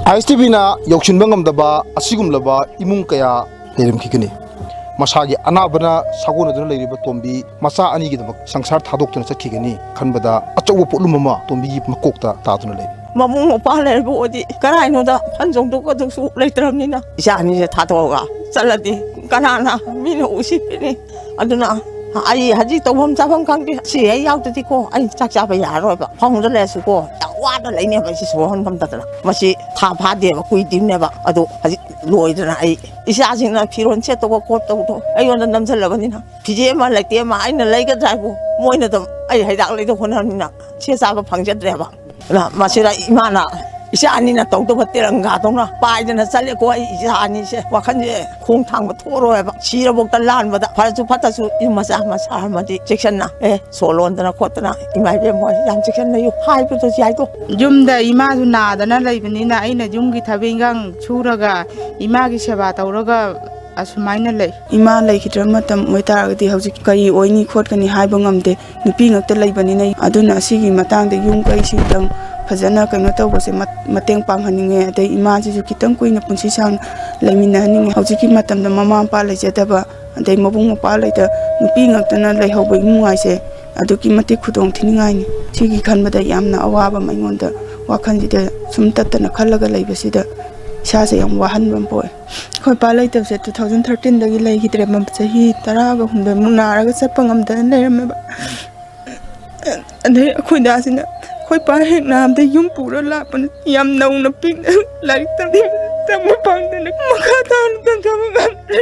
ꯑꯥꯏ ꯑꯦꯁ ꯇꯤ ꯚꯤꯅ ꯌꯧꯁꯤꯟꯕ ꯉꯝꯗꯕ ꯑꯁꯤꯒꯨꯝꯂꯕ ꯏꯃꯨꯡ ꯀꯌꯥ ꯂꯩꯔꯝꯈꯤꯒꯅꯤ꯫ ꯃꯁꯥꯒꯤ ꯑꯅꯥꯕꯅ ꯁꯥꯒꯣꯟꯅꯗꯨꯅ ꯂꯩꯔꯤꯕ ꯇꯣꯝꯕꯤ ꯃꯆꯥ ꯑꯅꯤꯒꯤꯗꯃꯛ ꯁꯪꯁꯥꯔ ꯊꯥꯗꯣꯛꯇꯨꯅ ꯆꯠꯈꯤꯒꯅꯤ ꯈꯟꯕꯗ ꯑꯆꯧꯕ ꯄꯣꯠꯂꯨꯝ ꯑꯃ ꯇꯣꯝꯕꯤꯒꯤ ꯃꯀꯣꯛꯇ ꯇꯥꯗꯨꯅ ꯂꯩꯔꯦ꯫ ꯃꯕꯨꯡ ꯃꯧꯄ꯭ꯋꯥ ꯂꯩꯔꯕ ꯑꯣꯏꯗꯤ ꯀꯔꯥꯏꯅꯣꯗ ꯐꯟ ꯆꯣꯡꯊꯣꯛꯀꯗꯧꯁꯨ ꯂꯩꯇ꯭ꯔꯕꯅꯤꯅ ꯏꯆꯥ ꯑꯅꯤꯁꯦ ꯊꯥꯗꯣꯛꯑꯒ ꯆꯠꯂꯗꯤ ꯀꯅꯥꯅ ꯃꯤꯅ ꯎꯁꯤꯠꯄꯤꯅꯤ? ꯑꯗꯨꯅ ꯑꯩ ꯍꯧꯖꯤꯛ ꯇꯧꯐꯝ ꯆꯥꯐꯝ ꯈꯪꯗꯦ꯫ ꯁꯤ ꯍꯦꯛ ꯌꯥꯎꯗ꯭ꯔꯗꯤꯀꯣ ꯑꯩ ꯆꯥꯛ ꯆꯥꯕ ꯌꯥꯔꯔꯣꯏꯕ꯫ ꯐꯃꯨꯡꯗ ꯂꯩꯔꯁꯨꯀꯣ ꯌꯥꯝ ꯋꯥꯅ ꯂꯩꯅꯦꯕ ꯑꯩꯁꯦ ꯁꯣꯔ ꯍꯣꯟꯐꯝ ꯇꯠꯇꯅ꯫ ꯃꯁꯤ ꯊꯥ ꯐꯥꯗꯦꯕ, ꯀꯨꯏꯗ꯭ꯔꯤꯕꯅꯦꯕ꯫ ꯑꯗꯣ ꯍꯧꯖꯤꯛ ꯂꯣꯏꯗꯅ ꯑꯩ ꯏꯆꯥꯁꯤꯡꯅ ꯐꯤꯔꯣꯜ ꯁꯦꯠꯇꯧꯕ ꯈꯣꯠꯇꯧꯕꯗꯣ ꯑꯩꯉꯣꯟꯗ ꯅꯝꯁꯤꯜꯂꯕꯅꯤꯅ ꯐꯤꯖꯦ ꯑꯃ ꯂꯩꯇꯦ ꯑꯃ ꯑꯩꯅ ꯂꯩꯒꯗ꯭ꯔꯥ ꯍꯥꯏꯕꯨ ꯃꯣꯏꯅ ꯑꯗꯨꯝ ꯑꯩ ꯍꯩꯗꯥꯛ ꯂꯩꯗꯧ ꯍꯣꯠꯅꯕꯅꯤꯅ ꯁꯦ ꯆꯥꯕ ꯐꯪꯖꯗ꯭ꯔꯦꯕ꯫ ꯑꯗꯨꯅ ꯃꯁꯤꯗ ꯏꯃꯥꯅ ꯏꯆꯥ ꯑꯅꯤꯅ ꯇꯧꯗꯕ ꯇꯦꯔꯪꯒꯥꯗꯧꯅ ꯄꯥꯏꯗꯅ ꯆꯠꯂꯦꯀꯣ꯫ ꯑꯩ ꯏꯆꯥ ꯑꯅꯤꯁꯦ ꯋꯥꯈꯜꯁꯦ ꯈꯣꯡ ꯊꯥꯡꯕ ꯊꯣꯛꯑꯔꯣꯏꯕ꯫ ꯁꯤꯔꯕꯧꯇ ꯂꯥꯟꯕꯗ, ꯐꯔꯁꯨ ꯐꯠꯇꯁꯨ, ꯌꯨꯝ ꯃꯆꯥ ꯃꯆꯥ ꯑꯃꯗꯤ ꯆꯦꯛꯁꯤꯟꯅ, ꯑꯦ, ꯁꯣ ꯂꯣꯟꯗꯅ ꯈꯣꯠꯇꯅ, ꯏꯃꯥ ꯏꯕꯦꯝ ꯍꯣꯏ ꯌꯥꯝ ꯆꯦꯛꯁꯤꯟꯅ ꯌꯨꯝ ꯍꯥꯏꯕꯗꯁꯨ ꯌꯥꯏꯗꯣ꯫ ꯌꯨꯝꯗ ꯏꯃꯥꯁꯨ ꯅꯥꯗꯅ ꯂꯩꯕꯅꯤꯅ ꯑꯩꯅ ꯌꯨꯝꯒꯤ ꯊꯕꯛ ꯏꯟꯈꯥꯡ ꯁꯨꯔꯒ ꯏꯃꯥꯒꯤ ꯁꯦꯕꯥ ꯇꯧꯔꯒ ꯑꯁꯨꯃꯥꯏꯅ ꯂꯩ꯫ ꯏꯃꯥ ꯂꯩꯈꯤꯗ꯭ꯔ ꯃꯇꯝ ꯑꯣꯏꯇꯥꯔꯒꯗꯤ ꯍꯧꯖꯤꯛ ꯀꯔꯤ ꯑꯣꯏꯅꯤ ꯈꯣꯠꯀꯅꯤ ꯍꯥꯏꯕ ꯉꯝꯗꯦ꯫ ꯅꯨꯄꯤ ꯉꯛꯇ ꯂꯩꯕꯅꯤꯅ, ꯑꯗꯨꯅ ꯑꯁꯤꯒꯤ ꯃꯇꯥꯡꯗ ꯌꯨꯝ ꯀꯩꯁꯤꯗꯪ ꯐꯖꯅ ꯀꯩꯅꯣ ꯇꯧꯕꯁꯦ ꯃꯠ-, ꯃꯇꯦꯡ ꯄꯥꯡꯍꯟꯅꯤꯡꯉꯦ꯫ ꯑꯗꯩ ꯏꯃꯥꯁꯤꯁꯨ ꯈꯤꯇꯪ ꯀꯨꯏꯅ ꯄꯨꯟꯁꯤ ꯁꯥꯡꯅ ꯂꯩꯃꯤꯟꯅꯍꯟꯅꯤꯡꯉꯦ꯫ ꯍꯧꯖꯤꯛꯀꯤ ꯃꯇꯝꯗ ꯃꯃꯥ ꯃꯄꯥ ꯂꯩꯖꯗꯕ, ꯑꯗꯩ ꯃꯕꯨꯡ ꯃꯧꯄ꯭ꯋꯥ ꯂꯩꯇ, ꯅꯨꯄꯤ ꯉꯥꯛꯇꯅ ꯂꯩꯍꯧꯕ ꯏꯃꯨꯡ ꯍꯥꯏꯁꯦ ꯑꯗꯨꯛꯀꯤ ꯃꯇꯤꯛ ꯈꯨꯗꯣꯡ ꯊꯤꯅꯤꯡꯉꯥꯏꯅꯤ꯫ ꯁꯤꯒꯤ ꯈꯟꯕꯗ ꯌꯥꯝꯅ ꯑꯋꯥꯕ ꯑꯃ ꯑꯩꯉꯣꯟꯗ ꯋꯥꯈꯜꯁꯤꯗ ꯁꯨꯝ ꯇꯠꯇꯅ ꯈꯜꯂꯒ ꯂꯩꯕꯁꯤꯗ ꯏꯁꯥꯁꯦ ꯌꯥꯝ ꯋꯥꯍꯟꯕ ꯑꯃ ꯄꯣꯛꯑꯦ꯫ ꯑꯩꯈꯣꯏ ꯄꯥ ꯂꯩꯇꯕꯁꯦ two thousand thirteen ꯗꯒꯤ ꯂꯩꯈꯤꯗ꯭ꯔꯦ꯫ ꯆꯍꯤ ꯇꯔꯥꯒ ꯍꯨꯝꯗꯣꯏꯃꯨꯛ ꯅꯥꯔꯒ ꯆꯠꯄ ꯉꯝꯗꯅ ꯂꯩꯔꯝꯃꯦꯕ꯫ ꯑꯗꯩ ꯑꯩꯈꯣꯏ ꯗꯥꯁꯤꯅ ꯑꯩꯈꯣꯏ ꯄꯥ ꯍꯦꯛ ꯅꯥꯕꯗ ꯌꯨꯝ ꯄꯨꯔ ꯂꯥꯛꯄꯅ ꯌꯥꯝ ꯅꯧꯅ ꯄꯤꯛꯅ ꯂꯥꯏꯔꯤꯛ ꯇꯝꯅꯤꯡ-, ꯇꯝꯕ ꯐꯪꯗꯅ ꯃꯈꯥ ꯇꯥꯅ ꯇꯝꯊꯕ ꯉꯝꯗ꯭ꯔꯦ꯫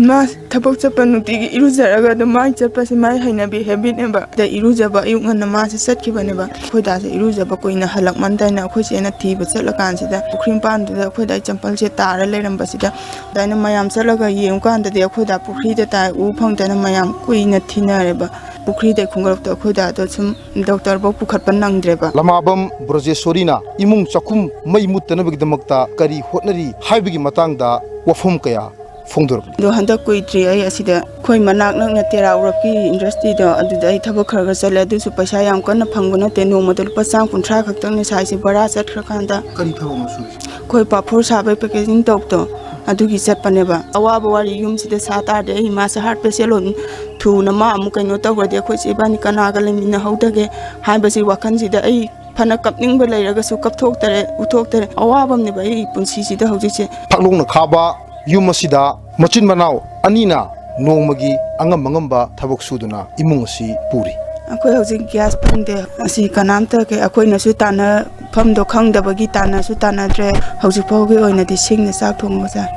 ꯃꯥ ꯊꯕꯛ ꯆꯠꯄ ꯅꯨꯡꯇꯤꯒꯤ ꯏꯔꯨꯖꯔꯒ ꯑꯗꯨꯝ ꯃꯥꯏ ꯆꯠꯄꯁꯦ ꯃꯥꯏ ꯍꯩꯅꯕꯤ, habit ꯅꯦꯕ꯫ ꯑꯗ ꯏꯔꯨꯖꯕ ꯑꯌꯨꯛ ꯉꯟꯅ ꯃꯥꯁꯦ ꯆꯠꯈꯤꯕꯅꯦꯕ꯫ ꯑꯩꯈꯣꯏ ꯗꯥꯁꯦ ꯏꯔꯨꯖꯕ ꯀꯨꯏꯅ ꯍꯜꯂꯛꯃꯟꯗꯅ ꯑꯩꯈꯣꯏ ꯆꯦꯅ ꯊꯤꯕ ꯆꯠꯂꯀꯥꯟꯁꯤꯗ ꯄꯨꯈ꯭ꯔꯤ ꯃꯄꯥꯟꯗꯨꯗ ꯑꯩꯈꯣꯏ ꯗꯥꯏ ꯆꯝꯄꯜꯁꯦ ꯇꯥꯔ ꯂꯩꯔꯝꯕꯁꯤꯗ, ꯑꯗꯨꯃꯥꯏꯅ ꯃꯌꯥꯝ ꯆꯠꯂꯒ ꯌꯦꯡꯉꯨꯀꯥꯟꯗꯗꯤ ꯑꯩꯈꯣꯏ ꯗꯥ ꯄꯨꯈ꯭ꯔꯤꯗ ꯇꯥꯏ꯫ ꯎ ꯐꯪꯗꯅ ꯃꯌꯥꯝ ꯀꯨꯏꯅ ꯊꯤꯅꯔꯦꯕ꯫ ꯄꯨꯈ꯭ꯔꯤꯗꯩ ꯈꯣꯡꯒꯠꯂꯛꯇ ꯑꯩꯈꯣꯏ ꯗꯥꯗꯣ ꯁꯨꯝ ꯗꯣꯛꯇꯔꯐꯧ ꯄꯨꯈꯠꯄ ꯅꯪꯗ꯭ꯔꯦꯕ꯫ ꯂꯃꯥꯕꯝ ꯕ꯭ꯔꯖꯦꯁꯣꯔꯤꯅ ꯏꯃꯨꯡ ꯆꯥꯛꯈꯨꯝ ꯃꯩ ꯃꯨꯠꯇꯅꯕꯒꯤꯗꯃꯛꯇ ꯀꯔꯤ ꯍꯣꯠꯅꯔꯤ ꯍꯥꯏꯕꯒꯤ ꯃꯇꯥꯡꯗ ꯋꯥꯐꯝ ꯀꯌꯥ ꯐꯣꯡꯗꯣꯔꯛꯂꯤ꯫ ꯑꯗꯣ ꯍꯟꯗꯛ ꯀꯨꯏꯗ꯭ꯔꯤ ꯑꯩ ꯑꯁꯤꯗ ꯑꯩꯈꯣꯏ ꯃꯅꯥꯛ ꯅꯛꯅ ꯇꯦꯔꯥ ꯎꯔꯛꯀꯤ ꯏꯟꯗꯁꯇ꯭ꯔꯤꯗꯣ ꯑꯗꯨꯗ ꯑꯩ ꯊꯕꯛ ꯈꯔ ꯈꯔ ꯆꯠꯂꯦ꯫ ꯑꯗꯨꯁꯨ ꯄꯩꯁꯥ ꯌꯥꯝ ꯀꯟꯅ ꯐꯪꯕ ꯅꯠꯇꯦ꯫ ꯅꯣꯡꯃꯗ ꯂꯨꯄꯥ ꯆꯥꯝ ꯀꯨꯟꯊ꯭ꯔꯥ ꯈꯛꯇꯪꯅꯦ ꯁꯥꯏꯁꯦ ꯚꯔꯥ ꯆꯠꯈ꯭ꯔꯀꯥꯟꯗ꯫ ꯀꯔꯤ ꯊꯕꯛꯅꯣ ꯁꯨꯔꯤꯁꯦ? ꯑꯩꯈꯣꯏ ꯄꯥꯐꯣꯔ ꯁꯥꯕꯩ packaging ꯇꯧꯕꯗꯣ ꯑꯗꯨꯒꯤ ꯆꯠꯄꯅꯦꯕ꯫ ꯑꯋꯥꯕ ꯋꯥꯔꯤ ꯌꯨꯝꯁꯤꯗ ꯁꯥ ꯇꯥꯔꯗꯤ ꯑꯩ ꯏꯃꯥꯁꯦ heart patient ꯑꯣꯏ-, ꯊꯨꯅ ꯃꯥ ꯑꯃꯨꯛ ꯀꯩꯅꯣ ꯇꯧꯔꯗꯤ ꯑꯩꯈꯣꯏ ꯆꯦ ꯏꯕꯥꯅꯤ ꯀꯅꯥꯒ ꯂꯩꯃꯤꯟꯅꯍꯧꯗꯒꯦ ꯍꯥꯏꯕꯁꯤ ꯋꯥꯈꯜꯁꯤꯗ ꯑꯩ ꯐꯅ ꯀꯞꯅꯤꯡꯕ ꯂꯩꯔꯒꯁꯨ ꯀꯞꯊꯣꯛꯇꯔꯦ, ꯎꯠꯊꯣꯛꯇꯔꯦ꯫ ꯑꯋꯥꯕ ꯑꯃꯅꯦꯕ ꯑꯩ ꯄꯨꯟꯁꯤꯁꯤꯗ ꯍꯧꯖꯤꯛꯁꯦ꯫ ꯐꯛꯂꯣꯡꯅ ꯈꯥꯕ ꯌꯨꯝ ꯑꯁꯤꯗ ꯃꯆꯤꯟ ꯃꯅꯥꯎ ꯑꯅꯤꯅ ꯅꯣꯡꯃꯒꯤ ꯑꯉꯝ ꯑꯉꯝꯕ ꯊꯕꯛ ꯁꯨꯗꯨꯅ ꯏꯃꯨꯡ ꯑꯁꯤ ꯄꯨꯔꯤ꯫ ꯑꯩꯈꯣꯏ ꯍꯧꯖꯤꯛ gas ꯐꯪꯗꯦ꯫ ꯑꯁꯤ ꯀꯅꯥꯝꯇ ꯀꯩ-, ꯑꯩꯈꯣꯏꯅꯁꯨ ꯇꯥꯟꯅꯐꯝꯗꯣ ꯈꯪꯗꯕꯒꯤ ꯇꯥꯟꯅꯁꯨ ꯇꯥꯟꯅꯗ꯭ꯔꯦ꯫ ꯍꯧꯖꯤꯛ ꯐꯥꯎꯒꯤ ꯑꯣꯏꯅꯗꯤ ꯁꯤꯡꯅ ꯆꯥꯛ ꯊꯣꯡꯉꯒ ꯆꯥꯏ꯫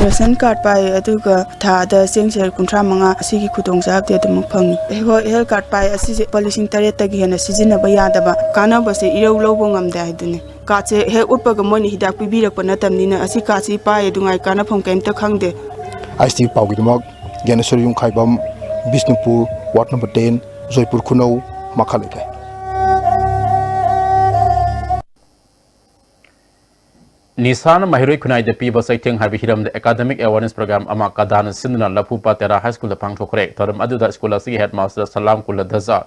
Ration card ꯄꯥꯏ, ꯑꯗꯨꯒ ꯊꯥꯗ ꯆꯦꯡ ꯁꯦꯔ ꯀꯨꯟꯊ꯭ꯔꯥ ꯃꯉꯥ ꯑꯁꯤꯒꯤ ꯈꯨꯗꯣꯡꯆꯥꯕꯗꯤ ꯑꯗꯨꯃꯛ ꯐꯪꯉꯤ꯫ ꯍꯣꯏ, health card ꯄꯥꯏ, ꯑꯁꯤꯁꯦ ꯂꯨꯄꯥ ꯂꯤꯁꯤꯡ ꯇꯔꯦꯠꯇꯒꯤ ꯍꯦꯟꯅ ꯁꯤꯖꯤꯟꯅꯕ ꯌꯥꯗꯕ, ꯀꯥꯟꯅꯕꯁꯦ ꯏꯔꯧ ꯂꯧꯕ ꯉꯝꯗꯦ ꯍꯥꯏꯗꯨꯅꯤ꯫ ꯀꯥꯔꯗꯁꯦ ꯍꯦꯛ ꯎꯠꯄꯒ ꯃꯣꯏꯅ ꯍꯤꯗꯥꯛ ꯄꯤꯕꯤꯔꯛꯄ ꯅꯠꯇꯕꯅꯤꯅ ꯑꯁꯤ ꯀꯥꯔꯗꯁꯤ ꯄꯥꯏꯌꯦ ꯑꯗꯨꯉꯥꯏ ꯀꯥꯟꯅꯐꯝ ꯀꯩꯝꯇ ꯈꯪꯗꯦ꯫ ꯑꯥꯏ ꯑꯦꯁ ꯇꯤ ꯄꯥꯎꯒꯤꯗꯃꯛ Gyaneshor Yumkhaibam, Bishnupur, ward number ten, Joypur Khunou, ꯃꯈꯥ ꯂꯩꯀꯥꯏ꯫ ꯅꯤꯁꯥꯅ ꯃꯍꯩꯔꯣꯏ ꯈꯨꯟꯅꯥꯏꯗ ꯄꯤꯕ ꯆꯩꯊꯦꯡ ꯍꯥꯏꯕ ꯍꯤꯔꯝꯗ academic awareness program ꯑꯃ ꯀꯗꯥꯅ ꯁꯤꯟꯗꯨꯅ ꯂꯐꯨꯄꯥꯠ ꯇꯦꯔꯥ ꯍꯥꯏ ꯁ꯭ꯀꯨꯜꯗ ꯄꯥꯡꯊꯣꯛꯈ꯭ꯔꯦ꯫ ꯊꯧꯔꯝ ꯑꯗꯨꯗ ꯁ꯭ꯀꯨꯜ ꯑꯁꯤꯒꯤ ꯍꯦꯗꯃꯥꯁꯇꯔ ꯁꯂꯥꯝ ꯀꯨꯜꯂꯗꯖꯥ,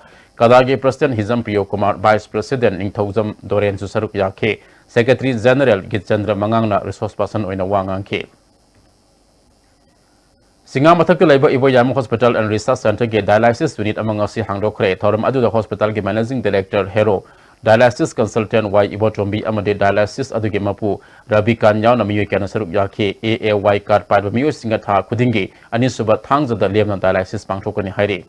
ꯀꯗꯥꯒꯤ president Hijam Priyo Kumar, vice president Ningthoujam ꯗꯣꯔꯦꯟꯁꯨ ꯁꯔꯨꯛ ꯌꯥꯈꯤ꯫ ꯁꯦꯀ꯭ꯔꯦꯇꯔꯤ ꯖꯦꯅꯔꯦꯜ ꯒꯤꯠꯆꯟꯗ꯭ꯔ ꯃꯉꯥꯡꯅ ꯔꯤꯁꯣꯔꯁ ꯄꯥꯔꯁꯟ ꯑꯣꯏꯅ ꯋꯥ ꯉꯥꯡꯈꯤ꯫ ꯆꯤꯡꯉꯥ ꯃꯊꯛꯇ ꯂꯩꯕ ꯏꯕꯣꯌꯥꯏꯃ ꯍꯣꯁꯄꯤꯇꯥꯜ ꯑꯦꯟ ꯔꯤꯁꯔꯆ ꯁꯦꯟꯇꯔꯒꯤ dialysis unit ꯑꯃ ꯉꯁꯤ ꯍꯥꯡꯗꯣꯛꯈ꯭ꯔꯦ꯫ ꯊꯧꯔꯝ ꯑꯗꯨꯗ ꯍꯣꯁꯄꯤꯇꯥꯜꯒꯤ managing director Hero, dialysis consultant Y Ibotombi ꯑꯃꯗꯤ dialysis ꯑꯗꯨꯒꯤ ꯃꯄꯨ ꯔꯕꯤꯀꯥꯟ ꯌꯥꯎꯅ ꯃꯤꯑꯣꯏ ꯀꯌꯥꯅ ꯁꯔꯨꯛ ꯌꯥꯈꯤ꯫ ꯑꯦ ꯑꯦ ꯋꯥꯏ ꯀꯥꯔꯗ ꯄꯥꯏꯕ ꯃꯤꯑꯣꯏꯁꯤꯡꯅ ꯊꯥ ꯈꯨꯗꯤꯡꯒꯤ ꯑꯅꯤꯁꯨꯕ ꯊꯥꯡꯖꯗ ꯂꯦꯝꯅ dialysis ꯄꯥꯡꯊꯣꯛꯀꯅꯤ ꯍꯥꯏꯔꯤ꯫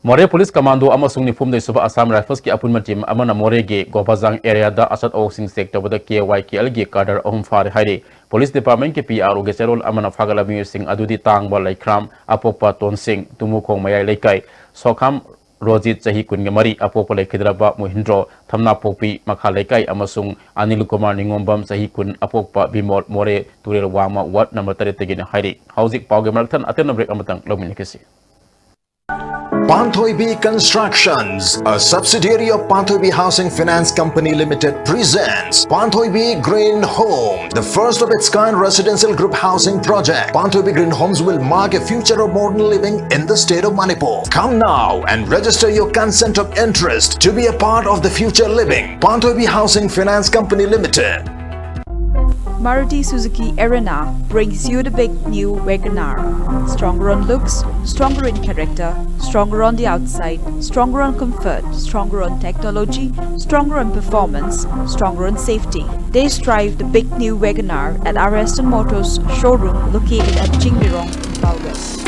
ꯃꯣꯔꯦ ꯄꯨꯂꯤꯁ ꯀꯃꯥꯟꯗꯣ ꯑꯃꯁꯨꯡ ꯅꯤꯐꯨꯍꯨꯝꯗꯣꯏ ꯁꯨꯕ ꯑꯁꯥꯝ ꯔꯥꯏꯐꯜꯁꯀꯤ ꯑꯄꯨꯟꯕ ꯇꯤꯝ ꯑꯃꯅ ꯃꯣꯔꯦꯒꯤ ꯒꯣꯕꯥꯖꯥꯡ ꯑꯦꯔꯤꯌꯥꯗ ꯑꯆꯠ ꯑꯋꯣꯛꯁꯤꯡ ꯆꯦꯛ ꯇꯧꯕꯗ ꯀꯦ ꯋꯥꯏ ꯀꯦ ꯑꯦꯜꯒꯤ ꯀꯥꯗꯔ ꯑꯍꯨꯝ ꯐꯥꯔꯦ ꯍꯥꯏꯔꯤ꯫ ꯄꯨꯂꯤꯁ ꯗꯤꯄꯥꯔꯠꯃꯦꯟꯠꯀꯤ ꯄꯤ ꯑꯥꯔ ꯑꯣꯒꯤ ꯆꯦꯔꯣꯜ ꯑꯃꯅ ꯐꯥꯒꯠꯂꯕ ꯃꯤꯑꯣꯏꯁꯤꯡ ꯑꯗꯨꯗꯤ ꯇꯥꯡꯕ ꯂꯩꯈ꯭ꯔꯥꯝ, ꯑꯄꯣꯛꯄ ꯇꯣꯟꯁꯤꯡ, ꯇꯨꯃꯨꯈꯣꯡ ꯃꯌꯥꯏ ꯂꯩꯀꯥꯏ, ꯁꯣꯈꯥꯝ ꯔꯣꯖꯤꯠ ꯆꯍꯤ ꯀꯨꯟꯒ ꯃꯔꯤ, ꯑꯄꯣꯛꯄ ꯂꯩꯈꯤꯗ꯭ꯔꯕ ꯃꯣꯍꯤꯟꯗ꯭ꯔꯣ, ꯊꯝꯅꯥꯄꯣꯛꯄꯤ ꯃꯈꯥ ꯂꯩꯀꯥꯏ, ꯑꯃꯁꯨꯡ ꯑꯅꯤꯜ ꯀꯨꯃꯥꯔ ꯅꯤꯉꯣꯝꯕꯝ ꯆꯍꯤ ꯀꯨꯟ, ꯑꯄꯣꯛꯄ ꯕꯤꯃꯣꯜ, ꯃꯣꯔꯦ ꯇꯨꯔꯦꯜ ꯋꯥꯡꯃ ꯋꯥꯔꯗ ꯅꯝꯕꯔ ꯇꯔꯦꯠꯇꯒꯤꯅꯤ ꯍꯥꯏꯔꯤ꯫ ꯍꯧꯖꯤꯛ ꯄꯥꯎꯒꯤ ꯃꯔꯛ ꯊꯠꯅ ꯑꯇꯦꯟꯕ ꯕ꯭ꯔꯦꯛ ꯑꯃꯇꯪ ꯂꯧꯃꯤꯟꯅꯈꯤꯁꯤ꯫ Panthoibi Constructions, a subsidiary of Panthoibi Housing Finance Company Limited, presents Panthoibi Green Home, the first of its kind residential group housing project. Panthoibi Green Homes will mark a future of modern living in the state of Manipur. Come now and register your consent of interest to be a part of the future living. Panthoibi Housing Finance Company Limited. Maruti Suzuki Erina brings you the big new WagonR. Stronger on looks, stronger in character, stronger on the outside, stronger on comfort, stronger on technology, stronger on performance, stronger on safety. Test drive the big new WagonR at our Aston Motors showroom located at Jingbirong, Imphal West.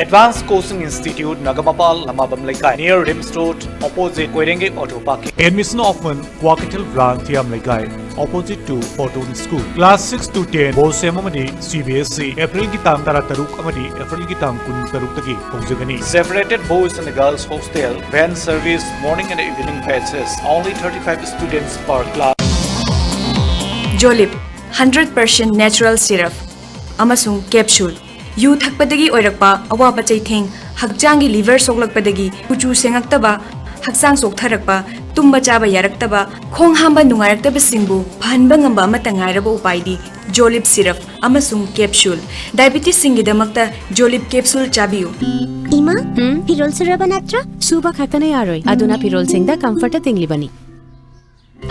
Advanced Coaching Institute, Nagamapal, Lamabam Leikai, near RIMS Road, opposite Koirengei Auto Parking. Admission open, Kukatongkhaphel Branch, Hiyam Leikai, opposite to Fortune School. Class six to ten, BOSEM ꯑꯃꯗꯤ CBSE, April ꯒꯤ ꯇꯥꯡ ꯇꯔꯥꯇꯔꯨꯛ ꯑꯃꯗꯤ April ꯒꯤ ꯇꯥꯡ ꯀꯨꯟꯇꯔꯨꯛꯇꯒꯤ ꯍꯧꯖꯒꯅꯤ꯫ Separated boys and girls hostel, van service, morning and evening batches, only thirty-five students per class. Jolib, hundred percent natural syrup ꯑꯃꯁꯨꯡ capsule꯫ U ꯊꯛꯄꯗꯒꯤ ꯑꯣꯏꯔꯛꯄ ꯑꯋꯥꯕ ꯆꯩꯊꯦꯡ, ꯍꯛꯆꯥꯡꯒꯤ liver ꯁꯣꯛꯂꯛꯄꯗꯒꯤ ꯀꯨꯆꯨ ꯁꯦꯡꯉꯛꯇꯕ, ꯍꯛꯆꯥꯡ ꯆꯣꯛꯊꯔꯛꯄ, ꯇꯨꯝꯕ ꯆꯥꯕ ꯌꯥꯔꯛꯇꯕ, ꯈꯣꯡ ꯍꯥꯝꯕ ꯅꯨꯡꯉꯥꯏꯔꯛꯇꯕꯁꯤꯡꯕꯨ ꯐꯍꯟꯕ ꯉꯝꯕ ꯑꯃꯠꯇ ꯉꯥꯏꯔꯕ ꯎꯄꯥꯏꯗꯤ Jolib syrup ꯑꯃꯁꯨꯡ capsule꯫ Diabetesꯁꯤꯡꯒꯤꯗꯃꯛꯇ Jolib capsule ꯆꯥꯕꯤꯌꯨ꯫ ꯏꯃꯥ, ꯎꯝ? ꯐꯤꯔꯣꯜ ꯁꯨꯔꯕ ꯅꯠꯇ꯭ꯔꯣ? ꯁꯨꯕ ꯈꯛꯇꯅ ꯌꯥꯔꯣꯏ, ꯑꯗꯨꯅ ꯐꯤꯔꯣꯜꯁꯤꯡꯗ comfortꯇ ꯇꯤꯡꯂꯤꯕꯅꯤ꯫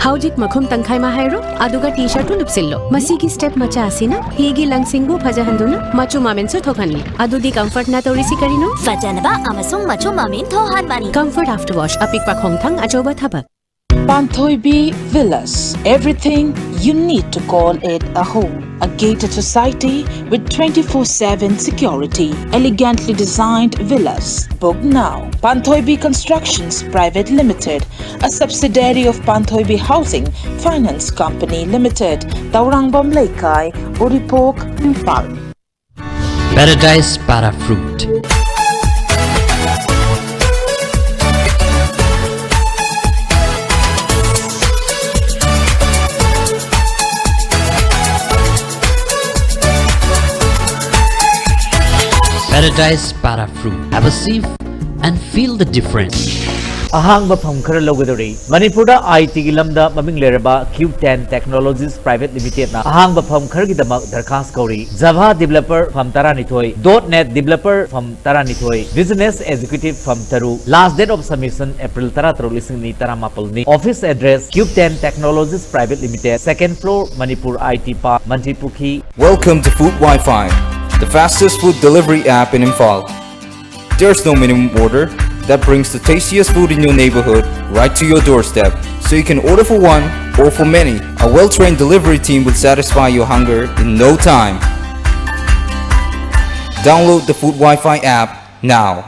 ꯍꯧꯖꯤꯛ ꯃꯈꯨꯝ ꯇꯪꯈꯥꯏ ꯑꯃ ꯍꯥꯏꯔꯣ, ꯑꯗꯨꯒ T-shirtꯇꯨ ꯂꯨꯞꯁꯤꯜꯂꯣ꯫ ꯃꯁꯤꯒꯤ step ꯃꯆꯥ ꯑꯁꯤꯅ ꯐꯤꯒꯤ ꯂꯪꯁꯤꯡꯕꯨ ꯐꯖꯍꯟꯗꯨꯅ ꯃꯆꯨ ꯃꯃꯦꯟꯁꯨ ꯊꯣꯛꯍꯟꯂꯤ꯫ ꯑꯗꯨꯗꯤ comfortꯅ ꯇꯧꯔꯤꯁꯤ ꯀꯔꯤꯅꯣ? ꯐꯖꯅꯕ ꯑꯃꯁꯨꯡ ꯃꯆꯨ ꯃꯃꯦꯟ ꯊꯣꯛꯍꯟꯕꯅꯤ꯫ Comfort After Wash, ꯑꯄꯤꯛꯄ ꯈꯣꯡꯊꯥꯡ, ꯑꯆꯧꯕ ꯊꯕꯛ꯫ Panthoibi Villas, everything you need to call it a home. A gated society with twenty-four seven security. Elegantly designed villas. Book now. Panthoibi Constructions Private Limited, a subsidiary of Panthoibi Housing Finance Company Limited, Taurangabam Leikai, Uripok, Imphal. Paradise Para Fruit. Paradise Para Fruit. Have a sip and feel the difference. ꯑꯍꯥꯡꯕ ꯐꯝ ꯈꯔ ꯂꯧꯒꯗꯧꯔꯤ꯫ ꯃꯅꯤꯄꯨꯔꯗ ITꯒꯤ ꯂꯝꯗ ꯃꯃꯤꯡ ꯂꯩꯔꯕ Cube ten Technologies Private Limitedꯅ ꯑꯍꯥꯡꯕ ꯐꯝ ꯈꯔꯒꯤꯗꯃꯛ ꯗꯔꯈꯥꯁ ꯀꯧꯔꯤ꯫ Java developer ꯐꯝ ꯇꯔꯥꯅꯤꯊꯣꯏ, dot net developer ꯐꯝ ꯇꯔꯥꯅꯤꯊꯣꯏ, business executive ꯐꯝ ꯇꯔꯨꯛ꯫ Last date of submission April ꯇꯔꯥꯇꯔꯨꯛ, ꯂꯤꯁꯤꯡ ꯑꯅꯤ ꯇꯔꯥꯃꯥꯄꯜꯅꯤ꯫ Office address Cube ten Technologies Private Limited, second floor, Manipur IT Park, Mantripukhi. Welcome to Food Wi-Fi, the fastest food delivery app in Imphal. There's no minimum order that brings the tastiest food in your neighborhood right to your doorstep, so you can order for one or for many. A well-trained delivery team will satisfy your hunger in no time. Download the Food Wi-Fi app now.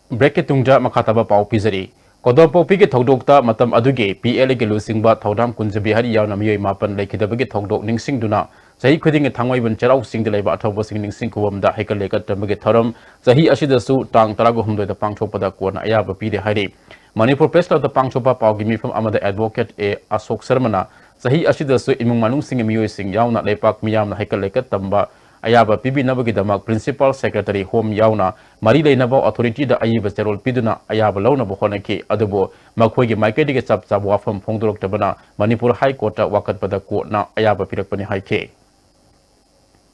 ꯕ꯭ꯔꯦꯛꯀꯤ ꯇꯨꯡꯗ ꯃꯈꯥ ꯇꯥꯕ ꯄꯥꯎ ꯄꯤꯖꯔꯤ꯫ ꯀꯣꯗꯣꯝꯄꯣꯛꯄꯤꯒꯤ ꯊꯧꯗꯣꯛꯇ ꯃꯇꯝ ꯑꯗꯨꯒꯤ P L ꯑꯦꯒꯤ ꯂꯨꯆꯤꯡꯕ ꯊꯧꯗꯥꯝ ꯀꯨꯟꯖꯕꯤꯍꯥꯔꯤ ꯌꯥꯎꯅ ꯃꯤꯑꯣꯏ ꯃꯥꯄꯟ ꯂꯩꯈꯤꯗꯕꯒꯤ ꯊꯧꯗꯣꯛ ꯅꯤꯡꯁꯤꯡꯗꯨꯅ ꯆꯍꯤ ꯈꯨꯗꯤꯡꯒꯤ ꯊꯥꯡꯃꯩꯕꯟ ꯆꯩꯔꯥꯎ ꯆꯤꯡꯗ ꯂꯩꯕ ꯑꯊꯧꯕꯁꯤꯡ ꯅꯤꯡꯁꯤꯡ ꯈꯨꯕꯝꯗ ꯍꯩꯀꯠ ꯂꯩꯀꯠ ꯇꯝꯕꯒꯤ ꯊꯧꯔꯝ ꯆꯍꯤ ꯑꯁꯤꯗꯁꯨ ꯇꯥꯡ ꯇꯔꯥꯍꯨꯝꯗꯣꯏꯗ ꯄꯥꯡꯊꯣꯛꯄꯗ ꯀꯣꯟꯅ ꯑꯌꯥꯕ ꯄꯤꯔꯦ ꯍꯥꯏꯔꯤ꯫ ꯃꯅꯤꯄꯨꯔ ꯄ꯭ꯔꯦꯁ ꯀ꯭ꯂꯕꯇ ꯄꯥꯡꯊꯣꯛꯄ ꯄꯥꯎꯒꯤ ꯃꯤꯐꯝ ꯑꯃꯗ ꯑꯦꯗꯚꯣꯀꯦꯠ ꯑꯦ ꯑꯁꯣꯛ ꯁꯔꯃꯅ ꯆꯍꯤ ꯑꯁꯤꯗꯁꯨ ꯏꯃꯨꯡ ꯃꯅꯨꯡꯁꯤꯡꯒꯤ ꯃꯤꯑꯣꯏꯁꯤꯡ ꯌꯥꯎꯅ ꯂꯩꯄꯥꯛ ꯃꯤꯌꯥꯝꯅ ꯍꯩꯀꯠ ꯂꯩꯀꯠ ꯇꯝꯕ ꯑꯌꯥꯕ ꯄꯤꯕꯤꯅꯕꯒꯤꯗꯃꯛ ꯄ꯭ꯔꯤꯟꯁꯤꯄꯥꯜ ꯁꯦꯀ꯭ꯔꯦꯇꯔꯤ ꯍꯣꯝ ꯌꯥꯎꯅ ꯃꯔꯤ ꯂꯩꯅꯕ ꯑꯣꯊꯣꯔꯤꯇꯤꯗ ꯑꯏꯕ ꯆꯦꯔꯣꯜ ꯄꯤꯗꯨꯅ ꯑꯌꯥꯕ ꯂꯧꯅꯕ ꯍꯣꯠꯅꯈꯤ꯫ ꯑꯗꯨꯕꯨ ꯃꯈꯣꯏꯒꯤ ꯃꯥꯏꯀꯩꯗꯒꯤ ꯆꯞ ꯆꯥꯕ ꯋꯥꯐꯝ ꯐꯣꯡꯗꯣꯔꯛꯇꯕꯅ ꯃꯅꯤꯄꯨꯔ ꯍꯥꯏ ꯀꯣꯔꯠꯇ ꯋꯥꯀꯠꯄꯗ ꯀꯣꯔꯠꯅ ꯑꯌꯥꯕ ꯄꯤꯔꯛꯄꯅꯤ ꯍꯥꯏꯈꯤ꯫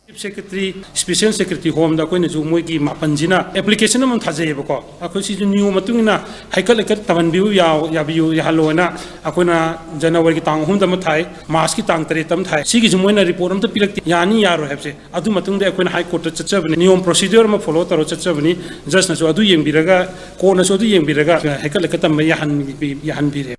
ꯆꯤꯐ ꯁꯦꯀ꯭ꯔꯦꯇꯔꯤ, ꯁ꯭ꯄꯦꯁꯦꯜ ꯁꯦꯀ꯭ꯔꯦꯇꯔꯤ ꯍꯣꯝꯗ ꯑꯩꯈꯣꯏꯅꯁꯨ ꯃꯣꯏꯒꯤ ꯃꯥꯄꯟꯁꯤꯅ ꯑꯦꯄ꯭ꯂꯤꯀꯦꯁꯟ ꯑꯃ ꯊꯥꯖꯩꯌꯦꯕꯀꯣ꯫ ꯑꯩꯈꯣꯏ ꯁꯤꯁꯨ ꯅꯤꯌꯣꯝ ꯃꯇꯨꯡ ꯏꯟꯅ ꯍꯩꯀꯠ ꯂꯩꯀꯠ ꯇꯝꯍꯟꯕꯤꯌꯨ, ꯌꯥꯎ-, ꯌꯥꯕꯤꯌꯨ, ꯌꯥꯍꯜꯂꯣꯅ ꯑꯩꯈꯣꯏꯅ ꯖꯅꯋꯥꯔꯤꯒꯤ ꯇꯥꯡ ꯑꯍꯨꯝꯗ ꯑꯃ ꯊꯥꯏ, ꯃꯥꯔꯆꯀꯤ ꯇꯥꯡ ꯇꯔꯦꯠꯇ ꯑꯃ ꯊꯥꯏ꯫ ꯁꯤꯒꯤꯁꯨ ꯃꯣꯏꯅ ꯔꯤꯄꯣꯔꯠ ꯑꯝꯇ ꯄꯤꯔꯛꯇꯦ, ꯌꯥꯅꯤ ꯌꯥꯔꯣꯏ ꯍꯥꯏꯕꯁꯦ꯫ ꯑꯗꯨ ꯃꯇꯨꯡꯗ ꯑꯩꯈꯣꯏꯅ ꯍꯥꯏ ꯀꯣꯔꯠꯇ ꯆꯠꯆꯕꯅꯤ, ꯅꯤꯌꯣꯝ ꯄ꯭ꯔꯣꯁꯤꯗ꯭ꯌꯨꯔ ꯑꯃ ꯐꯣꯂꯣ ꯇꯧꯔ ꯆꯠꯆꯕꯅꯤ꯫ ꯖꯁꯅꯁꯨ ꯑꯗꯨ ꯌꯦꯡꯕꯤꯔꯒ, ꯀꯣꯔꯠꯅꯁꯨ ꯑꯗꯨ ꯌꯦꯡꯕꯤꯔꯒ ꯍꯩꯀꯠ ꯂꯩꯀꯠ ꯇꯝꯕ ꯌꯥꯍꯟꯕꯤ-, ꯌꯥꯍꯟꯕꯤꯔꯦ꯫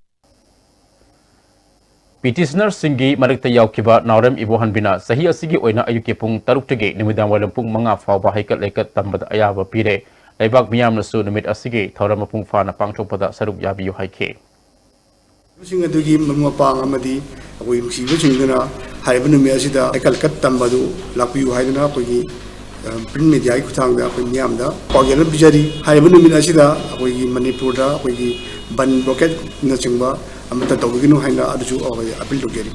ꯄꯤꯇꯤꯁꯅꯔꯁꯤꯡꯒꯤ ꯃꯔꯛꯇ ꯌꯥꯎꯈꯤꯕ ꯅꯥꯎꯔꯦꯝ ꯏꯕꯣꯍꯟꯕꯤꯅ ꯆꯍꯤ ꯑꯁꯤꯒꯤ ꯑꯣꯏꯅ ꯑꯌꯨꯛꯀꯤ ꯄꯨꯡ ꯇꯔꯨꯛꯇꯒꯤ ꯅꯨꯃꯤꯗꯥꯡ ꯋꯥꯏꯔꯝ ꯄꯨꯡ ꯃꯉꯥ ꯐꯥꯎꯕ ꯍꯩꯀꯠ ꯂꯩꯀꯠ ꯇꯝꯕꯗ ꯑꯌꯥꯕ ꯄꯤꯔꯦ꯫ ꯂꯩꯕꯥꯛ ꯃꯤꯌꯥꯝꯅꯁꯨ ꯅꯨꯃꯤꯠ ꯑꯁꯤꯒꯤ ꯊꯧꯔꯝ ꯃꯄꯨꯡ ꯐꯥꯅ ꯄꯥꯡꯊꯣꯛꯄꯗ ꯁꯔꯨꯛ ꯌꯥꯕꯤꯌꯨ ꯍꯥꯏꯈꯤ꯫ ꯁꯤꯡ ꯑꯗꯨꯒꯤ ꯃꯔꯨꯞ ꯃꯄꯥꯡ ꯑꯃꯗꯤ ꯑꯩꯈꯣꯏ ꯅꯨꯡꯁꯤꯕꯁꯤꯡꯗꯨꯅ ꯍꯥꯏꯔꯤꯕ ꯅꯨꯃꯤꯠ ꯑꯁꯤꯗ ꯍꯩꯀꯠ ꯂꯩꯀꯠ ꯇꯝꯕ ꯑꯗꯨ ꯂꯥꯛꯄꯤꯌꯨ ꯍꯥꯏꯗꯨꯅ ꯑꯩꯈꯣꯏꯒꯤ, ꯑ, ꯄ꯭ꯔꯤꯟ ꯃꯦꯗꯤꯌꯥꯒꯤ ꯈꯨꯠꯊꯥꯡꯗ ꯑꯩꯈꯣꯏ ꯃꯤꯌꯥꯝꯗ ꯄꯥꯎꯖꯦꯜ ꯑꯃ ꯄꯤꯖꯔꯤ꯫ ꯍꯥꯏꯔꯤꯕ ꯅꯨꯃꯤꯠ ꯑꯁꯤꯗ ꯑꯩꯈꯣꯏꯒꯤ ꯃꯅꯤꯄꯨꯔꯗ ꯑꯩꯈꯣꯏꯒꯤ ꯕꯟ ꯕ꯭ꯂꯣꯀꯦꯠꯅꯆꯤꯡꯕ ꯑꯃꯠꯇ ꯇꯧꯕꯤꯒꯅꯨ ꯍꯥꯏꯅ ꯑꯗꯨꯁꯨ ꯑꯩꯈꯣꯏ ꯑꯄꯤꯜ ꯇꯧꯖꯔꯤ꯫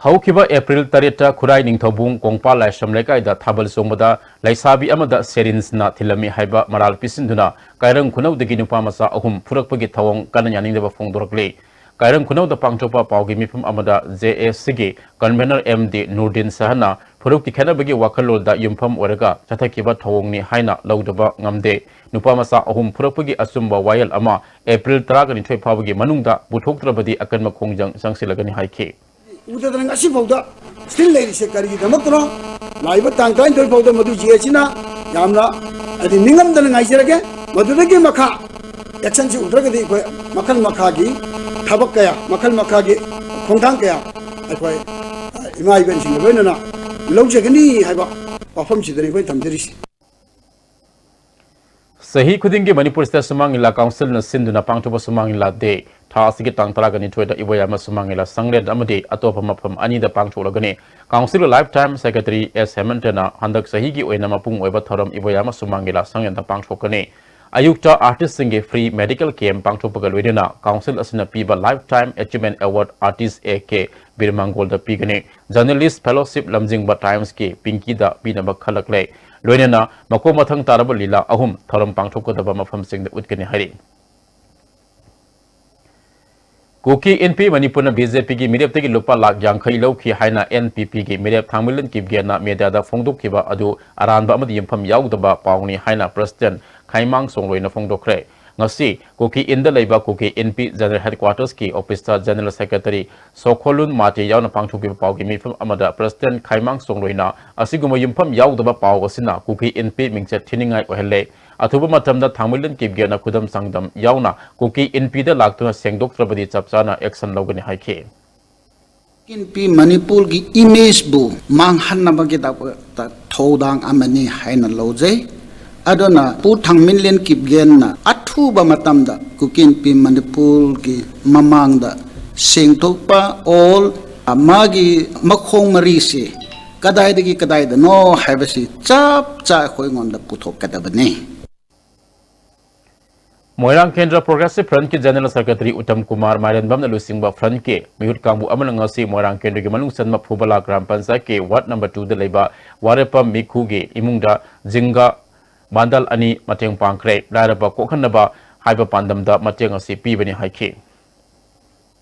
ꯍꯧꯈꯤꯕ ꯑꯦꯄ꯭ꯔꯤꯜ ꯇꯔꯦꯠꯇ ꯈꯨꯔꯥꯏ ꯅꯤꯡꯊꯧꯕꯨꯡ ꯀꯣꯡꯄꯥꯜ ꯂꯥꯏꯁ꯭ꯔꯝ ꯂꯩꯀꯥꯏꯗ ꯊꯥꯕꯜ ꯆꯣꯡꯕꯗ ꯂꯩꯁꯥꯕꯤ ꯑꯃꯗ ꯁꯦꯔꯤꯟꯁꯅ ꯊꯤꯜꯂꯝꯃꯤ ꯍꯥꯏꯕ ꯃꯔꯥꯜ ꯄꯤꯁꯤꯟꯗꯨꯅ ꯀꯥꯏꯔꯪ ꯈꯨꯅꯧꯗꯒꯤ ꯅꯨꯄꯥ ꯃꯆꯥ ꯑꯍꯨꯝ ꯐꯨꯔꯛꯄꯒꯤ ꯊꯧꯑꯣꯡ ꯀꯟꯅ ꯌꯥꯅꯤꯡꯗꯕ ꯐꯣꯡꯗꯣꯔꯛꯂꯤ꯫ ꯀꯥꯏꯔꯪ ꯈꯨꯅꯧꯗ ꯄꯥꯡꯊꯣꯛꯄ ꯄꯥꯎꯒꯤ ꯃꯤꯐꯝ ꯑꯃꯗ ꯖꯦ ꯑꯦꯁ ꯁꯤꯒꯤ ꯀꯟꯚꯦꯅꯔ ꯑꯦꯝ ꯗꯤ ꯅꯨꯔꯗꯤꯟ ꯁꯍꯥꯅ ꯐꯨꯔꯨꯞꯀꯤ ꯈꯦꯠꯅꯕꯒꯤ ꯋꯥꯈꯜꯂꯣꯟꯗ ꯌꯨꯝꯐꯝ ꯑꯣꯏꯔꯒ ꯆꯠꯊꯈꯤꯕ ꯊꯧꯑꯣꯡꯅꯤ ꯍꯥꯏꯅ ꯂꯧꯗꯕ ꯉꯝꯗꯦ꯫ ꯅꯨꯄꯥ ꯃꯆꯥ ꯑꯍꯨꯝ ꯐꯨꯔꯛꯄꯒꯤ ꯑꯆꯨꯝꯕ ꯋꯥꯌꯦꯜ ꯑꯃ ꯑꯦꯄ꯭ꯔꯤꯜ ꯇꯔꯥꯅꯤꯊꯣꯏ ꯐꯥꯎꯕꯒꯤ ꯃꯅꯨꯡꯗ ꯄꯨꯊꯣꯛꯇ꯭ꯔꯕꯗꯤ ꯑꯀꯟꯕ ꯈꯣꯡꯖꯪ ꯆꯪꯁꯤꯜꯂꯒꯅꯤ ꯍꯥꯏꯈꯤ꯫ ꯎꯗꯗꯅ ꯉꯁꯤ ꯐꯥꯎꯗ still ꯂꯩꯔꯤꯁꯦ ꯀꯔꯤꯒꯤꯗꯃꯛꯇꯅꯣ? ꯂꯥꯛꯏꯕ ꯇꯥꯡ ꯇꯔꯥꯅꯤꯊꯣꯏ ꯐꯥꯎꯗ ꯃꯗꯨ ꯖꯦ ꯑꯦꯁ ꯁꯤꯅ ꯌꯥꯝꯅ, ꯍꯥꯏꯗꯤ, ꯅꯤꯡꯉꯝꯗꯅ ꯉꯥꯏꯖꯔꯒꯦ꯫ ꯃꯗꯨꯗꯒꯤ ꯃꯈꯥ action ꯁꯤ ꯎꯗ꯭ꯔꯒꯗꯤ ꯑꯩꯈꯣꯏ ꯃꯈꯜ ꯃꯈꯥꯒꯤ ꯊꯕꯛ ꯀꯌꯥ, ꯃꯈꯜ ꯃꯈꯥꯒꯤ ꯈꯣꯡꯊꯥꯡ ꯀꯌꯥ ꯑꯩꯈꯣꯏ, ꯑ, ꯏꯃꯥ ꯏꯕꯦꯟꯁꯤꯡꯒ ꯂꯣꯏꯅꯅ ꯂꯧꯖꯒꯅꯤ ꯍꯥꯏꯕ ꯋꯥꯐꯝꯁꯤꯗꯅꯤ ꯑꯩꯈꯣꯏ ꯊꯝꯖꯔꯤꯁꯤ꯫ ꯆꯍꯤ ꯈꯨꯗꯤꯡꯒꯤ ꯃꯅꯤꯄꯨꯔꯁꯤꯗ ꯁꯨꯃꯥꯡ ꯂꯤꯂꯥ ꯀꯥꯎꯟꯁꯤꯜꯅ ꯁꯤꯟꯗꯨꯅ ꯄꯥꯡꯊꯣꯛꯄ ꯁꯨꯃꯥꯡ ꯂꯤꯂꯥ ꯗꯦ ꯊꯥ ꯑꯁꯤꯒꯤ ꯇꯥꯡ ꯇꯔꯥꯒ ꯅꯤꯊꯣꯏꯗ ꯏꯕꯣꯌꯥꯏꯃ ꯁꯨꯃꯥꯡ ꯂꯤꯂꯥ ꯁꯪꯂꯦꯟ ꯑꯃꯗꯤ ꯑꯇꯣꯞꯄ ꯃꯐꯝ ꯑꯅꯤꯗ ꯄꯥꯡꯊꯣꯛꯂꯒꯅꯤ꯫ ꯀꯥꯎꯟꯁꯤꯜꯒꯤ ꯂꯥꯏꯐ ꯇꯥꯏꯝ ꯁꯦꯀ꯭ꯔꯦꯇꯔꯤ ꯑꯦꯁ ꯍꯦꯃꯟꯇꯅ ꯍꯟꯗꯛ ꯆꯍꯤꯒꯤ ꯑꯣꯏꯅ ꯃꯄꯨꯡ ꯑꯣꯏꯕ ꯊꯧꯔꯝ ꯏꯕꯣꯌꯥꯏꯃ ꯁꯨꯃꯥꯡ ꯂꯤꯂꯥ ꯁꯪꯂꯦꯟꯗ ꯄꯥꯡꯊꯣꯛꯀꯅꯤ꯫ ꯑꯌꯨꯛꯇ ꯑꯥꯔꯇꯤꯁꯁꯤꯡꯒꯤ ꯐ꯭ꯔꯤ ꯃꯦꯗꯤꯀꯦꯜ ꯀꯦꯝꯞ ꯄꯥꯡꯊꯣꯛꯄꯒ ꯂꯣꯏꯅꯅ ꯀꯥꯎꯟꯁꯤꯜ ꯑꯁꯤꯅ ꯄꯤꯕ life time achievement award artist A K ꯕꯤꯔꯃꯥꯡꯒꯣꯜꯗ ꯄꯤꯒꯅꯤ꯫ ꯖꯔꯅꯦꯂꯤꯁ ꯐꯦꯂꯣꯁꯤꯞ ꯂꯝꯖꯤꯡꯕ ꯇꯥꯏꯝꯁꯀꯤ ꯄꯤꯡꯀꯤꯗ ꯄꯤꯅꯕ ꯈꯜꯂꯛꯂꯦ꯫ ꯂꯣꯏꯅꯅ ꯃꯀꯣꯛ ꯃꯊꯪ ꯇꯥꯔꯕ ꯂꯤꯂꯥ ꯑꯍꯨꯝ ꯊꯧꯔꯝ ꯄꯥꯡꯊꯣꯛꯀꯗꯕ ꯃꯐꯝꯁꯤꯡꯗ ꯎꯠꯀꯅꯤ ꯍꯥꯏꯔꯤ꯫ ꯀꯨꯀꯤ ꯏꯟꯄꯤ ꯃꯅꯤꯄꯨꯔꯅ ꯕꯤ ꯖꯦ ꯄꯤꯒꯤ ꯃꯤꯔꯦꯞꯇꯒꯤ ꯂꯨꯄꯥ ꯂꯥꯈ ꯌꯥꯡꯈꯩ ꯂꯧꯈꯤ ꯍꯥꯏꯅ ꯑꯦꯟ ꯄꯤ ꯄꯤꯒꯤ ꯃꯤꯔꯦꯞ ꯊꯥꯡꯃꯩꯂꯦꯟ ꯀꯤꯞꯒꯦꯟꯅ ꯃꯦꯗꯤꯌꯥꯗ ꯐꯣꯡꯗꯣꯛꯈꯤꯕ ꯑꯗꯨ ꯑꯔꯥꯟꯕ ꯑꯃꯗꯤ ꯌꯨꯝꯐꯝ ꯌꯥꯎꯗꯕ ꯄꯥꯎꯅꯤ ꯍꯥꯏꯅ ꯄ꯭ꯔꯁꯤꯗꯦꯟꯠ ꯈꯥꯏꯃꯥꯡ ꯁꯣꯡꯂꯣꯏꯅ ꯐꯣꯡꯗꯣꯛꯈ꯭ꯔꯦ꯫ ꯉꯁꯤ ꯀꯨꯀꯤ ꯏꯟꯗ ꯂꯩꯕ ꯀꯨꯀꯤ ꯏꯟꯄꯤ ꯖꯦꯅꯔꯦꯜ ꯍꯦꯗꯀ꯭ꯋꯥꯇꯔꯁꯀꯤ ꯑꯣꯐꯤꯁꯇ ꯖꯦꯅꯔꯦꯜ ꯁꯦꯀ꯭ꯔꯦꯇꯔꯤ ꯁꯣꯈꯣꯂꯨꯟ ꯃꯥꯇꯦ ꯌꯥꯎꯅ ꯄꯥꯡꯊꯣꯛꯈꯤꯕ ꯄꯥꯎꯒꯤ ꯃꯤꯐꯝ ꯑꯃꯗ ꯄ꯭ꯔꯁꯤꯗꯦꯟꯠ ꯈꯥꯏꯃꯥꯡ ꯁꯣꯡꯂꯣꯏꯅ ꯑꯁꯤꯒꯨꯝꯕ ꯌꯨꯝꯐꯝ ꯌꯥꯎꯗꯕ ꯄꯥꯎ ꯑꯁꯤꯅ ꯀꯨꯀꯤ ꯏꯟꯄꯤ ꯃꯤꯡꯆꯠ ꯊꯤꯅꯤꯡꯉꯥꯏ ꯑꯣꯏꯍꯜꯂꯦ꯫ ꯑꯊꯨꯕ ꯃꯇꯝꯗ ꯊꯥꯡꯃꯩꯕꯟ ꯀꯤꯞꯒꯦꯠꯅ ꯈꯨꯗꯝ ꯆꯥꯡꯗꯝ ꯌꯥꯎꯅ ꯀꯨꯀꯤ ꯏꯟꯄꯤꯗ ꯂꯥꯛꯇꯨꯅ ꯁꯦꯡꯗꯣꯛꯇ꯭ꯔꯕꯗꯤ ꯆꯞ ꯆꯥꯅ ꯑꯦꯛꯁꯟ ꯂꯧꯒꯅꯤ ꯍꯥꯏꯈꯤ꯫ ꯏꯟꯄꯤ ꯃꯅꯤꯄꯨꯔꯒꯤ ꯏꯃꯦꯖꯕꯨ ꯃꯥꯡꯍꯟꯅꯕꯒꯤꯗꯃꯛꯇ ꯊꯧꯗꯥꯡ ꯑꯃꯅꯤ ꯍꯥꯏꯅ ꯂꯧꯖꯩ꯫ ꯑꯗꯨꯅ ꯄꯨ ꯊꯥꯡꯃꯤꯟꯂꯦꯟ ꯀꯤꯞꯒꯦꯟꯅ ꯑꯊꯨꯕ ꯃꯇꯝꯗ ꯀꯨꯀꯤ ꯏꯟꯄꯤ ꯃꯅꯤꯄꯨꯔꯒꯤ ꯃꯃꯥꯡꯗ ꯁꯦꯡꯗꯣꯛꯄ ꯑꯣꯜ ꯃꯥꯒꯤ ꯃꯈꯣꯡ ꯃꯔꯤꯁꯤ ꯀꯗꯥꯏꯗꯒꯤ ꯀꯗꯥꯏꯗꯅꯣ ꯍꯥꯏꯕꯁꯤ ꯆꯞ ꯆꯥ ꯑꯩꯈꯣꯏꯉꯣꯟꯗ ꯄꯨꯊꯣꯛꯀꯗꯕꯅꯤ꯫ ꯃꯣꯏꯔꯥꯡ ꯀꯦꯟꯗ꯭ꯔ progressive ꯐ꯭ꯔꯟꯠꯀꯤ general secretary Uttam Kumar ꯃꯥꯏꯔꯦꯟꯕꯝꯅ ꯂꯨꯆꯤꯡꯕ ꯐ꯭ꯔꯟꯠꯀꯤ ꯃꯤꯍꯨꯠ ꯀꯥꯡꯕꯨ ꯑꯃꯅ ꯉꯁꯤ ꯃꯣꯏꯔꯥꯡ ꯀꯦꯟꯗ꯭ꯔꯒꯤ ꯃꯅꯨꯡ ꯆꯟꯕ ꯐꯨꯕꯂꯥ ꯒ꯭ꯔꯥꯝ ꯄꯟꯆꯥꯌꯠꯀꯤ ꯋꯥꯔꯗ ꯅꯝꯕꯔ ꯇꯨꯗ ꯂꯩꯕ ꯋꯥꯔꯦꯞꯄꯝ ꯃꯤꯈꯨꯒꯤ ꯏꯃꯨꯡꯗ ꯖꯤꯡꯒ ꯕꯥꯟꯗꯜ ꯑꯅꯤ ꯃꯇꯦꯡ ꯄꯥꯡꯈ꯭ꯔꯦ꯫ ꯂꯥꯏꯔꯕ ꯀꯣꯛꯍꯟꯅꯕ ꯍꯥꯏꯕ ꯄꯥꯟꯗꯝꯗ ꯃꯇꯦꯡ ꯑꯁꯤ ꯄꯤꯕꯅꯤ ꯍꯥꯏꯈꯤ꯫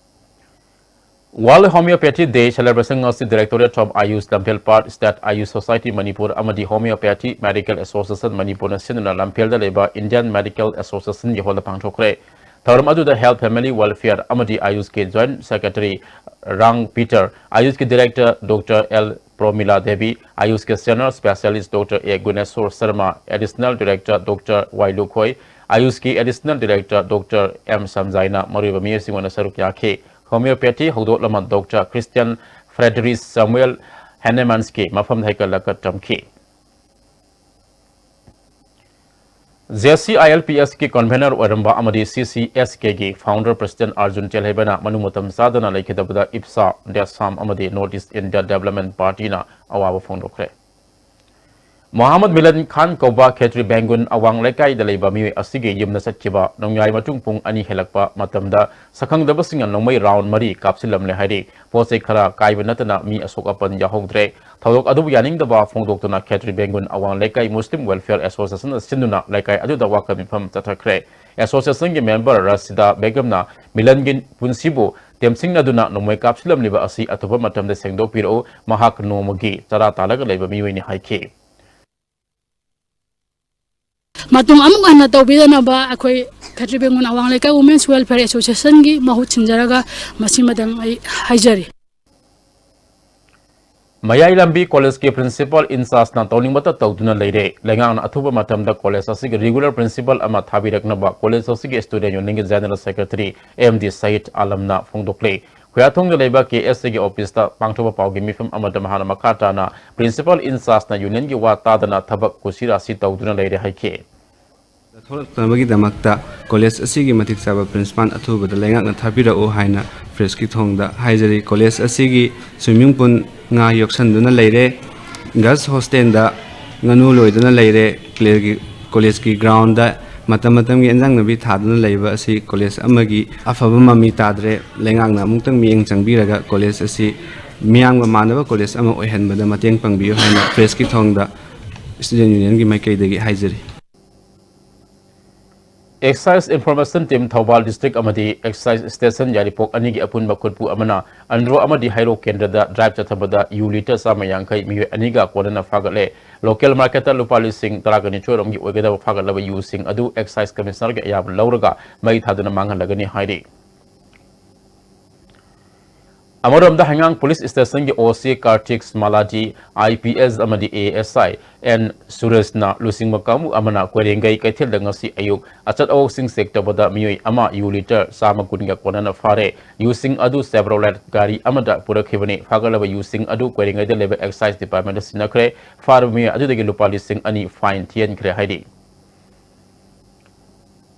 World Homeopathy Day celebration ꯑꯁꯤ Directorate of Ayush, ꯂꯝꯐꯦꯜ ꯄꯥꯠ State Ayush Society Manipur ꯑꯃꯗꯤ Homeopathy Medical Association ꯃꯅꯤꯄꯨꯔꯅ ꯁꯤꯟꯗꯨꯅ ꯂꯝꯐꯦꯜꯗ ꯂꯩꯕ Indian Medical Associationꯒꯤ ꯍꯣꯜꯗ ꯄꯥꯡꯊꯣꯛꯈ꯭ꯔꯦ꯫ ꯊꯧꯔꯝ ꯑꯗꯨꯗ Health, Family Welfare ꯑꯃꯗꯤ ꯑꯥꯌꯨꯁꯀꯤ Joint Secretary ꯔꯥꯡ ꯄꯤꯇꯔ, ꯑꯥꯌꯨꯁꯀꯤ Director Doctor L Promila Devi, ꯑꯥꯌꯨꯁꯀꯤ Senior Specialist Doctor A Guneshor Sharma, Additional Director Doctor Y Lukhoi, ꯑꯥꯌꯨꯁꯀꯤ Additional Director Doctor ꯑꯦꯝ ꯁꯝꯖꯥꯏꯅ ꯃꯔꯨꯑꯣꯏꯕ ꯃꯤꯑꯣꯏꯁꯤꯡ ꯑꯣꯏꯅ ꯁꯔꯨꯛ ꯌꯥꯈꯤ꯫ Homeopathy ꯍꯧꯗꯣꯛꯂꯝꯕ Doctor Christian Frederick Samuel Hahnemannski ꯃꯐꯝꯗ ꯍꯩꯀꯠꯂꯒ ꯇꯝꯈꯤ꯫ JCILPSꯀꯤ convener ꯑꯣꯏꯔꯝꯕ ꯑꯃꯗꯤ CCSKꯒꯤ founder president ꯑꯥꯔꯖꯨꯟ ꯇꯦꯜꯍꯩꯕꯅ ꯃꯅꯨꯡ ꯃꯇꯝ ꯆꯥꯗꯅ ꯂꯩꯈꯤꯗꯕꯗ ꯏꯞꯁꯥ, ꯗꯦꯁꯥꯝ ꯑꯃꯗꯤ North East India Development Partyꯅ ꯑꯋꯥꯕ ꯐꯣꯡꯗꯣꯛꯈ꯭ꯔꯦ꯫ ꯃꯣꯍꯥꯃꯗ ꯃꯤꯂꯟ ꯈꯥꯟ ꯀꯧꯕ ꯈꯦꯇ꯭ꯔꯤ ꯕꯦꯡꯒꯨꯟ ꯑꯋꯥꯡ ꯂꯩꯀꯥꯏꯗ ꯂꯩꯕ ꯃꯤꯑꯣꯏ ꯑꯁꯤꯒꯤ ꯌꯨꯝꯗ ꯆꯠꯈꯤꯕ ꯅꯣꯡꯌꯥꯏ ꯃꯇꯨꯡ ꯄꯨꯡ ꯑꯅꯤ ꯍꯦꯜꯂꯛꯄ ꯃꯇꯝꯗ ꯁꯛꯈꯪꯗꯕꯁꯤꯡꯅ ꯅꯣꯡꯃꯩ round ꯃꯔꯤ ꯀꯥꯞꯁꯤꯜꯂꯝꯂꯦ ꯍꯥꯏꯔꯤ꯫ ꯄꯣꯠ ꯆꯩ ꯈꯔ ꯀꯥꯏꯕ ꯅꯠꯇꯅ ꯃꯤ ꯑꯁꯣꯛ ꯑꯄꯟ ꯌꯥꯎꯍꯧꯗ꯭ꯔꯦ꯫ ꯊꯧꯗꯣꯛ ꯑꯗꯨꯕꯨ ꯌꯥꯅꯤꯡꯗꯕ ꯐꯣꯡꯗꯣꯛꯇꯨꯅ ꯈꯦꯇ꯭ꯔꯤ ꯕꯦꯡꯒꯨꯟ ꯑꯋꯥꯡ ꯂꯩꯀꯥꯏ Muslim Welfare Associationꯅ ꯁꯤꯟꯗꯨꯅ ꯂꯩꯀꯥꯏ ꯑꯗꯨꯗ ꯋꯥꯀꯠ ꯃꯤꯐꯝ ꯆꯠꯊꯈ꯭ꯔꯦ꯫ Associationꯒꯤ member ꯔꯁꯤꯗꯥ ꯕꯦꯒꯝꯅ ꯃꯤꯂꯟꯒꯤ ꯄꯨꯟꯁꯤꯕꯨ ꯇꯦꯝꯁꯤꯡꯅꯗꯨꯅ ꯅꯣꯡꯃꯩ ꯀꯥꯞꯁꯤꯜꯂꯝꯂꯤꯕ ꯑꯁꯤ ꯑꯊꯨꯕ ꯃꯇꯝꯗ ꯁꯦꯡꯗꯣꯛꯄꯤꯔꯛꯎ, ꯃꯍꯥꯛ ꯅꯣꯡꯃꯒꯤ ꯆꯔꯥ ꯇꯥꯜꯂꯒ ꯂꯩꯕ ꯃꯤꯑꯣꯏꯅꯤ ꯍꯥꯏꯈꯤ꯫ ꯃꯇꯨꯡ ꯑꯃꯨꯛ ꯍꯟꯅ ꯇꯧꯕꯤꯗꯅꯕ ꯑꯩꯈꯣꯏ ꯈꯦꯇ꯭ꯔꯤ ꯕꯦꯡꯒꯨꯟ ꯑꯋꯥꯡ ꯂꯩꯀꯥꯏ Women's Welfare Associationꯒꯤ ꯃꯍꯨꯠ ꯁꯤꯟꯖꯔꯒ ꯃꯁꯤꯃꯗꯪ ꯑꯩ ꯍꯥꯏꯖꯔꯤ꯫ ꯃꯌꯥꯏ ꯂꯝꯕꯤ collegeꯀꯤ principal in chargeꯅ ꯇꯧꯅꯤꯡꯕꯇ ꯇꯧꯗꯨꯅ ꯂꯩꯔꯦ꯫ ꯂꯩꯉꯥꯛꯅ ꯑꯊꯨꯕ ꯃꯇꯝꯗ college ꯑꯁꯤꯒꯤ regular principal ꯑꯃ ꯊꯥꯕꯤꯔꯛꯅꯕ college ꯑꯁꯤꯒꯤ student unionꯒꯤ general secretary M D Sayed ꯑꯥꯂꯝꯅ ꯐꯣꯡꯗꯣꯛꯂꯦ꯫ ꯈꯨꯌꯥꯊꯣꯡꯗ ꯂꯩꯕ KSAꯒꯤ officeꯇ ꯄꯥꯡꯊꯣꯛꯄ ꯄꯥꯎꯒꯤ ꯃꯤꯐꯝ ꯑꯃꯗ ꯃꯍꯥꯛꯅ ꯃꯈꯥ ꯇꯥꯅ principal in chargeꯅ unionꯒꯤ ꯋꯥ ꯇꯥꯗꯅ ꯊꯕꯛ ꯀꯨꯁꯤꯔꯥꯁꯤ ꯇꯧꯗꯨꯅ ꯂꯩꯔꯦ ꯍꯥꯏꯈꯤ꯫ ꯊꯣꯛꯂꯛꯇꯅꯕꯒꯤꯗꯃꯛꯇ college ꯑꯁꯤꯒꯤ ꯃꯇꯤꯛ ꯆꯥꯕ principal ꯑꯊꯨꯕꯗ ꯂꯩꯉꯥꯛꯅ ꯊꯥꯕꯤꯔꯛꯎ ꯍꯥꯏꯅ pressꯀꯤ ꯊꯣꯡꯗ ꯍꯥꯏꯖꯔꯤ꯫ College ꯑꯁꯤꯒꯤ swimming pool ꯉꯥ ꯌꯣꯛꯁꯟꯗꯨꯅ ꯂꯩꯔꯦ, girls hostelꯗ ꯉꯥꯅꯨ ꯂꯣꯏꯗꯨꯅ ꯂꯩꯔꯦ, collegeꯀꯤ, collegeꯀꯤ groundꯗ ꯃꯇꯝ ꯃꯇꯝꯒꯤ ꯏꯟꯖꯥꯡ ꯅꯥꯄꯤ ꯊꯥꯗꯨꯅ ꯂꯩꯕ ꯑꯁꯤ college ꯑꯃꯒꯤ ꯑꯐꯕ ꯃꯃꯤ ꯇꯥꯗ꯭ꯔꯦ꯫ ꯂꯩꯉꯥꯛꯅ ꯑꯃꯨꯛꯇꯪ ꯃꯤꯠꯌꯦꯡ ꯆꯪꯕꯤꯔꯒ college ꯑꯁꯤ ꯃꯤꯌꯥꯝꯒ ꯃꯥꯟꯅꯕ college ꯑꯃ ꯑꯣꯏꯍꯟꯕꯗ ꯃꯇꯦꯡ ꯄꯥꯡꯕꯤꯌꯨ ꯍꯥꯏꯅ pressꯀꯤ ꯊꯣꯡꯗ student unionꯒꯤ ꯃꯥꯏꯀꯩꯗꯒꯤ ꯍꯥꯏꯖꯔꯤ꯫ Excise Information Team Thoubal district ꯑꯃꯗꯤ excise station ꯌꯥꯏꯔꯤꯄꯣꯛ ꯑꯅꯤꯒꯤ ꯑꯄꯨꯟꯕ ꯈꯨꯠꯄꯨ ꯑꯃꯅ ꯑꯟꯗ꯭ꯔꯣ ꯑꯃꯗꯤ ꯍꯩꯔꯣꯛ ꯀꯦꯟꯗ꯭ꯔꯗ drive ꯆꯠꯊꯕꯗ ꯌꯨ litre ꯆꯥꯝꯃ ꯌꯥꯡꯈꯩ ꯃꯤꯑꯣꯏ ꯑꯅꯤꯒ ꯀꯣꯟꯅꯅ ꯐꯥꯒꯠꯂꯦ꯫ Local marketꯇ ꯂꯨꯄꯥ ꯂꯤꯁꯤꯡ ꯇꯔꯥꯒ ꯅꯤꯊꯣꯏ ꯔꯣꯝꯒꯤ ꯑꯣꯏꯒꯗꯕ ꯐꯥꯒꯠꯂꯕ ꯌꯨꯁꯤꯡ ꯑꯗꯨ excise commissionerꯒꯤ ꯑꯌꯥꯕ ꯂꯧꯔꯒ ꯃꯩ ꯊꯥꯗꯨꯅ ꯃꯥꯡꯍꯜꯂꯒꯅꯤ ꯍꯥꯏꯔꯤ꯫ ꯑꯃꯔꯣꯝꯗ, ꯍꯩꯉꯥꯡ ꯄꯨꯂꯤꯁ ꯁ꯭ꯇꯦꯁꯟꯒꯤ ꯑꯣ ꯁꯤ ꯀꯥꯔꯇꯤꯛ ꯃꯥꯂꯥꯖꯤ, ꯑꯥꯏ ꯄꯤ ꯑꯦꯁ ꯑꯃꯗꯤ ꯑꯦ ꯑꯦꯁ ꯑꯥꯏ ꯑꯦꯟ ꯁꯨꯔꯦꯁꯅ ꯂꯨꯆꯤꯡꯕ ꯀꯥꯡꯕꯨ ꯑꯃꯅ ꯀꯣꯏꯔꯦꯡꯒꯩ ꯀꯩꯊꯦꯜꯗ ꯉꯁꯤ ꯑꯌꯨꯛ ꯑꯆꯠ ꯑꯋꯣꯛꯁꯤꯡ ꯆꯦꯛ ꯇꯧꯕꯗ ꯃꯤꯑꯣꯏ ꯑꯃ ꯌꯨ ꯂꯤꯇꯔ ꯆꯥꯝꯃ ꯀꯨꯟꯒ ꯀꯣꯟꯅꯅ ꯐꯥꯔꯦ꯫ ꯌꯨꯁꯤꯡ ꯑꯗꯨ Chevrolet ꯒꯥꯔꯤ ꯑꯃꯗ ꯄꯨꯔꯛꯈꯤꯕꯅꯤ꯫ ꯐꯥꯒꯠꯂꯕ ꯌꯨꯁꯤꯡ ꯑꯗꯨ ꯀꯣꯏꯔꯦꯡꯒꯩꯗ ꯂꯩꯕ excise department ꯗ ꯁꯤꯟꯅꯈ꯭ꯔꯦ꯫ ꯐꯥꯔꯕ ꯃꯤꯑꯣꯏ ꯑꯗꯨꯗꯒꯤ ꯂꯨꯄꯥ ꯂꯤꯁꯤꯡ ꯑꯅꯤ fine ꯊꯤꯍꯟꯈ꯭ꯔꯦ ꯍꯥꯏꯔꯤ꯫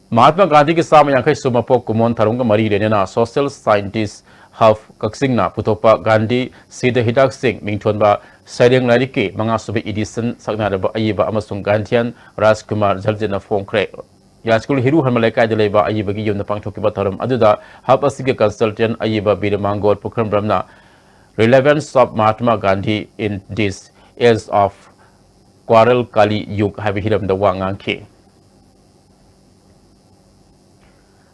ꯃꯍꯥꯠꯃꯥ ꯒꯥꯟꯙꯤꯒꯤ ꯆꯥꯝꯃ ꯌꯥꯡꯈꯩ ꯁꯨꯕ ꯃꯄꯣꯛ ꯀꯨꯝꯑꯣꯟ ꯊꯧꯔꯝꯒ ꯃꯔꯤ ꯂꯩꯅꯅ Social Scientist Hub ꯀꯛꯆꯤꯡꯅ ꯄꯨꯊꯣꯛꯄ ꯒꯥꯟꯙꯤ ꯁꯤꯗ ꯍꯤꯗꯥꯛꯁꯤꯡ ꯃꯤꯡꯊꯣꯟꯕ ꯁꯩꯔꯦꯡ ꯂꯥꯏꯔꯤꯛꯀꯤ ꯃꯉꯥꯁꯨꯕ edition ꯁꯛꯅꯥꯏꯔꯕ ꯑꯏꯕ ꯑꯃꯁꯨꯡ ꯒꯥꯟꯙꯤꯌꯥꯟ ꯔꯥꯖꯀꯨꯃꯥꯔ ꯖꯜꯖꯦꯅ ꯐꯣꯡꯈ꯭ꯔꯦ꯫ ꯌꯥꯏꯁ꯭ꯀꯨꯜ ꯍꯤꯔꯨ ꯍꯟꯃ ꯂꯩꯀꯥꯏꯗ ꯂꯩꯕ ꯑꯏꯕꯒꯤ ꯌꯨꯝꯗ ꯄꯥꯡꯊꯣꯛꯈꯤꯕ ꯊꯧꯔꯝ ꯑꯗꯨꯗ Hub ꯑꯁꯤꯒꯤ consultant ꯑꯏꯕ ꯕꯤꯔ ꯃꯥꯡꯒꯣꯜ ꯄꯨꯈ꯭ꯔꯝꯕ꯭ꯔꯝꯅ Relevance of Mahatma Gandhi in this age of quarrel Kali Yug ꯍꯥꯏꯕ ꯍꯤꯔꯝꯗ ꯋꯥ ꯉꯥꯡꯈꯤ꯫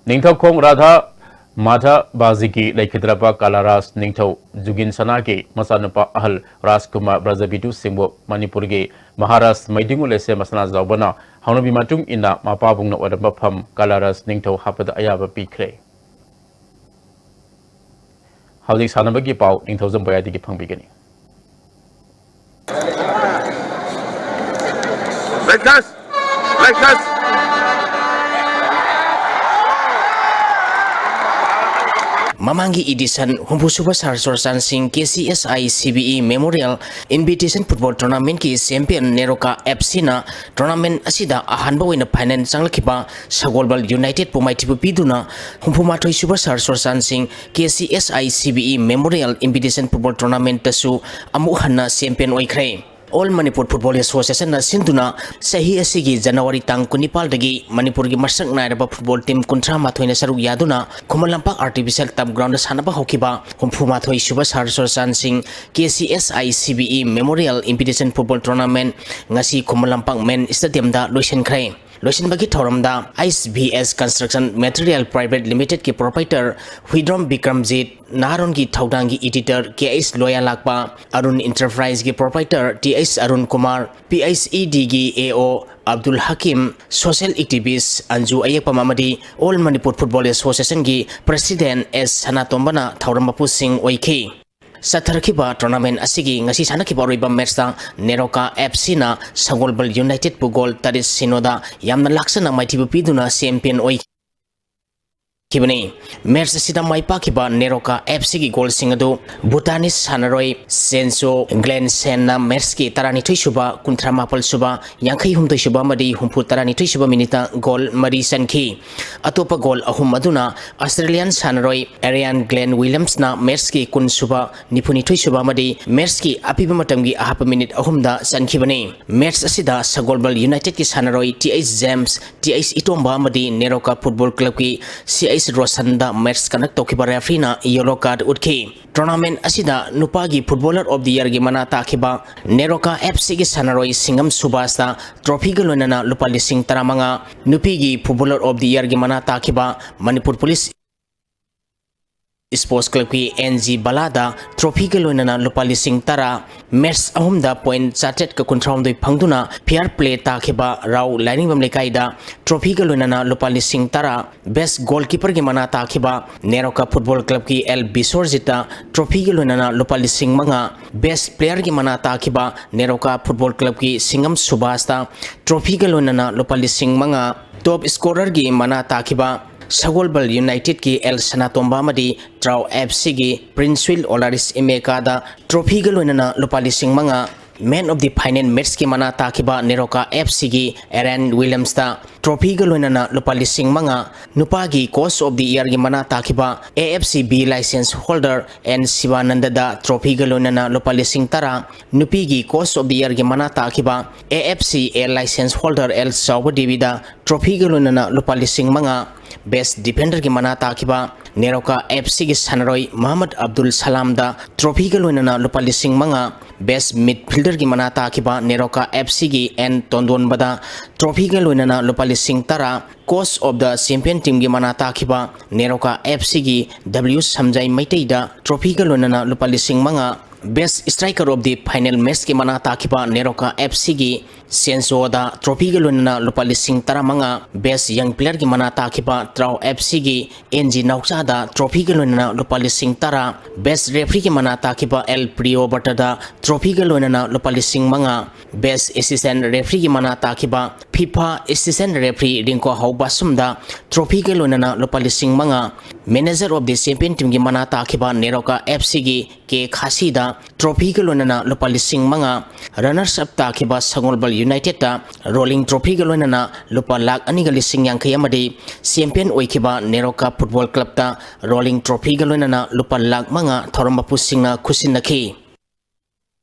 ꯅꯤꯡꯊꯧꯈꯣꯡ ꯔꯥꯙꯥ ꯃꯥꯙꯕꯥꯖꯤꯒꯤ ꯂꯩꯈꯤꯗ꯭ꯔꯕ ꯀꯂꯥꯔꯥꯖ ꯅꯤꯡꯊꯧ ꯖꯨꯒꯤꯟ ꯁꯅꯥꯒꯤ ꯃꯆꯥꯅꯨꯄꯥ ꯑꯍꯜ ꯔꯥꯖꯀꯨꯃꯥꯔ ꯕ꯭ꯔꯖꯕꯤꯗꯨ ꯁꯤꯡꯕꯨ ꯃꯅꯤꯄꯨꯔꯒꯤ ꯃꯍꯥꯔꯥꯖ ꯃꯩꯗꯤꯡꯉꯨ ꯂꯩꯁꯦꯝꯕ ꯁꯅꯥꯖꯥꯎꯕꯅ ꯍꯧꯅꯕꯤ ꯃꯇꯨꯡ ꯏꯟꯅ ꯃꯄꯥꯕꯨꯡꯅ ꯑꯣꯏꯔꯝꯕ ꯐꯝ ꯀꯂꯥꯔꯥꯖ ꯅꯤꯡꯊꯧ ꯍꯥꯞꯄꯗ ꯑꯌꯥꯕ ꯄꯤꯈ꯭ꯔꯦ꯫ ꯍꯧꯖꯤꯛ ꯁꯥꯟꯅꯕꯒꯤ ꯄꯥꯎ ꯅꯤꯡꯊꯧꯖꯝ ꯕꯣꯌꯥꯏꯗꯒꯤ ꯐꯪꯕꯤꯒꯅꯤ꯫ ꯃꯃꯥꯡꯒꯤ edition ꯍꯨꯝꯐꯨ ꯁꯨꯕ ꯁꯍꯔ ꯆꯨꯔꯆꯥꯟꯗ ꯁꯤꯡ K C S I C B E Memorial Invitation Football Tournament ꯀꯤ champion ꯅꯦꯔꯣꯀꯥ ꯑꯦꯐ ꯁꯤꯅ tournament ꯑꯁꯤꯗ ꯑꯍꯥꯟꯕ ꯑꯣꯏꯅ final ꯆꯪꯂꯛꯈꯤꯕ ꯁꯒꯣꯜꯕꯜ United ꯄꯨ ꯃꯥꯏꯊꯤꯕ ꯄꯤꯗꯨꯅ ꯍꯨꯝꯐꯨ ꯃꯥꯊꯣꯏ ꯁꯨꯕ ꯁꯍꯔ ꯆꯨꯔꯆꯥꯟꯗ ꯁꯤꯡ K C S I C B E Memorial Invitation Football Tournament ꯇꯁꯨ ꯑꯃꯨꯛ ꯍꯟꯅ champion ꯑꯣꯏꯈ꯭ꯔꯦ꯫ All Manipur Football Association ꯅ ꯁꯤꯟꯗꯨꯅ ꯆꯍꯤ ꯑꯁꯤꯒꯤ ꯖꯅꯋꯥꯔꯤ ꯇꯥꯡ ꯀꯨꯟꯅꯤꯄꯥꯜꯗꯒꯤ ꯃꯅꯤꯄꯨꯔꯒꯤ ꯃꯁꯛ ꯅꯥꯏꯔꯕ football team ꯀꯨꯟꯊ꯭ꯔꯥ ꯃꯥꯊꯣꯏꯅ ꯁꯔꯨꯛ ꯌꯥꯗꯨꯅ Khuman Lampak artificial turf ground ꯗ ꯁꯥꯟꯅꯕ ꯍꯧꯈꯤꯕ ꯍꯨꯝꯐꯨ ꯃꯥꯊꯣꯏ ꯁꯨꯕ ꯁꯍꯔ ꯆꯨꯔꯆꯥꯟꯗ ꯁꯤꯡ K C S I C B E Memorial Invitation Football Tournament ꯉꯁꯤ ꯈꯨꯃꯟ ꯂꯝꯄꯥꯛ main stadium ꯗ ꯂꯣꯏꯁꯤꯟꯈ꯭ꯔꯦ꯫ ꯂꯣꯏꯁꯤꯟꯕꯒꯤ ꯊꯧꯔꯝꯗ H B S Construction Material Private Limited ꯀꯤ proprietor Huidrom Bikramjit, ꯅꯍꯥꯔꯣꯟꯒꯤ ꯊꯧꯗꯥꯡꯒꯤ editor K H ꯂꯣꯌꯥꯂꯥꯛꯄ, Arun Enterprise ꯀꯤ proprietor T H Arun Kumar, P H E D ꯒꯤ A O Abdul ꯍꯀꯤꯝ, social activist Anju ꯑꯌꯦꯛꯄꯝ ꯑꯃꯗꯤ All Manipur Football Association ꯒꯤ president S ꯁꯅꯥꯇꯣꯝꯕꯅ ꯊꯧꯔꯝ ꯃꯄꯨꯁꯤꯡ ꯑꯣꯏꯈꯤ꯫ ꯆꯠꯊꯔꯛꯈꯤꯕ tournament ꯑꯁꯤꯒꯤ ꯉꯁꯤ ꯁꯥꯟꯅꯈꯤꯕ ꯑꯔꯣꯏꯕ match ꯇ ꯅꯦꯔꯣꯀꯥ F C ꯅ ꯁꯒꯣꯜꯕꯜ United ꯄꯨ goal ꯇꯔꯦꯠ ꯁꯤꯅꯣ ꯗ ꯌꯥꯝꯅ ꯂꯥꯛꯆꯅ ꯃꯥꯏꯊꯤꯕ ꯄꯤꯗꯨꯅ champion ꯑꯣꯏꯈꯤꯕꯅꯤ꯫ Match ꯑꯁꯤꯗ ꯃꯥꯏ ꯄꯥꯛꯈꯤꯕ ꯅꯦꯔꯣꯀꯥ F C ꯒꯤ goal ꯁꯤꯡ ꯑꯗꯨ Bhutanese ꯁꯥꯟꯅꯔꯣꯏ ꯁꯦꯟꯁꯣ ꯒ꯭ꯂꯦꯟ ꯁꯦꯟꯅ match ꯀꯤ ꯇꯔꯥꯅꯤꯊꯣꯏ ꯁꯨꯕ, ꯀꯨꯟꯊ꯭ꯔꯥ ꯃꯥꯄꯜ ꯁꯨꯕ, ꯌꯥꯡꯈꯩ ꯍꯨꯝꯗꯣꯏ ꯁꯨꯕ ꯑꯃꯗꯤ ꯍꯨꯝꯐꯨ ꯇꯔꯥꯅꯤꯊꯣꯏ ꯁꯨꯕ minute ꯇ goal ꯃꯔꯤ ꯆꯟꯈꯤ꯫ ꯑꯇꯣꯞꯄ goal ꯑꯍꯨꯝ ꯑꯗꯨꯅ Australian ꯁꯥꯟꯅꯔꯣꯏ Arian Glenn Williams ꯅ match ꯀꯤ ꯀꯨꯟ ꯁꯨꯕ, ꯅꯤꯐꯨꯅꯤꯊꯣꯏ ꯁꯨꯕ ꯑꯃꯗꯤ match ꯀꯤ ꯑꯄꯤꯕ ꯃꯇꯝꯒꯤ ꯑꯍꯥꯞꯄ minute ꯑꯍꯨꯝꯗ ꯆꯟꯈꯤꯕꯅꯤ꯫ Match ꯑꯁꯤꯗ ꯁꯒꯣꯜꯕꯜ United ꯀꯤ ꯁꯥꯟꯅꯔꯣꯏ T H James, T H ꯏꯇꯣꯝꯕ ꯑꯃꯗꯤ ꯅꯦꯔꯣꯀꯥ Football Club ꯀꯤ C H ꯔꯣꯁꯟꯗ match conduct ꯇꯧꯈꯤꯕ referee ꯅ yellow card ꯎꯠꯈꯤ꯫ Tournament ꯑꯁꯤꯗ ꯅꯨꯄꯥꯒꯤ Footballer of the Year ꯒꯤ ꯃꯅꯥ ꯇꯥꯈꯤꯕ ꯅꯦꯔꯣꯀꯥ F C ꯒꯤ ꯁꯥꯟꯅꯔꯣꯏ ꯁꯤꯡꯉꯝ ꯁꯨꯕꯥꯁꯇ trophy ꯒ ꯂꯣꯏꯅꯅ ꯂꯨꯄꯥ ꯂꯤꯁꯤꯡ ꯇꯔꯥꯃꯉꯥ, ꯅꯨꯄꯤꯒꯤ Footballer of the Year ꯒꯤ ꯃꯅꯥ ꯇꯥꯈꯤꯕ ꯃꯅꯤꯄꯨꯔ Police Sports Club ꯀꯤ N G ꯕꯂꯥꯗ trophy ꯒ ꯂꯣꯏꯅꯅ ꯂꯨꯄꯥ ꯂꯤꯁꯤꯡ ꯇꯔꯥ, match ꯑꯍꯨꯝꯗ point ꯆꯥꯇ꯭ꯔꯦꯠꯀ ꯀꯨꯟꯊ꯭ꯔꯥꯍꯨꯝꯗꯣꯏ ꯐꯪꯗꯨꯅ fair play ꯇꯥꯈꯤꯕ ꯔꯥꯎ ꯂꯥꯏꯅꯤꯡꯕꯝ ꯂꯩꯀꯥꯏꯗ trophy ꯒ ꯂꯣꯏꯅꯅ ꯂꯨꯄꯥ ꯂꯤꯁꯤꯡ ꯇꯔꯥ, best goalkeeper ꯒꯤ ꯃꯅꯥ ꯇꯥꯈꯤꯕ ꯅꯦꯔꯣꯀꯥ Football Club ꯀꯤ L ꯕꯤꯁ꯭ꯋꯔꯖꯤꯠꯇ trophy ꯒ ꯂꯣꯏꯅꯅ ꯂꯨꯄꯥ ꯂꯤꯁꯤꯡ ꯃꯉꯥ, best player ꯒꯤ ꯃꯅꯥ ꯇꯥꯈꯤꯕ ꯅꯦꯔꯣꯀꯥ Football Club ꯀꯤ ꯁꯤꯡꯉꯝ ꯁꯨꯕꯥꯁꯇ trophy ꯒ ꯂꯣꯏꯅꯅ ꯂꯨꯄꯥ ꯂꯤꯁꯤꯡ ꯃꯉꯥ, top scorer ꯒꯤ ꯃꯅꯥ ꯇꯥꯈꯤꯕ ꯁꯒꯣꯜꯕꯜ United ꯀꯤ L ꯁꯅꯥꯇꯣꯝꯕ ꯑꯃꯗꯤ ꯇ꯭ꯔꯥꯎ F C ꯒꯤ ꯄ꯭ꯔꯤꯟꯁꯋꯤꯜ ꯑꯣꯂꯥꯔꯤꯁ ꯏꯃꯦꯀꯥꯗ trophy ꯒ ꯂꯣꯏꯅꯅ ꯂꯨꯄꯥ ꯂꯤꯁꯤꯡ ꯃꯉꯥ, Man of the Final match ꯀꯤ ꯃꯅꯥ ꯇꯥꯈꯤꯕ ꯅꯦꯔꯣꯀꯥ F C ꯒꯤ Aaron Williams ꯇ trophy ꯒ ꯂꯣꯏꯅꯅ ꯂꯨꯄꯥ ꯂꯤꯁꯤꯡ ꯃꯉꯥ, ꯅꯨꯄꯥꯒꯤ Coach of the Year ꯒꯤ ꯃꯅꯥ ꯇꯥꯈꯤꯕ A F C B license holder N ꯁꯤꯕꯥꯅꯟꯗꯗ trophy ꯒ ꯂꯣꯏꯅꯅ ꯂꯨꯄꯥ ꯂꯤꯁꯤꯡ ꯇꯔꯥ, ꯅꯨꯄꯤꯒꯤ Coach of the Year ꯒꯤ ꯃꯅꯥ ꯇꯥꯈꯤꯕ A F C A license holder L ꯆꯥꯎꯕ ꯗꯦꯕꯤꯗ trophy ꯒ ꯂꯣꯏꯅꯅ ꯂꯨꯄꯥ ꯂꯤꯁꯤꯡ ꯃꯉꯥ, best defender ꯒꯤ ꯃꯅꯥ ꯇꯥꯈꯤꯕ ꯅꯦꯔꯣꯀꯥ F C ꯒꯤ ꯁꯥꯟꯅꯔꯣꯏ ꯃꯍꯃꯗ ꯑꯕꯗꯨꯜ ꯁꯂꯥꯝꯗ trophy ꯒ ꯂꯣꯏꯅꯅ ꯂꯨꯄꯥ ꯂꯤꯁꯤꯡ ꯃꯉꯥ, best midfielder ꯒꯤ ꯃꯅꯥ ꯇꯥꯈꯤꯕ ꯅꯦꯔꯣꯀꯥ F C ꯒꯤ N ꯇꯣꯟꯗꯣꯟꯕꯗ trophyꯒ ꯂꯣꯏꯅꯅ ꯂꯨꯄꯥ ꯂꯤꯁꯤꯡ ꯇꯔꯥ, coach of the champion teamꯒꯤ ꯃꯅꯥ ꯇꯥꯈꯤꯕ ꯅꯦꯔꯣꯀꯥ F Cꯒꯤ W ꯁꯝꯖꯥꯏ ꯃꯩꯇꯩꯗ trophyꯒ ꯂꯣꯏꯅꯅ ꯂꯨꯄꯥ ꯂꯤꯁꯤꯡ ꯃꯉꯥ, best striker of the final matchꯀꯤ ꯃꯅꯥ ꯇꯥꯈꯤꯕ ꯅꯦꯔꯣꯀꯥ F Cꯒꯤ ꯁꯦꯟꯁꯣꯗ trophyꯒ ꯂꯣꯏꯅꯅ ꯂꯨꯄꯥ ꯂꯤꯁꯤꯡ ꯇꯔꯥꯃꯉꯥ, best young playerꯒꯤ ꯃꯅꯥ ꯇꯥꯈꯤꯕ ꯇ꯭ꯔꯥꯎ F Cꯒꯤ N G ꯅꯥꯎꯆꯥꯗ trophyꯒ ꯂꯣꯏꯅꯅ ꯂꯨꯄꯥ ꯂꯤꯁꯤꯡ ꯇꯔꯥ, best refereeꯒꯤ ꯃꯅꯥ ꯇꯥꯈꯤꯕ L Priyobrataꯗ trophyꯒ ꯂꯣꯏꯅꯅ ꯂꯨꯄꯥ ꯂꯤꯁꯤꯡ ꯃꯉꯥ, best assistant refereeꯒꯤ ꯃꯅꯥ ꯇꯥꯈꯤꯕ FIFA assistant referee ꯔꯤꯡꯀꯣ ꯍꯥꯎꯕꯥꯁꯨꯝꯗ trophyꯒ ꯂꯣꯏꯅꯅ ꯂꯨꯄꯥ ꯂꯤꯁꯤꯡ ꯃꯉꯥ, manager of the champion teamꯒꯤ ꯃꯅꯥ ꯇꯥꯈꯤꯕ ꯅꯦꯔꯣꯀꯥ F Cꯒꯤ K ꯈꯥꯁꯤꯗ trophyꯒ ꯂꯣꯏꯅꯅ ꯂꯨꯄꯥ ꯂꯤꯁꯤꯡ ꯃꯉꯥ, runners up ꯇꯥꯈꯤꯕ ꯁꯒꯣꯜꯕꯜ Unitedꯇ rolling trophyꯒ ꯂꯣꯏꯅꯅ ꯂꯨꯄꯥ ꯂꯥꯈ ꯑꯅꯤꯒ ꯂꯤꯁꯤꯡ ꯌꯥꯡꯈꯩ ꯑꯃꯗꯤ champion ꯑꯣꯏꯈꯤꯕ ꯅꯦꯔꯣꯀꯥ football clubꯇ rolling trophyꯒ ꯂꯣꯏꯅꯅ ꯂꯨꯄꯥ ꯂꯥꯈ ꯃꯉꯥ ꯊꯧꯔꯝ ꯃꯄꯨꯁꯤꯡꯅ ꯈꯨꯠꯁꯤꯟꯅꯈꯤ꯫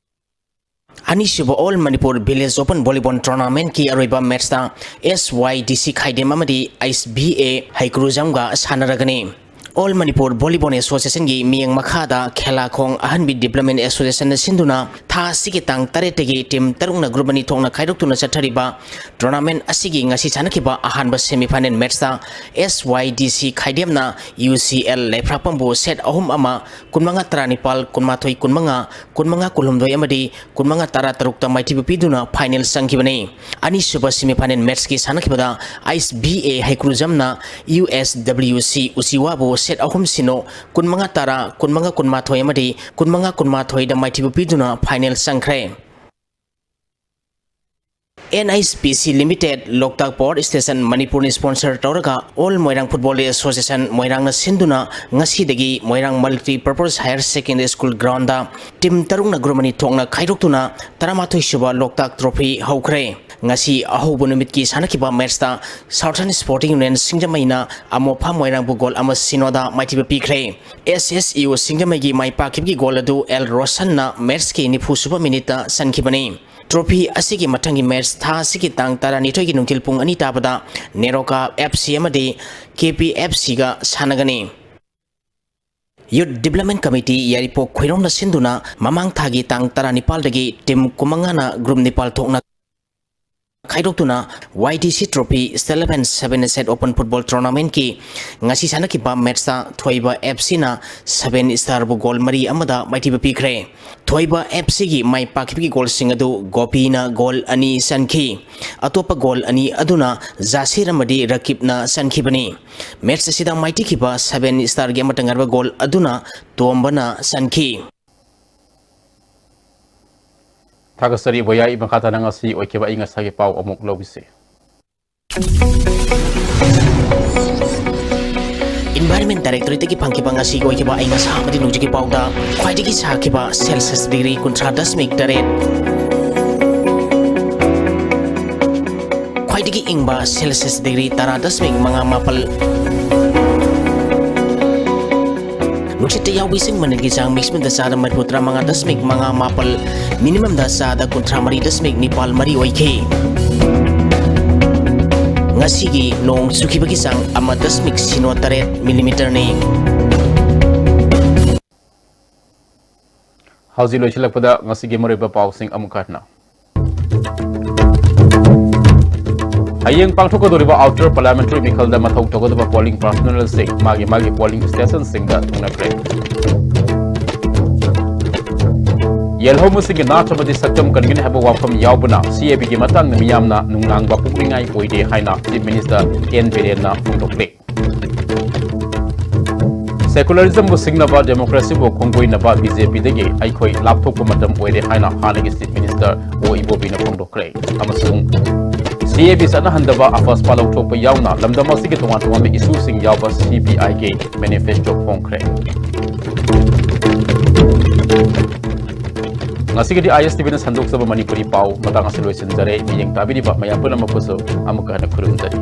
ꯑꯅꯤꯁꯨꯕ All Manipur Village Open Volleyball Tournamentꯀꯤ ꯑꯔꯣꯏꯕ matchꯇ S Y D C ꯈꯥꯏꯗꯦꯝ ꯑꯃꯗꯤ S B A ꯍꯩꯀ꯭ꯔꯨꯖꯝꯒ ꯁꯥꯟꯅꯔꯒꯅꯤ꯫ All Manipur Volleyball Associationꯒꯤ ꯃꯤꯠꯌꯦꯡ ꯃꯈꯥꯗ ꯈꯦꯂꯥꯈꯣꯡ ꯑꯍꯟꯕꯤ Development Associationꯅ ꯁꯤꯟꯗꯨꯅ ꯊꯥ ꯑꯁꯤꯒꯤ ꯇꯥꯡ ꯇꯔꯦꯠꯇꯒꯤ team ꯇꯔꯨꯛꯅ group ꯑꯅꯤ ꯊꯣꯛꯅ ꯈꯥꯏꯗꯣꯛꯇꯨꯅ ꯆꯠꯊꯔꯤꯕ tournament ꯑꯁꯤꯒꯤ ꯉꯁꯤ ꯁꯥꯟꯅꯈꯤꯕ ꯑꯍꯥꯟꯕ semifinal matchꯇ S Y D C ꯈꯥꯏꯗꯦꯝꯅ U C L ꯂꯩꯐ꯭ꯔꯥꯛꯄꯝꯕꯨ set ꯑꯍꯨꯝ ꯑꯃ, ꯀꯨꯟꯃꯉꯥ ꯇꯔꯥꯅꯤꯄꯥꯜ, ꯀꯨꯟꯃꯥꯊꯣꯏ ꯀꯨꯟꯃꯉꯥ, ꯀꯨꯟꯃꯉꯥ ꯀꯨꯟꯍꯨꯝꯗꯣꯏ ꯑꯃꯗꯤ ꯀꯨꯟꯃꯉꯥ ꯇꯔꯥ ꯇꯔꯨꯛꯇ ꯃꯥꯏꯊꯤꯕ ꯄꯤꯗꯨꯅ final ꯆꯪꯈꯤꯕꯅꯤ꯫ ꯑꯅꯤꯁꯨꯕ semifinal matchꯀꯤ ꯁꯥꯟꯅꯈꯤꯕꯗ S B A ꯍꯩꯀ꯭ꯔꯨꯖꯝꯅ U S W C ꯎꯆꯤꯋꯥꯕꯨ set ꯑꯍꯨꯝ ꯁꯤꯅꯣ, ꯀꯨꯟꯃꯉꯥ ꯇꯔꯥ, ꯀꯨꯟꯃꯉꯥ ꯀꯨꯟꯃꯥꯊꯣꯏ ꯑꯃꯗꯤ ꯀꯨꯟꯃꯉꯥ ꯀꯨꯟꯃꯥꯊꯣꯏꯗ ꯃꯥꯏꯊꯤꯕ ꯄꯤꯗꯨꯅ final ꯆꯪꯈ꯭ꯔꯦ꯫ N H P C Limited, ꯂꯣꯛꯇꯥꯛ Power Station ꯃꯅꯤꯄꯨꯔꯅ sponsor ꯇꯧꯔꯒ All Moirang Football Association ꯃꯣꯏꯔꯥꯡꯅ ꯁꯤꯟꯗꯨꯅ ꯉꯁꯤꯗꯒꯤ ꯃꯣꯏꯔꯥꯡ Multi Purpose Higher Secondary School groundꯗ team ꯇꯔꯨꯛꯅ group ꯑꯅꯤ ꯊꯣꯛꯅ ꯈꯥꯏꯗꯣꯛꯇꯨꯅ ꯇꯔꯥꯃꯥꯊꯣꯏ ꯁꯨꯕ ꯂꯣꯛꯇꯥꯛ trophy ꯍꯧꯈ꯭ꯔꯦ꯫ ꯉꯁꯤ ꯑꯍꯧꯕ ꯅꯨꯃꯤꯠꯀꯤ ꯁꯥꯟꯅꯈꯤꯕ matchꯇ Southern Sporting Union ꯁꯤꯡꯖꯃꯩꯅ ꯑꯃꯣꯐꯥ ꯃꯣꯏꯔꯥꯡꯕꯨ goal ꯑꯃ ꯁꯤꯅꯣꯗ ꯃꯥꯏꯊꯤꯕ ꯄꯤꯈ꯭ꯔꯦ꯫ S S U ꯁꯤꯡꯖꯃꯩꯒꯤ ꯃꯥꯏ ꯄꯥꯛꯈꯤꯕꯒꯤ goal ꯑꯗꯨ L ꯔꯣꯁꯟꯅ matchꯀꯤ ꯅꯤꯐꯨ ꯁꯨꯕ minuteꯇ ꯆꯟꯈꯤꯕꯅꯤ꯫ Trophy ꯑꯁꯤꯒꯤ ꯃꯊꯪꯒꯤ match ꯊꯥ ꯑꯁꯤꯒꯤ ꯇꯥꯡ ꯇꯔꯥꯅꯤꯊꯣꯏꯒꯤ ꯅꯨꯡꯊꯤꯜ ꯄꯨꯡ ꯑꯅꯤ ꯇꯥꯕꯗ ꯅꯦꯔꯣꯀꯥ F C ꯑꯃꯗꯤ K P F Cꯒ ꯁꯥꯟꯅꯒꯅꯤ꯫ Youth Development Committee ꯌꯥꯏꯔꯤꯄꯣꯛ ꯈꯣꯏꯔꯣꯝꯅ ꯁꯤꯟꯗꯨꯅ ꯃꯃꯥꯡ ꯊꯥꯒꯤ ꯇꯥꯡ ꯇꯔꯥꯅꯤꯄꯥꯜꯗꯒꯤ team ꯀꯨꯟꯃꯉꯥꯅ group ꯅꯤꯄꯥꯜ ꯊꯣꯛꯅ ꯈꯥꯏꯗꯣꯛꯇꯨꯅ Y T C Trophy Stella Van Seven Asset Open Football Tournamentꯀꯤ ꯉꯁꯤ ꯁꯥꯟꯅꯈꯤꯕ matchꯇ ꯊꯣꯏꯕ F Cꯅ Seven Starꯕꯨ goal ꯃꯔꯤ ꯑꯃꯗ ꯃꯥꯏꯊꯤꯕ ꯄꯤꯈ꯭ꯔꯦ꯫ ꯊꯣꯏꯕ F Cꯒꯤ ꯃꯥꯏ ꯄꯥꯛꯈꯤꯕꯒꯤ goalꯁꯤꯡ ꯑꯗꯨ ꯒꯣꯄꯤꯅ goal ꯑꯅꯤ ꯆꯟꯈꯤ꯫ ꯑꯇꯣꯞꯄ goal ꯑꯅꯤ ꯑꯗꯨꯅ ꯖꯥꯁꯤꯔ ꯑꯃꯗꯤ ꯔꯀꯤꯕꯅ ꯆꯟꯈꯤꯕꯅꯤ꯫ Match ꯑꯁꯤꯗ ꯃꯥꯏꯊꯤꯈꯤꯕ Seven Starꯒꯤ ꯑꯃꯠꯇ ꯉꯥꯏꯔꯕ goal ꯑꯗꯨꯅ ꯇꯣꯝꯕꯅ ꯆꯟꯈꯤ꯫ ꯊꯥꯒꯠꯆꯔꯤ ꯚꯣꯌꯥ꯫ ꯃꯈꯥ ꯇꯥꯅ ꯉꯁꯤ ꯑꯣꯏꯈꯤꯕ ꯑꯏꯪ ꯑꯁꯥꯒꯤ ꯄꯥꯎ ꯑꯃꯨꯛ ꯂꯧꯈꯤꯁꯤ꯫ Environment Directorateꯇꯒꯤ ꯐꯪꯈꯤꯕ ꯉꯁꯤꯒꯤ ꯑꯣꯏꯈꯤꯕ ꯑꯏꯪ ꯑꯁꯥ ꯑꯃꯗꯤ ꯅꯣꯡꯖꯨꯒꯤ ꯄꯥꯎꯗ ꯈ꯭ꯋꯥꯏꯗꯒꯤ ꯁꯥꯈꯤꯕ Celsius degree ꯀꯨꯟꯊ꯭ꯔꯥ ꯗꯁꯃꯤꯛ ꯇꯔꯦꯠ, ꯈ꯭ꯋꯥꯏꯗꯒꯤ ꯏꯪꯕ Celsius degree ꯇꯔꯥ ꯗꯁꯃꯤꯛ ꯃꯉꯥ ꯃꯥꯄꯜ꯫ ꯅꯨꯡꯁꯤꯠꯇ ꯌꯥꯎꯕ ꯏꯁꯤꯡ ꯃꯅꯤꯜꯒꯤ ꯆꯥꯡ maximumꯗ ꯆꯥꯗ ꯃꯔꯤꯐꯨ ꯇꯔꯥ ꯃꯉꯥ ꯗꯁꯃꯤꯛ ꯃꯉꯥ ꯃꯥꯄꯜ, minimumꯗ ꯆꯥꯗ ꯀꯨꯟꯊ꯭ꯔꯥ ꯃꯔꯤ ꯗꯁꯃꯤꯛ ꯅꯤꯄꯥꯜ ꯃꯔꯤ ꯑꯣꯏꯈꯤ꯫ ꯉꯁꯤꯒꯤ ꯅꯣꯡ ꯆꯨꯈꯤꯕꯒꯤ ꯆꯥꯡ ꯑꯃ ꯗꯁꯃꯤꯛ ꯁꯤꯅꯣ ꯇꯔꯦꯠ millimeterꯅꯤ꯫ ꯍꯧꯖꯤꯛ ꯂꯣꯏꯁꯤꯜꯂꯛꯄꯗ ꯉꯁꯤꯒꯤ ꯃꯔꯨꯑꯣꯏꯕ ꯄꯥꯎꯁꯤꯡ ꯑꯃꯨꯛ ꯍꯟꯅ꯫ ꯍꯌꯦꯡ ꯄꯥꯡꯊꯣꯛꯀꯗꯧꯔꯤꯕ Outer Parliamentary ꯃꯤꯈꯜꯗ ꯃꯊꯧ ꯇꯧꯒꯗꯕ polling personnelꯁꯤꯡ ꯃꯥꯒꯤ ꯃꯥꯒꯤ polling stationꯁꯤꯡꯗ ꯊꯨꯡꯅꯈ꯭ꯔꯦ꯫ ꯌꯦꯜꯍꯧꯕꯁꯤꯡꯒꯤ ꯅꯥꯠ ꯑꯃꯗꯤ ꯁꯛꯇꯝ ꯀꯟꯒꯅꯤ ꯍꯥꯏꯕ ꯋꯥꯐꯝ ꯌꯥꯎꯕꯅ C A Bꯒꯤ ꯃꯇꯥꯡꯗ ꯃꯤꯌꯥꯝꯅ ꯅꯨꯡꯅꯥꯡꯕ ꯄꯣꯛꯅꯤꯡꯉꯥꯏ ꯑꯣꯏꯗꯦ ꯍꯥꯏꯅ Chief Minister N Birenꯅ ꯐꯣꯡꯗꯣꯛꯂꯦ꯫ Secularismꯕꯨ ꯁꯤꯡꯅꯕ, democracyꯕꯨ ꯈꯣꯡꯒꯣꯏꯅꯕ B J Pꯗꯒꯤ ꯑꯩꯈꯣꯏ ꯂꯥꯞꯊꯣꯛꯄ ꯃꯇꯝ ꯑꯣꯏꯔꯦ ꯍꯥꯏꯅ ꯍꯥꯟꯅꯒꯤ Chief Minister O Ibobiꯅ ꯐꯣꯡꯗꯣꯛꯈ꯭ꯔꯦ꯫ ꯑꯃꯁꯨꯡ C A B ꯆꯠꯅꯍꯟꯗꯕ, AFSPA ꯂꯧꯊꯣꯛꯄ ꯌꯥꯎꯅ ꯂꯝꯗꯝ ꯑꯁꯤꯒꯤ ꯇꯣꯉꯥꯟ ꯇꯣꯉꯥꯟꯕ issueꯁꯤꯡ ꯌꯥꯎꯕ C P Iꯒꯤ manifesto ꯐꯣꯡꯈ꯭ꯔꯦ꯫ ꯉꯁꯤꯒꯤꯗꯤ I S T Vꯅ ꯁꯟꯗꯣꯛꯆꯕ ꯃꯅꯤꯄꯨꯔꯤ ꯄꯥꯎ ꯃꯇꯥꯡ ꯑꯁꯤ ꯂꯣꯏꯁꯤꯟꯖꯔꯦ꯫ ꯃꯤꯠꯌꯦꯡ ꯇꯥꯕꯤꯔꯤꯕ ꯃꯌꯥꯝ ꯄꯨꯝꯅꯃꯛꯄꯨꯁꯨ ꯑꯃꯨꯛꯀ ꯍꯟꯅ ꯈꯨꯔꯨꯝꯖꯔꯤ꯫